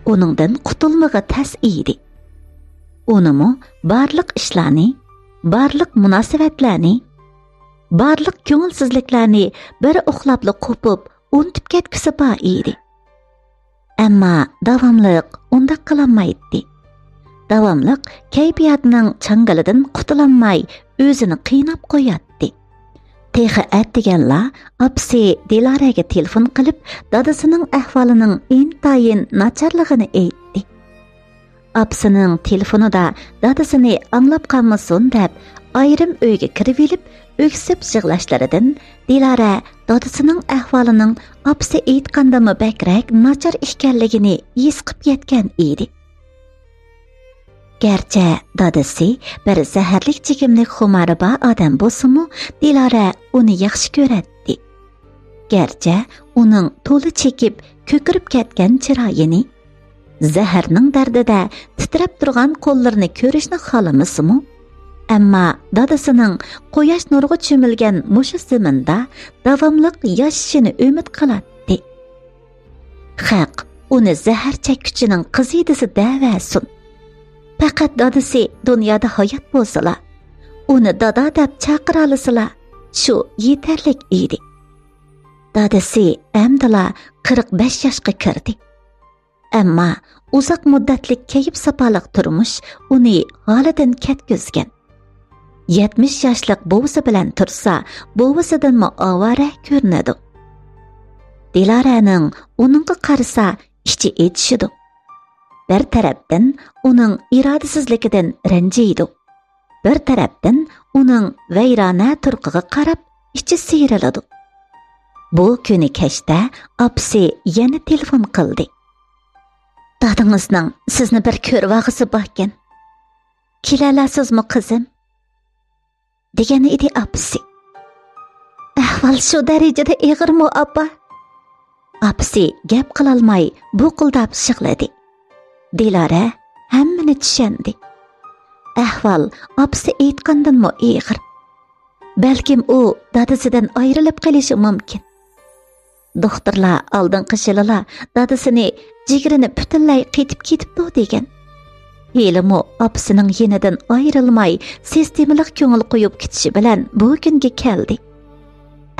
ئۇنىڭدىن قۇتۇلمىغى تەس ئىدى. ئۇنىمۇ بارلىق ئىشلارنى، بارلىق مۇناسىۋەتلەرنى، بارلىق كۆڭۈلسىزلىكلەرنى بىر ئۇخلاپلا قوپۇپ، ئۇنتۇپ كەتكۈسى بار ئىدى. ئەمما داۋاملىق ئۇنداق قىلالمايتتى. داۋاملىق كەيپىياتنىڭ چاڭگىلىدىن قۇتۇلالماي، ئۆزىنى قىيناپ قوياتتى. تېخى ئەتىگەنلا ئاپىسى دىلارەگە تېلېفون قىلىپ، دادىسىنىڭ ئەھۋالىنىڭ ئىنتايىن ناچارلىقىنى ئېيتتى. ئاپىسىنىڭ تېلېفونىدا دادىسىنى ئاڭلاپ قالمىسۇن دەپ، ئايرىم ئۆيگە كىرىۋېلىپ، ئۆكسۈپ يىغلاشلىرىدىن دىلارە دادىسىنىڭ ئەھۋالىنىڭ ئاپىسى ئېيتقاندىنمۇ بەكرەك ناچار ئىكەنلىكىنى ھېس قىپ يەتكەن ئىدى. گەرچە دادىسى بىر زەھەرلىك چېكىملىك خۇمارى بار ئادەم بولسىمۇ، دىلارە ئۇنى ياخشى كۆرەتتى. گەرچە ئۇنىڭ تولا چېكىپ، كۆكىرىپ كەتكەن چىرايىنى، زەھەرنىڭ دەردىدە تىترەپ تۇرغان قوللىرىنى كۆرۈشنى خالىمىسىمۇ، ئەمما دادىسىنىڭ قۇياش نۇرىغا چۆمۈلگەن مۇشۇ زېمىندا داۋاملىق ياشىشىنى ئۈمىد قىلاتتى. خەق ئۇنى زەھەر چەككۈچىنىڭ قىزى دېسە دەۋەرسۇن. پەقەت دادىسى دۇنيادا ھايات بولسىلا، ئۇنى دادا دەپ چاقىرالىسىلا، شۇ يېتەرلىك ئىدى. دادىسى ئەمدىلا قىرىق بەش ياشقا كىردى. ئەمما ئۇزاق مۇددەتلىك كەيپ-ساپالىق تۇرمۇش ئۇنى ھالىدىن كەتكۈزگەن. يەتمىش ياشلىق بوۋىسى بىلەن تۇرسا، بوۋىسىدىنمۇ ئاۋارە كۆرۈنىدۇ. دىلارەنىڭ ئۇنىڭغا قارىسا ئىچى ئېچىشىدۇ. بىر تەرەپتىن ئۇنىڭ ئىرادىسىزلىكىدىن رەنجىيدۇ. بىر تەرەپتىن ئۇنىڭ ۋەيرانە تۇرقىغا قاراپ ئىچى سىيرىلىدۇ. بۇ كۈنى كەچتە ئاپىسى يەنە تېلېفون قىلدى. «دادىڭىزنىڭ سىزنى بىر كۆرۈۋالغۇسى باركەن. كېلەلەرسىزمۇ، قىزىم؟» دېگەن ئىدى ئاپىسى. «ئەھۋال شۇ دەرىجىدە ئېغىرمۇ، ئاپا؟» ئاپىسى گەپ قىلالماي بۇقۇلداپ يىغلىدى. دىلارە ھەممىنى چۈشەندى. ئەھۋال ئاپىسى ئېيتقاندىنمۇ ئېغىر. بەلكىم ئۇ دادىسىدىن ئايرىلىپ قېلىشى مۇمكىن. دوختۇرلار ئالدىنقى يىلىلا دادىسىنى جىگىرىنى پۈتۈنلەي قېتىپ كېتىپتۇ دېگەن. ھېلىمۇ ئاپىسىنىڭ يېنىدىن ئايرىلماي، سىستېمىلىق كۆڭۈل قويۇپ كۈتۈشى بىلەن بۇ كۈنگە كەلدى.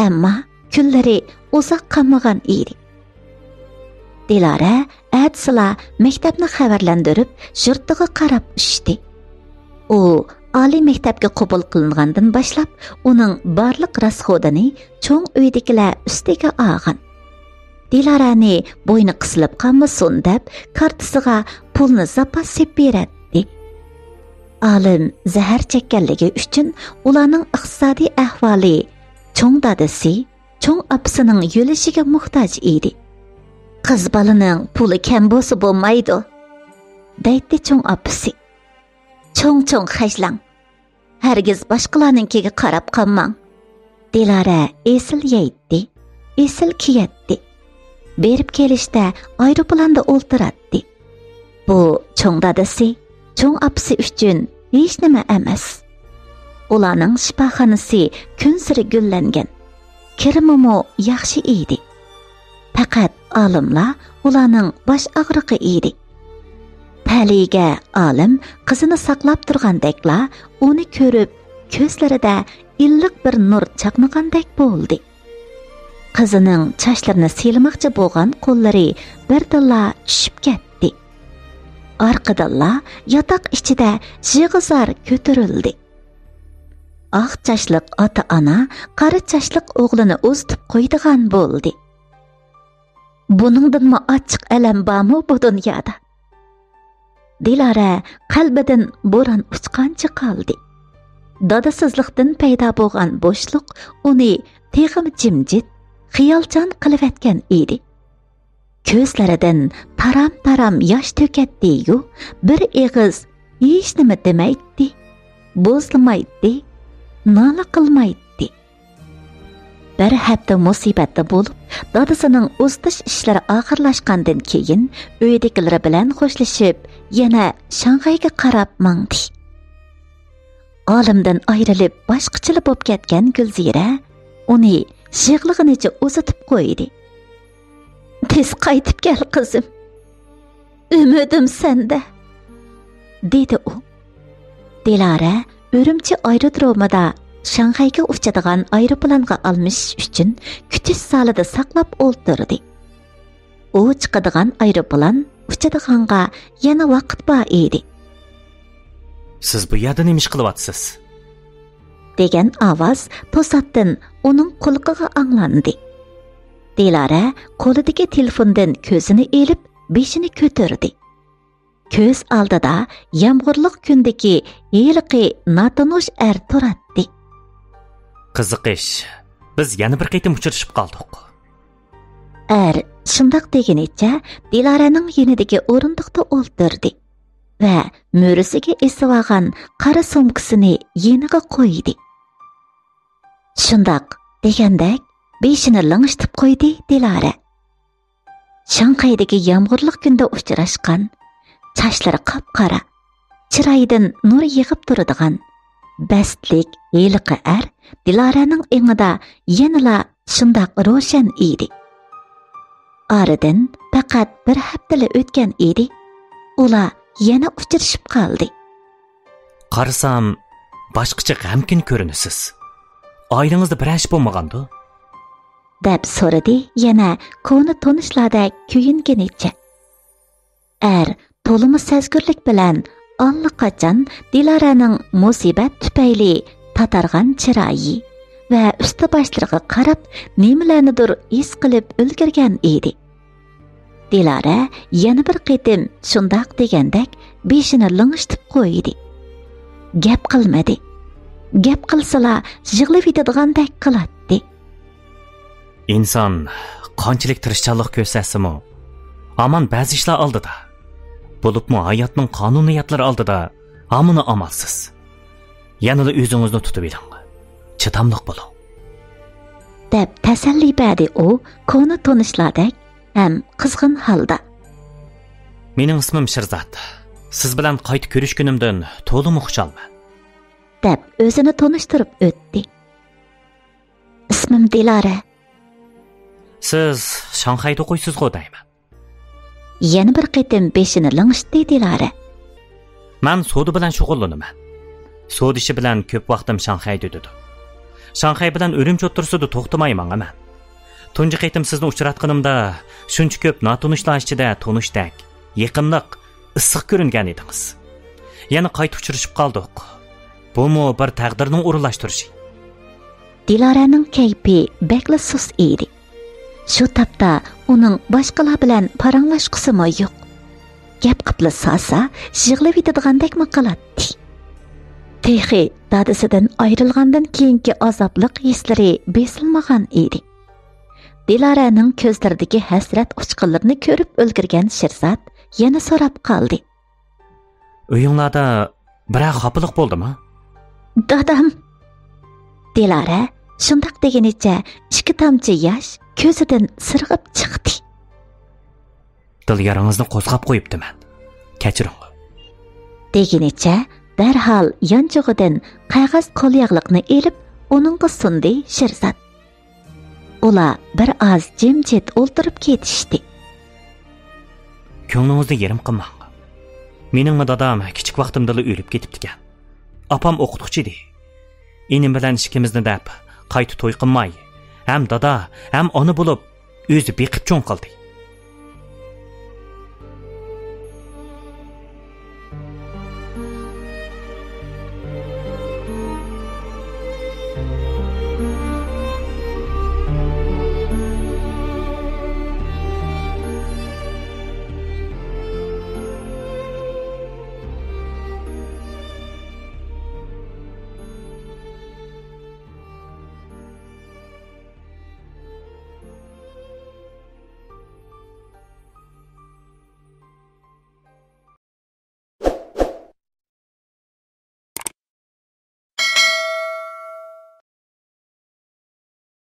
ئەمما كۈنلىرى ئۇزاق قالمىغان ئىدى. دىلارە ئەتىسىلا مەكتەپنى خەۋەرلەندۈرۈپ، يۇرتىغا قاراپ ئۇچتى. ئۇ ئالىي مەكتەپكە قوبۇل قىلىنغاندىن باشلاپ، ئۇنىڭ بارلىق راسخوتىنى چوڭ ئۆيدىكىلەر ئۈستىگە ئالغان. دىلارەنى بوينى قىسىلىپ قالمىسۇن دەپ، كارتىسىغا پۇلنى زاپاس سېلىپ بېرەتتى. ئالىم زەھەر چەككەنلىكى ئۈچۈن ئۇلارنىڭ ئىقتىسادىي ئەھۋالى چوڭ دادىسى، چوڭ ئاپىسىنىڭ يۆلىشىگە موھتاج ئىدى. «قىز بالىنىڭ پۇلى كەم بولسا بولمايدۇ» دەيتتى چوڭ ئاپىسى. «چوڭ-چوڭ خەجلەڭ. ھەرگىز باشقىلارنىڭكىگە قاراپ قالماڭ.» دىلارە ئېسىل يەيتتى، ئېسىل كىيەتتى. بېرىپ كېلىشتە ئايروپىلاندا ئولتۇراتتى. بۇ چوڭ دادىسى، چوڭ ئاپىسى ئۈچۈن ھېچنېمە ئەمەس. ئۇلارنىڭ شىپاخانىسى كۈنسېرى گۈللەنگەن. كىرىمىمۇ ياخشى ئىدى. پەقەت ئالىملا ئۇلارنىڭ باش ئاغرىقى ئىدى. تەلىيىگە ئالىم قىزىنى ساقلاپ تۇرغاندەكلا ئۇنى كۆرۈپ، كۆزلىرىدە ئىللىق بىر نۇر چاقنىغاندەك بولدى. قىزىنىڭ چاچلىرىنى سىيلىماقچى بولغان قوللىرى بىردىنلا چۈشۈپ كەتتى. ئارقىدىنلا ياتاق ئىچىدە يىغا-زار كۆتۈرۈلدى. ئاق چاچلىق ئاتا-ئانا قارا چاچلىق ئوغلىنى ئۇزىتىپ قويىدىغان بولدى. بۇنىڭدىنمۇ ئاچچىق ئەلەم بارمۇ بۇ دۇنيادا؟ دىلارە قەلبىدىن بوران ئۇچقانچە قالدى. دادىسىزلىقتىن پەيدا بولغان بوشلۇق ئۇنى تېخىمۇ جىمجىت، خىيالچان قىلىۋەتكەن ئىدى. كۆزلىرىدىن تارام-تارام ياش تۆكەتتى-يۇ، بىر ئېغىز ھېچنېمە دېمەيتتى، بوزلىمايتتى، نالە قىلمايتتى. بىر ھەپتە مۇسىبەتتە بولۇپ، دادىسىنىڭ ئۇزىتىش ئىشلىرى ئاخىرلاشقاندىن كېيىن، ئۆيدىكىلىرى بىلەن خوشلىشىپ، يەنە شاڭخەيگە قاراپ ماڭدى. ئالەمدىن ئايرىلىپ، باشقىچىلا بولۇپ كەتكەن گۈلزىرە ئۇنى يىغلىغىنىچە ئۇزىتىپ قويدى. «تېز قايتىپ كەل، قىزىم. ئۈمىدىم سەندە»، دېدى ئۇ. دىلارە ئۈرۈمچى ئايرودرومىدا شاڭخەيگە ئۇچىدىغان ئايروپىلانغا ئالمىشىش ئۈچۈن كۈتۈش زالىدا ساقلاپ ئولتۇردى. ئۇ چىقىدىغان ئايروپىلان ئۇچىدىغانغا يەنە ۋاقىت بار ئىدى. «سىز بۇ يەردە نېمە ئىش قىلىۋاتىسىز؟» دېگەن ئاۋاز توساتتىن ئۇنىڭ قۇلىقىغا ئاڭلاندى. دىلارە قولىدىكى تېلېفوندىن كۆزىنى ئېلىپ، بېشىنى كۆتۈردى. كۆز ئالدىدا يامغۇرلۇق كۈندىكى ھېلىقى ناتونۇش ئەر تۇراتتى. «قىزىق ئىش، بىز يەنە بىر قېتىم ئۇچرىشىپ قالدۇق.» ئەر شۇنداق دېگىنىچە دىلارەنىڭ يېنىدىكى ئورۇندۇقتا ئولتۇردى ۋە مۈرىسىگە ئېسىۋالغان قارا سومكىسىنى يېنىغا قويدى. شۇنداق دېگەندەك بېشىنى لىڭشىتىپ قويدى دىلارە. شاڭخەيدىكى يامغۇرلۇق كۈندە ئۇچراشقان، چاچلىرى قاپقارا، چىرايىدىن نۇر يېغىپ تۇرىدىغان، بەستلىك ھېلىقى ئەر دىلارەنىڭ ئېڭىدا يەنىلا شۇنداق روشەن ئىدى. ئارىدىن پەقەت بىر ھەپتىلا ئۆتكەن ئىدى، ئۇلار يەنە ئۇچرىشىپ قالدى. «قارىسام، باشقىچە غەمكىن كۆرۈنىسىز. ئائىلىڭىزدە بىرەر ئىش بولمىغاندۇ؟» دەپ سورىدى يەنە كونا تونۇشلاردەك كۆيۈنگىنىچە. ئەر تولىمۇ سەزگۈرلۈك بىلەن ئاللىقاچان دىلارەنىڭ مۇسىبەت تۈپەيلى تاتارغان چىرايى ۋە ئۈستى باشلىرىغا قاراپ نېمىلەرنىدۇر ھېس قىلىپ ئۈلگۈرگەن ئىدى. دىلارە يەنە بىر قېتىم شۇنداق دېگەندەك بېشىنى لىڭشىتىپ قويدى. گەپ قىلمىدى. گەپ قىلسىلا يىغلىۋېتىدىغاندەك قىلاتتى. «ئىنسان قانچىلىك تىرىشچانلىق كۆرسەتسىمۇ، ھامان بەزى ئىشلار ئالدىدا، بولۇپمۇ ھاياتنىڭ قانۇنىيەتلىرى ئالدىدا ھامىنى ئامالسىز. يەنىلا ئۆزىڭىزنى تۇتۇۋېلىڭ. چىداملىق بولۇڭ.» دەپ تەسەللى بەردى ئۇ كونا تونۇشلاردەك ھەم قىزغىن ھالدا. «مېنىڭ ئىسمىم شىرزات. سىز بىلەن قايتا كۆرۈشكىنىمدىن تولىمۇ خۇشالمەن.» دەپ ئۆزىنى تونۇشتۇرۇپ ئۆتتى. «ئىسمىم دىلارە.» «سىز شاڭخەيدە ئوقۇيسىزغۇ دەيمەن.» يەنە بىر قېتىم بېشىنى لىڭشىتتى دىلارە. «مەن سودا بىلەن شۇغۇللىنىمەن. سودا ئىشى بىلەن كۆپ ۋاقتىم شاڭخەيدە ئۆتىدۇ. شاڭخەي بىلەن ئۈرۈمچى ئوتتۇرىسىدا توختىماي ماڭىمەن. تۇنجى قېتىم سىزنى ئۇچراتقىنىمدا شۇنچە كۆپ ناتونۇشلار ئىچىدە تونۇشتەك، يېقىملىق، ئىسسىق كۆرۈنگەن ئىدىڭىز. يەنە قايتا ئۇچرىشىپ قالدۇق. بۇمۇ بىر تەقدىرنىڭ ئورۇنلاشتۇرۇشى.» دىلارەنىڭ كەيپى بەكلا سۇس ئىدى. شۇ تاپتا ئۇنىڭ باشقىلار بىلەن پاراڭلاشقۇسىمۇ يوق. گەپ قىپلا سالسا يىغلىۋېتىدىغاندەكمۇ قىلاتتى. تېخى دادىسىدىن ئايرىلغاندىن كېيىنكى ئازابلىق ھېسلىرى بېسىلمىغان ئىدى. دىلارەنىڭ كۆزلىرىدىكى ھەسرەت ئۇچقۇنلىرىنى كۆرۈپ ئۈلگۈرگەن شىرزات يەنە سوراپ قالدى. «ئۆيۈڭلاردا بىرەر خاپىلىق بولدىمۇ؟» «دادام!» دىلارە شۇنداق دېگىنىچە ئىككى تامچە ياش كۆزىدىن سىرغىپ چىقتى. «دىل يارىڭىزنى قوزغاپ قويۇپتىمەن. كەچۈرۈڭ.» دېگىنىچە دەرھال يانچۇقىدىن قەغەز قولياغلىقنى ئېلىپ ئۇنىڭغا سۇندى شىرزات. ئۇلار بىر ئاز جىمجىت ئولتۇرۇپ كېتىشتى. «كۆڭلىڭىزنى يېرىم قىلماڭ. مېنىڭمۇ دادام كىچىك ۋاقتىمدىلا ئۆلۈپ كېتىپتىكەن. ئاپام ئوقۇتقۇچى ئىدى. ئىنىم بىلەن ئىككىمىزنى دەپ، قايتا توي قىلماي، ھەم دادا، ھەم ئانا بولۇپ، ئۆزى بېقىپ چوڭ قىلدى.